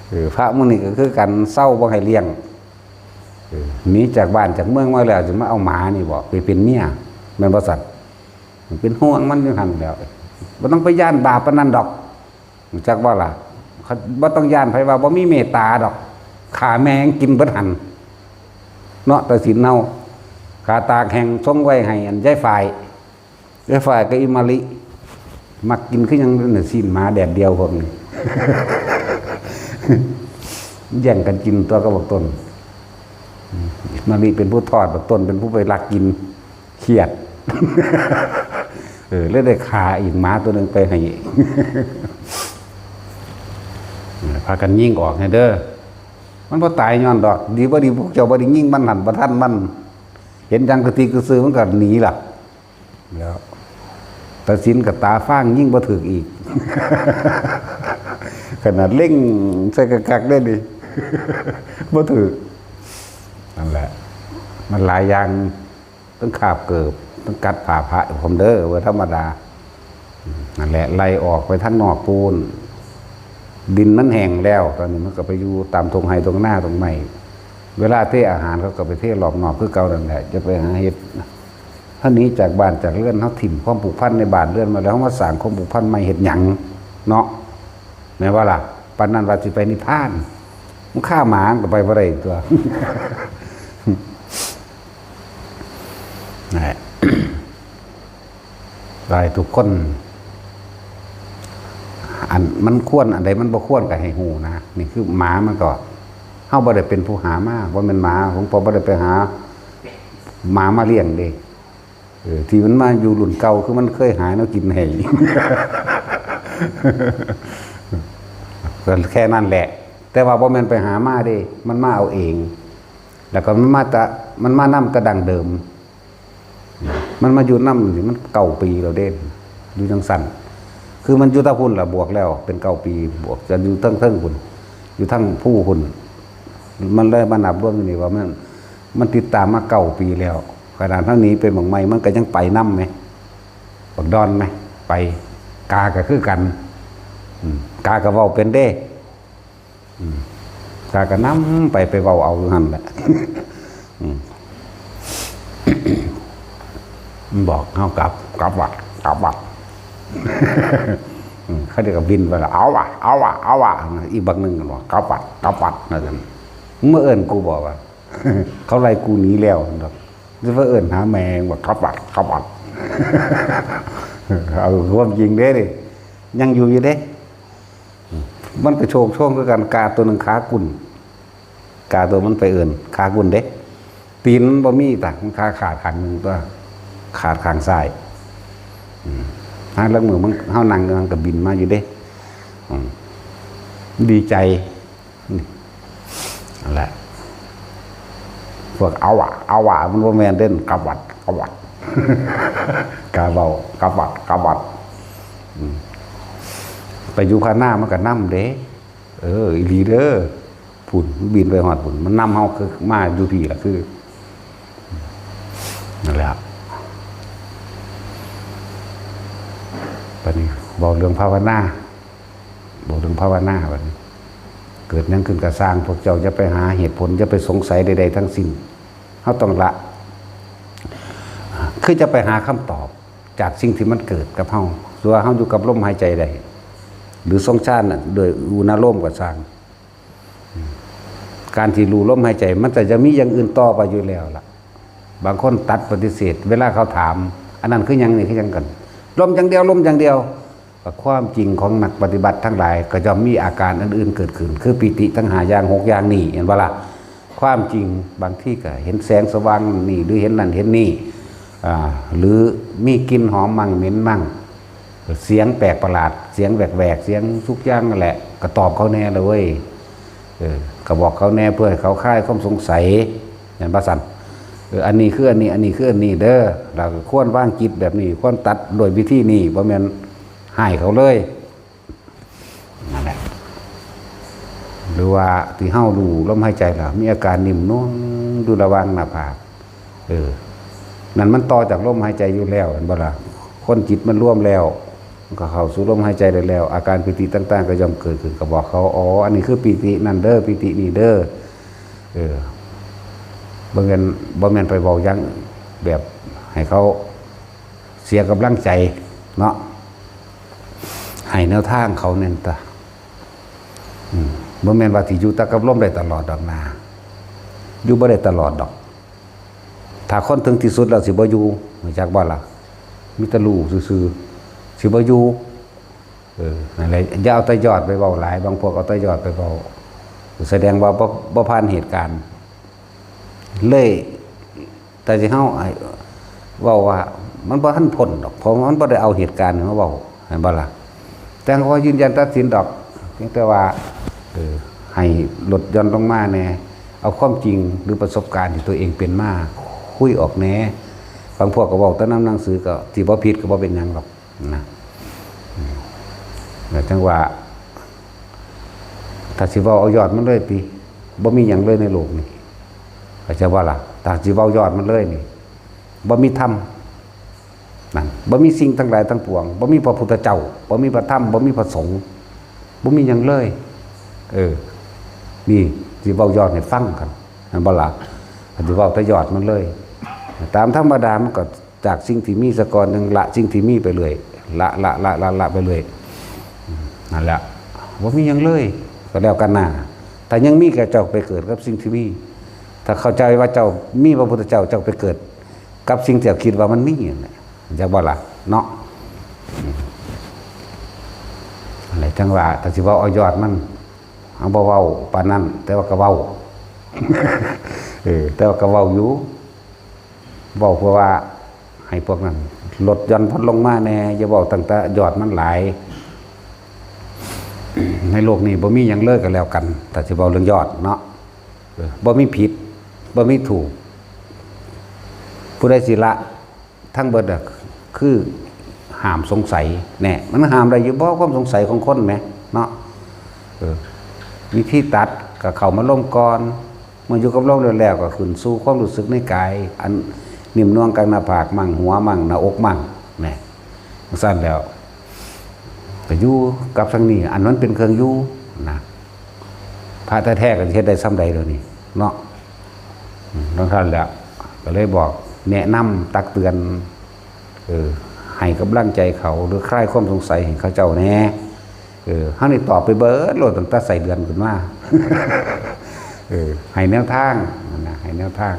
ເອີ ພະມື້ນີ້ກໍຄືກັນ ເຊົາບໍ່ໃຫ້ລ້ຽງ. ເອີ ໜີຈາກບ້ານຈາກເມືອງມາແລ້ວ ຊິມາເອົາໝານີ້ບໍ ໄປເປັນເມຍ ແມ່ນບໍ່ຊັ້ນ? ເປັນຫ່ວງມັນຢູ່ຫັ້ນແຫຼ້ວ ບໍ່ຕ້ອງໄປຢ້ານບາບປານນັ້ນດອກ. ຮູ້ຈັກບໍ່ລະ? ເຂົາບໍ່ຕ້ອງຢ້ານໃຜວ່າບໍ່ມີເມດຕາດອກ. ຂ້າແມ່ງກິນເບິດຫັ້ນເນາະ ຕາສິນເຮົາ. ຂ້າຕາກແຫ້ງຊົງໄວ້ໃຫ້ອັນຍາຍຝ້າຍ ຍາຍຝ້າຍກັບອີ່ມະລິ. ມັກກິນຄືຫຍັງ ຊີ້ນໝາແດດດຽວພວກນີ້ ແຍ່ງກັນກິນຕົວະກັບບັກຕົ້ນ. ມະລິເປັນຜູ້ທອດ ບັກຕົ້ນເປັນຜູ້ໄປລັກກິນ ຄຽດ ເອີ ເລີຍໄດ້ຂ້າອີກ ໝາຕົວໜຶ່ງໄປໃຫ້ ເອີ ພາກັນຍິງອອກໃຫ້ເດີ. ມັນບໍ່ຕາຍຍ້ອນດອກ ດີບໍ່ດີພວກເຈົ້າບໍ່ໄດ້ຍິງມັນຫັ້ນ ບໍ່ທັນມັນ ເຫັນຫຍັງກະຕິກກະຊື ມັນກໍໜີລະ ແລ້ວ ຕາສິນກໍຕາຟາງ ຍິງບໍ່ຖືກອີກ ຂະໜາດເລັງໃສ່ຄັກໆເດ້ນີ້ ບໍ່ຖືກ. ນັ້ນແຫຼະ ມັນຫຼາຍຢ່າງ ທັງຄາບເກີບ ທັງກັດຜ້າພະ ພະພ້ອມເດີ ບໍ່ທຳມະດາ. ນັ້ນແຫຼະ ໄລ່ອອກໄປທາງນອກພຸ້ນ ດິນມັນແຫ້ງແລ້ວ ຕອນນີ້ມັນກໍໄປຢູ່ຕາມທົ່ງໄຮ່ທົ່ງນາທົ່ງໄມ້. ເວລາເທອາຫານ ເຂົາກໍໄປເທລອບນອກຄືເກົ່ານັ້ນແຫຼະ ຢ່າໄປຫາເຮັດ. ເຮົາໜີຈາກບ້ານຈາກເຮືອນ ເຮົາຖິ້ມຄວາມຜູກພັນໃນບ້ານເຮືອນມາແລ້ວ ເຮົາມາສ້າງຄວາມຜູກພັນໃໝ່ເຮັດຫຍັງເນາະ ແມ່ນບໍ່ລະ? ປານນັ້ນວ່າຊິໄປນິບພານ ມັນຄາໝາ ມັນກໍໄປບໍ່ໄດ້ຕົວະ. ນັ້ນແຫຼະ ກໍໃຫ້ທຸກຄົນ ອັນມັນຄວນ ອັນໃດມັນບໍ່ຄວນກໍໃຫ້ຮູ້ນະ. ນີ້ຄືໝາມັນກໍ ເຮົາບໍ່ໄດ້ເປັນຜູ້ຫາມາ ບໍ່ແມ່ນໝາ ຫຼວງພໍ່ບໍ່ໄດ້ໄປຫາໝາມາລ້ຽງເດ້. ເອີ ທີ່ມັນມາຢູ່ລຸ້ນເກົ່າ ຄືມັນເຄີຍຫາແນວກິນໃຫ້ ກໍແຄ່ນັ້ນແຫຼະ. ແຕ່ວ່າບໍ່ແມ່ນໄປຫາມາເດ້ ມັນມາເອົາເອງ ແລ້ວກໍມັນມາແຕ່ ມັນມານຳແຕ່ດັ້ງເດີມ. ມັນມາຢູ່ນຳນີ້ມັນເກົ້າປີແລ້ວເດ້ ຢູ່ຈັ່ງຊັ້ນ ຄືມັນຢູ່ຕາພຸ້ນລະ ບວກແລ້ວເປັນເກົ້າປີ ບວກຈະຢູ່ເທິງໆພຸ້ນ ຢູ່ທາງພູພຸ້ນ. ມັນເລີຍມານັບລວມຢູ່ນີ້ວ່າມັນ ມັນຕິດຕາມມາເກົ້າປີແລ້ວ. ຂະໜາດເຮົາໜີໄປໝ່ອງໃໝ່ ມັນກໍຍັງໄປນຳແມ ບັກດອນແມ ໄປ. ກາກໍຄືກັນ ອືມ ກາກໍເວົ້າເປັນເດ້. ອືມ ກາກໍນຳໄປ ໄປເວົ້າເອົາຢູ່ຫັ້ນແຫຼະ. ອືມ ມັນບອກເຮົາກັບ ກັບວັດ ກັບວັດ. ອືມ ເຂົາເຈົ້າກໍບິນໄປລະ ເອົາວະ ເອົາວະ ເອົາວະ. ອີກບັກໜຶ່ງກໍບອກ ກັບວັດ ກັບວັດ ວ່າຊັ້ນ. ມຶງມາເອີ້ນກູບໍວ່າ ເຂົາໄລ່ກູໜີແລ້ວດອກ ຈະມາເອີ້ນຫາແມ່ງວ່າກັບວັດ ກັບວັດ. ເອົາຄວາມຈິງເດ້ນີ້ ຍັງຢູ່ຢູ່ເດ້. ມັນກະໂຊກໂຊງຄືກັນ ກາຕົວໜຶ່ງຂາກຸ້ນ ກາຕົວມັນໄປເອີ້ນຂາກຸ້ນເດ້. ຕີນມັນບໍ່ມີຕະ ມັນຂາຂາດຂ້າງໜຶ່ງຕົວະ ຂາດຂ້າງຊ້າຍ. ອືມ ຫາລາງມື້ມັນ ເຮົານັ່ງຢູ່ຫັ້ນກະບິນມາຢູ່ເດ້. ອືມ ດີໃຈ. ນັ້ນແຫຼະ ພວກເອົາວະ ເອົາວະ ມັນບໍ່ແມ່ນເດ້ ກັບວັດ ກັບວັດ ກາເວົ້າ ກັບວັດ ກັບວັດ. ອືມ ໄປຢູ່ພານາມັນກໍນຳເດ້. ເອີ ອີ່ຫຼີເດີ ພຸ້ນ ມັນບິນໄປຮອດພຸ້ນ ມັນນຳເຮົາຄືມາຢູ່ພີ້ລະ ຄື ນັ້ນແຫຼະ. ບາດນີ້ເວົ້າເລື່ອງພາວະນາ ເວົ້າເລື່ອງພາວະນາບາດນີ້ ເກີດຫຍັງຂຶ້ນກໍຊ່າງ ພວກເຈົ້າຢ່າໄປຫາເຫດຜົນ ຢ່າໄປສົງໄສໃດໆທັງສິ້ນ. ເຮົາຕ້ອງລະ ຄືຈະໄປຫາຄຳຕອບຈາກສິ່ງທີ່ມັນເກີດກັບເຮົາ ສ່ວນເຮົາຢູ່ກັບລົມຫາຍໃຈໃດ ຫຼືຊົງຊານດ້ວຍອຸນາໂລມກໍຊ່າງ. ການທີ່ຮູ້ລົມຫາຍໃຈ ມັນຈະ ຈະມີຢ່າງອື່ນຕໍ່ໄປຢູ່ແລ້ວລະ. ບາງຄົນຕັດປະຕິເສດ ເວລາເຂົາຖາມ ອັນນັ້ນຄືຫຍັງ ນີ້ຄືຫຍັງກັນ ລົມຢ່າງດຽວ ລົມຢ່າງດຽວ. ກໍຄວາມຈິງຂອງນັກປະຕິບັດທັງຫຼາຍ ກໍຍ່ອມມີອາການອັນອື່ນເກີດຂຶ້ນ ຄືປີຕິທັງຫ້າຢ່າງ ຫົກຢ່າງນີ້ ເຫັນບໍ່ລະ? ຄວາມຈິງບາງທີກໍເຫັນແສງສະຫວ່າງນີ້ ຫຼືເຫັນນັ້ນເຫັນນີ້ ອາ ຫຼືມີກິ່ນຫອມມັ້ງ ເໝັນມັ້ງ ສຽງແປກປະຫຼາດ ສຽງແຫວກໆ ສຽງທຸກຢ່າງນັ້ນແຫຼະ ກໍຕອບເຂົາແດ່ລະເວີຍ. ເອີ ກໍບອກເຂົາແດ່ເພື່ອໃຫ້ເຂົາຄາຍຄວາມສົງໄສ ແມ່ນບໍ່ຊັ້ນ? ເອີ ອັນນີ້ຄືອັນນີ້ ອັນນີ້ຄືອັນນີ້ເດີ ແລ້ວກໍຄວນວາງຈິດແບບນີ້ ຄວນຕັດດ້ວຍວິທີນີ້ ບໍ່ແມ່ນຮ້າຍເຂົາເລີຍ ນັ້ນແຫຼະ. ຫຼືວ່າທີ່ເຮົາຮູ້ລົມຫາຍໃຈລະ ມີອາການໜິ່ມນວນຢູ່ລະຫວ່າງໜ້າຜາກ ເອີ ນັ້ນມັນຕໍ່ຈາກລົມຫາຍໃຈຢູ່ແລ້ວ ເຫັນບໍ່ລະ? ຄົນຈິດມັນລວມແລ້ວ ມັນກໍເຂົ້າສູ່ລົມຫາຍໃຈໄດ້ແລ້ວ ອາການປີຕິຕ່າງໆກໍຍ່ອມເກີດຂຶ້ນ ກໍບອກເຂົາ ອໍ ອັນນີ້ຄືປີຕິນັ້ນເດີ ປີຕິນີ້ເດີ. ເອີ ບໍ່ແມ່ນ ບໍ່ແມ່ນໄປເວົ້າຢ່າງແບບໃຫ້ເຂົາເສຍກຳລັງໃຈເນາະ ໃຫ້ແນວທາງເຂົາແໜ່ນຕະ. ອືມ ບໍ່ແມ່ນວ່າຊິຢູ່ແຕ່ກັບລົມໄດ້ຕະຫຼອດດອກນາ ຢູ່ບໍ່ໄດ້ຕະຫຼອດດອກ. ຖ້າຄົນເຖິງທີ່ສຸດແລ້ວຊິບໍ່ຢູ່ ຮູ້ຈັກບໍ່ລະ? ມີແຕ່ຮູ້ຊື່ໆ ຊິບໍ່ຢູ່ ເອີ ນັ້ນແຫຼະ ຢ່າເອົາແຕ່ຍອດໄປເວົ້າຫຼາຍ. ບາງພວກເອົາແຕ່ຍອດໄປເວົ້າ ສະແດງວ່າບໍ່ ບໍ່ຜ່ານເຫດການເລີຍ. ແຕ່ທີ່ເຮົາເວົ້າວ່າມັນບໍ່ທັນພົ້ນດອກ ເພາະວ່າມັນບໍ່ໄດ້ເອົາເຫດການມາເວົ້າ ແມ່ນບໍ່ລະ? ແຕ່ເຮົາກໍຢືນຢັນຕັດສິນດອກ ພຽງແຕ່ວ່າ ເອີ ໃຫ້ລົດຢ່ອນລົງມາແດ່ ເອົາຄວາມຈິງ ຫຼື ປະສົບການທີ່ຕົວເອງເປັນມາຄຸຍອອກແດ່. ບາງພວກກໍເວົ້າແຕ່ນຳໜັງສື ກໍ ທີ່ບໍ່ຜິດກໍບໍ່ເປັນຫຍັງດອກນະ. ແລ້ວຈັ່ງວ່າ ຖ້າຊິເວົ້າເອົາຍອດມັນເລີຍຕິ ບໍ່ມີຫຍັງເລີຍໃນໂລກນີ້ ເຂົ້າໃຈບໍ່ລະ? ຖ້າຊິເວົ້າຍອດມັນເລີຍນີ້ ບໍ່ມີທຳນັ້ນ ບໍ່ມີສິ່ງທັງຫຼາຍທັງປວງ ບໍ່ມີພະພຸດທະເຈົ້າ ບໍ່ມີພະທຳ ບໍ່ມີພະສົງ ບໍ່ມີຫຍັງເລີຍ. ເອີ ນີ້ຊິເວົ້າຍອດໃຫ້ຟັງກັນ ແມ່ນບໍ່ລະ? ຄັນຊິເວົ້າແຕ່ຍອດມັນເລີຍ ຕາມທຳມະດາມັນກໍ ຈາກສິ່ງທີ່ມີສາກ່ອນ ຈັ່ງລະສິ່ງທີ່ມີໄປເລື້ອຍ ລະ ລະ ລະ ລະ ລະໄປເລື້ອຍ. ນັ້ນແຫຼະ ບໍ່ມີຫຍັງເລີຍ ກໍແລ້ວກັນນາ. ຖ້າຍັງມີ ກໍເຈົ້າໄປເກີດກັບສິ່ງທີ່ມີ. ຖ້າເຂົ້າໃຈວ່າເຈົ້າມີພະພຸດທະເຈົ້າ ເຈົ້າໄປເກີດກັບສິ່ງທີ່ເຈົ້າຄິດວ່າມັນມີນັ້ນແຫຼະ ຈັກບໍ່ລະເນາະ? ນັ້ນແຫຼະ ຈັ່ງວ່າ ຖ້າຊິເວົ້າເອົາຍອດມັນ ເຮົາບໍ່ເວົ້າປານນັ້ນ ແຕ່ວ່າກໍເວົ້າ ເອີ ແຕ່ວ່າກໍເວົ້າຢູ່. ເວົ້າເພື່ອວ່າໃຫ້ພວກນັ້ນລົດຢ່ອນຜ່ອນລົງມາແດ່ ຢ່າເວົ້າຕັ້ງແຕ່ຍອດມັນຫຼາຍ. ໃນໂລກນີ້ບໍ່ມີຫຍັງເລີຍກໍແລ້ວກັນ ຖ້າຊິເວົ້າເລື່ອງຍອດເນາະ ເອີ ບໍ່ມີຜິດ ບໍ່ມີຖືກ. ຜູ້ໃດຊິລະທັງເບິດນະ ຄືຫ້າມສົງໄສແນ່. ມັນຫ້າມໄດ້ຢູ່ບໍ່ ຄວາມສົງໄສຂອງຄົນແໝ ເນາະ? ເອີ ວິທີຕັດກໍເຂົ້າມາລົມກ່ອນ ເມື່ອຢູ່ກັບລົມແລ້ວ ແລ້ວກໍຂຶ້ນສູ່ຄວາມຮູ້ສຶກໃນກາຍ ອັນໜິ້ມໜ່ວງກາງໜ້າຜາກມັ້ງ ຫົວມັ້ງ ໜ້າອົກມັ້ງ ແນ່ ຈັ່ງຊັ້ນແລ້ວ ກໍຢູ່ກັບທາງນີ້ ອັນມັນເປັນເຄື່ອງຢູ່ນະ. ພະແທ້ໆກໍຊິເຮັດໄດ້ສ່ຳໃດດຽວນີ້ເນາະ? ອືມ ຈັ່ງຊັ້ນແຫຼະ ກໍເລີຍບອກ ແນະນຳ ຕັກເຕືອນ ເອີ ໃຫ້ກຳລັງໃຈເຂົາ ຫຼື ຄາຍຄວາມສົງໄສໃຫ້ເຂົາເຈົ້າແດ່. ເອີ ເຮົານີ້ຕອບໄປເບິດໂລດ ຕັ້ງແຕ່ໄສ້ເດືອນຂຶ້ນມາ ເອີ ໃຫ້ແນວທາງນະ ໃຫ້ແນວທາງ.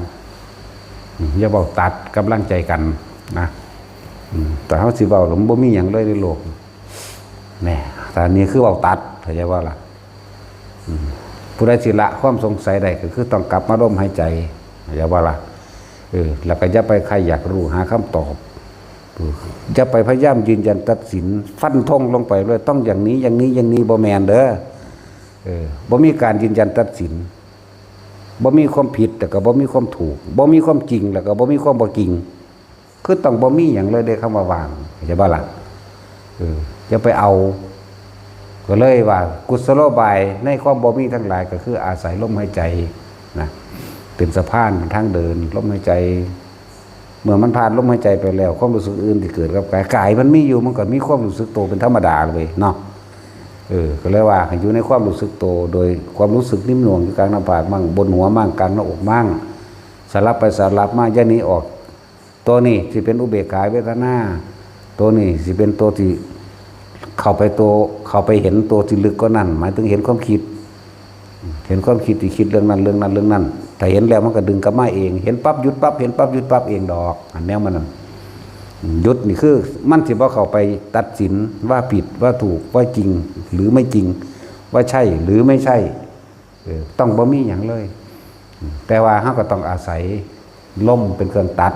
ອືມ ຢ່າເວົ້າຕັດກຳລັງໃຈກັນນະ. ອືມ ແຕ່ເຮົາຊິເວົ້າແລ້ວ ມັນບໍ່ມີຫຍັງເລີຍໃນໂລກ ແນ່ ແຕ່ອັນນີ້ຄືເວົ້າຕັດ ເຂົ້າໃຈບໍ່ລະ? ອືມ ຜູ້ໃດຊິລະຄວາມສົງໄສໄດ້ ກໍຄືຕ້ອງກັບມາລົມຫາຍໃຈ ເຂົ້າໃຈບໍ່ລະ? ເອີ ແລ້ວກໍຢ່າໄປໃຄ່ຢາກຮູ້ຫາຄຳຕອບ ຢ່າໄປພະຍາຍາມຢືນຢັນຕັດສິນ ຟັນທົງລົງໄປເລີຍ ຕ້ອງຢ່າງນີ້ ຢ່າງນີ້ ຢ່າງນີ້ ບໍ່ແມ່ນເດີ. ເອີ ບໍ່ມີການຢືນຢັນຕັດສິນ ບໍ່ມີຄວາມຜິດ ແລ້ວກໍບໍ່ມີຄວາມຖືກ ບໍ່ມີຄວາມຈິງ ແລ້ວກໍບໍ່ມີຄວາມບໍ່ຈິງ. ຄືຕ້ອງບໍ່ມີຫຍັງເລີຍເດ້ ຄຳວ່າວ່າງ ເຂົ້າໃຈບໍ່ລະ? ເອີ ຢ່າໄປເອົາ. ກໍເລີຍວ່າ ກຸສະໂລບາຍໃນຄວາມບໍ່ມີທັງຫຼາຍ ກໍຄືອາໄສລົມຫາຍໃຈນະ ເປັນສະພານ ເປັນທາງເດີນ. ລົມຫາຍໃຈ ເມື່ອມັນຜ່ານລົມຫາຍໃຈໄປແລ້ວ ຄວາມຮູ້ສຶກອື່ນທີ່ເກີດກັບກາຍ ກາຍມັນມີຢູ່ ມັນກໍມີຄວາມຮູ້ສຶກໂຕເປັນທຳມະດາເລີຍເນາະ. ເອີ ກໍເລີຍວ່າໃຫ້ຢູ່ໃນຄວາມຮູ້ສຶກໂຕ ໂດຍຄວາມຮູ້ສຶກໜິ້ມໜ່ວງຢູ່ກາງໜ້າຜາກມັ້ງ ບົນຫົວມັ້ງ ກາງໜ້າອົກມັ້ງ ສະຫຼັບໄປສະຫຼັບມາ ຢ່າໜີອອກ. ໂຕນີ້ຊິເປັນອຸເບກຂາເວທະນາ ໂຕນີ້ຊິເປັນໂຕທີ່ເຂົ້າໄປໂຕ ເຂົ້າໄປເຫັນໂຕທີ່ເລິກກວ່ານັ້ນ ໝາຍເຖິງເຫັນຄວາມຄິດ ເຫັນຄວາມຄິດທີ່ຄິດເລື່ອງນັ້ນເລື່ອງນັ້ນເລື່ອງນັ້ນ. ຖ້າເຫັນແລ້ວມັນກໍດຶງກັບມາເອງ ເຫັນປັບຢຸດປັບ ເຫັນປັບຢຸດປັບເອງດອກ ອັນແນວມັນນັ້ນ. ຢຸດນີ້ຄືມັນຊິບໍ່ເຂົ້າໄປຕັດສິນວ່າຜິດ ວ່າຖືກ ວ່າຈິງ ຫຼື ໄມ່ຈິງ ວ່າໃຊ່ ຫຼື ໄມ່ໃຊ່. ເອີ ຕ້ອງບໍ່ມີຫຍັງເລີຍ ແຕ່ວ່າເຮົາກໍຕ້ອງອາໄສລົມເປັນເຄື່ອງຕັດ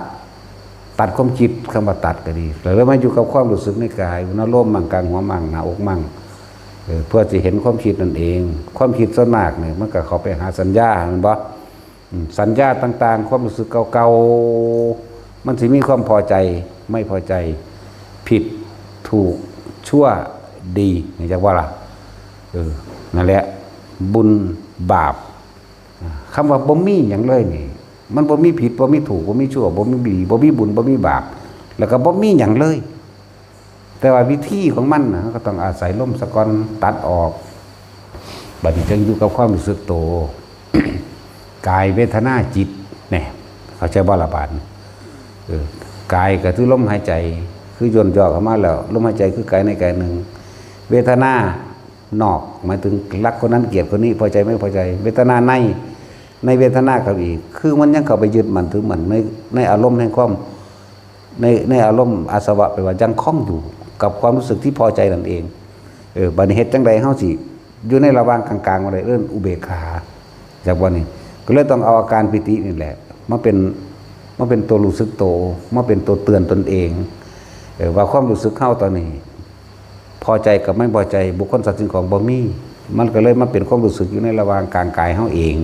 ຕັດຄວາມຄິດ. ຄຳວ່າຕັດກໍດີ ແລ້ວມາຢູ່ກັບຄວາມຮູ້ສຶກໃນກາຍ ອຸນາໂລມມັ້ງ ກາງຫົວມັ້ງ ໜ້າອົກມັ້ງ ເອີ ເພື່ອຊິເຫັນຄວາມຄິດນັ້ນເອງ. ຄວາມຄິດສ່ວນມາກນີ້ ມັນກໍເຂົ້າໄປຫາສັນຍາ ແມ່ນບໍ່? ອືມ ສັນຍາຕ່າງໆ ຄວາມຮູ້ສຶກເກົ່າໆ ມັນຊິມີຄວາມພໍໃຈ ໄມ່ພໍໃຈ ຜິດ ຖືກ ຊົ່ວ ດີ ຮູ້ຈັກບໍ່ລະ? ເອີ ນັ້ນແຫຼະ ບຸນ ບາບ. ຄຳວ່າບໍ່ມີຫຍັງເລີຍນີ້ ມັນບໍ່ມີຜິດ ບໍ່ມີຖືກ ບໍ່ມີຊົ່ວ ບໍ່ມີດີ ບໍ່ມີບຸນ ບໍ່ມີບາບ ແລ້ວກໍບໍ່ມີຫຍັງເລີຍ. ແຕ່ວ່າວິທີຂອງມັນນະ ເຮົາກໍຕ້ອງອາໄສລົມສາກ່ອນ ຕັດອອກ ບັດນີ້ຈຶ່ງຢູ່ກັບຄວາມຮູ້ສຶກໂຕ ກາຍ ເວທະນາ ຈິດ ແນ່ ເຂົ້າໃຈບໍ່ລະບາດນີ້? ເອີ ກາຍກໍຄືລົມຫາຍໃຈ ຄືຢ່ນຍໍ້ເຂົ້າມາແລ້ວ ລົມຫາຍໃຈຄືກາຍໃນກາຍໜຶ່ງ. ເວທະນານອກ ໝາຍເຖິງລັກຄົນນັ້ນ ກຽດຄົນນີ້ ພໍໃຈໄມ່ພໍໃຈ. ເວທະນາໃນ ໃນເວທະນາເຂົ້າອີກ ຄືມັນຍັງເຂົ້າໄປຍຶດໝັ້ນຖືໝັ້ນໃນ ໃນອາລົມແຫ່ງຄວາມ ໃນ ໃນອາລົມອາສະວະ ແປວ່າຍັງຄົງຢູ່ກັບຄວາມຮູ້ສຶກທີ່ພໍໃຈນັ້ນເອງ. ເອີ ບາດນີ້ເຮັດຈັ່ງໃດເຮົາຊິຢູ່ໃນລະຫວ່າງກາງໆ ບໍ່ໄດ້ເອີ້ນອຸເບກຂາ ຈັກບໍ່ນີ້? ກໍເລີຍຕ້ອງເອົາອາການປີຕິນີ້ແຫຼະ ມາເປັນ ມາເປັນຕົວຮູ້ສຶກໂຕ ມາເປັນຕົວເຕືອນຕົນເອງ ເອີ ວ່າຄວາມຮູ້ສຶກເຮົາຕອນນີ້ ພໍໃຈກັບໄມ່ພໍໃຈ ບຸກຄົນ ສັດ ສິ່ງຂອງ ບໍ່ມີ ມັນກໍເລີຍມາເປັນຄວາມຮູ້ສຶກຢູ່ໃນລະຫວ່າງກາງກາຍເຮົາເອງ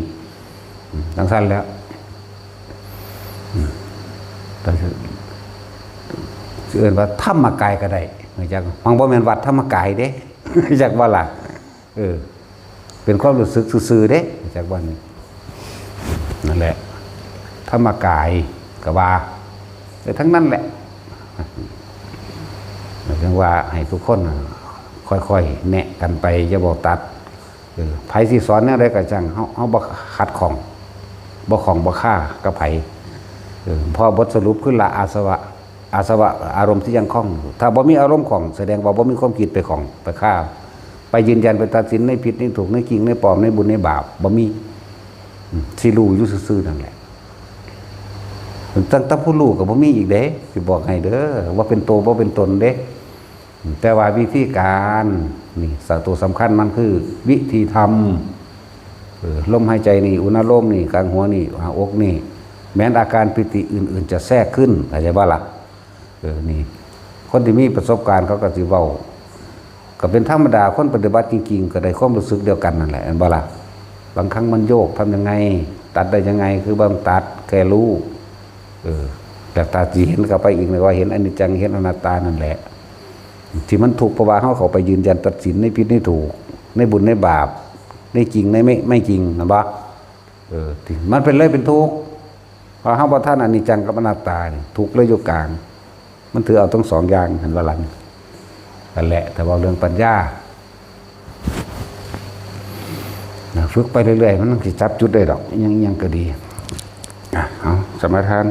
ອືມ ຈັ່ງຊັ້ນແຫຼະ ອືມ ແຕ່ຊິເອີ້ນວ່າທຳມະກາຍກໍໄດ້ ຮູ້ຈັກ ມັນບໍ່ແມ່ນວັດທຳມະກາຍເດ້ ຮູ້ຈັກບໍ່ລະ? ເອີ ເປັນຄວາມຮູ້ສຶກຊື່ໆເດ້ ຮູ້ຈັກບໍ່ນີ້? ນັ້ນແຫຼະ ທຳມະກາຍກໍວ່າໄປທາງນັ້ນແຫຼະ ຈັ່ງວ່າໃຫ້ທຸກຄົນຄ່ອຍໆແນະກັນໄປ ຢ່າເວົ້າຕັດ ເອີ ໃຜຊິສອນແນວໃດກໍຊ່າງ ເຮົາ ເຮົາບໍ່ຂັດຂ້ອງ ບໍ່ຂ້ອງບໍ່ຄາກັບໃຜ ເອີ ເພາະບົດສະຫຼຸບຄືລະອາສະວະ ອາສະວະອາລົມທີ່ຍັງຂ້ອງຢູ່ ຖ້າບໍ່ມີອາລົມຂ້ອງ ສະແດງວ່າບໍ່ມີຄວາມຄິດໄປຂ້ອງໄປຄາ ໄປຢືນຢັນໄປຕັດສິນໃນຜິດໃນຖືກ ໃນຈິງໃນປອມ ໃນບຸນໃນບາບ ບໍ່ມີ ອືມ ຊິຮູ້ຢູ່ຊື່ໆນັ້ນແຫຼະ ຕັ້ງແຕ່ຜູ້ຮູ້ກໍບໍ່ມີອີກເດ້ ຊິບອກໃຫ້ເດີ ວ່າເປັນໂຕບໍ່ເປັນຕົນເດ້ ແຕ່ວ່າວິທີການນີ້ ສະ ຕົວສຳຄັນມັນຄືວິທີທຳ ເອີ ລົມຫາຍໃຈນີ້ ອຸນາໂລມນີ້ ກາງຫົວນີ້ ໜ້າອົກນີ້ ແມ່ນອາການປີຕິອື່ນໆຈະແຊກຂຶ້ນ ເຂົ້າໃຈບໍ່ລະ? ເອີ ນີ້ ຄົນທີ່ມີປະສົບການເຂົາກໍຊິເວົ້າ ກໍເປັນທຳມະດາ ຄົນປະຕິບັດຈິງໆກໍໄດ້ຄວາມຮູ້ສຶກດຽວກັນນັ້ນແຫຼະ ແມ່ນບໍ່ລະ? ບາງຄັ້ງມັນໂຍກ ທຳຍັງໄງ? ຕັດໄດ້ຍັງໄງ? ຄືບາງຕັດແຄ່ຮູ້ ເອີ ແຕ່ຕາຊິເຫັນເຂົ້າໄປອີກ ແມ່ນວ່າເຫັນອະນິດຈັງ ເຫັນອະນັດຕານັ້ນແຫຼະ ທີ່ມັນທຸກ ເພາະວ່າເຮົາເຂົ້າໄປຢືນຢັນຕັດສິນໃນຜິດໃນຖືກ ໃນບຸນໃນບາບ ໃນຈິງໃນໄມ່ ໄມ່ຈິງ ແມ່ນບໍ່? ເອີ ທີ່ມັນເປັນເລີຍເປັນທຸກ ເພາະເຮົາບໍ່ທັນອະນິດຈັງກັບອະນັດຕານີ້ ທຸກເລີຍຢູ່ກາງ ມັນຖືເອົາທັງສອງຢ່າງ ເຫັນບໍ່ລະ? ນັ້ນແຫຼະ ຖ້າເວົ້າເລື່ອງປັນຍາ ນະ ຝຶກໄປເລື້ອຍໆ ມັນຊິຈັບຈຸດໄດ້ດອກ ອີ່ຫຍັງໆກໍດີ ອະ ເອົາ ສະມາທານ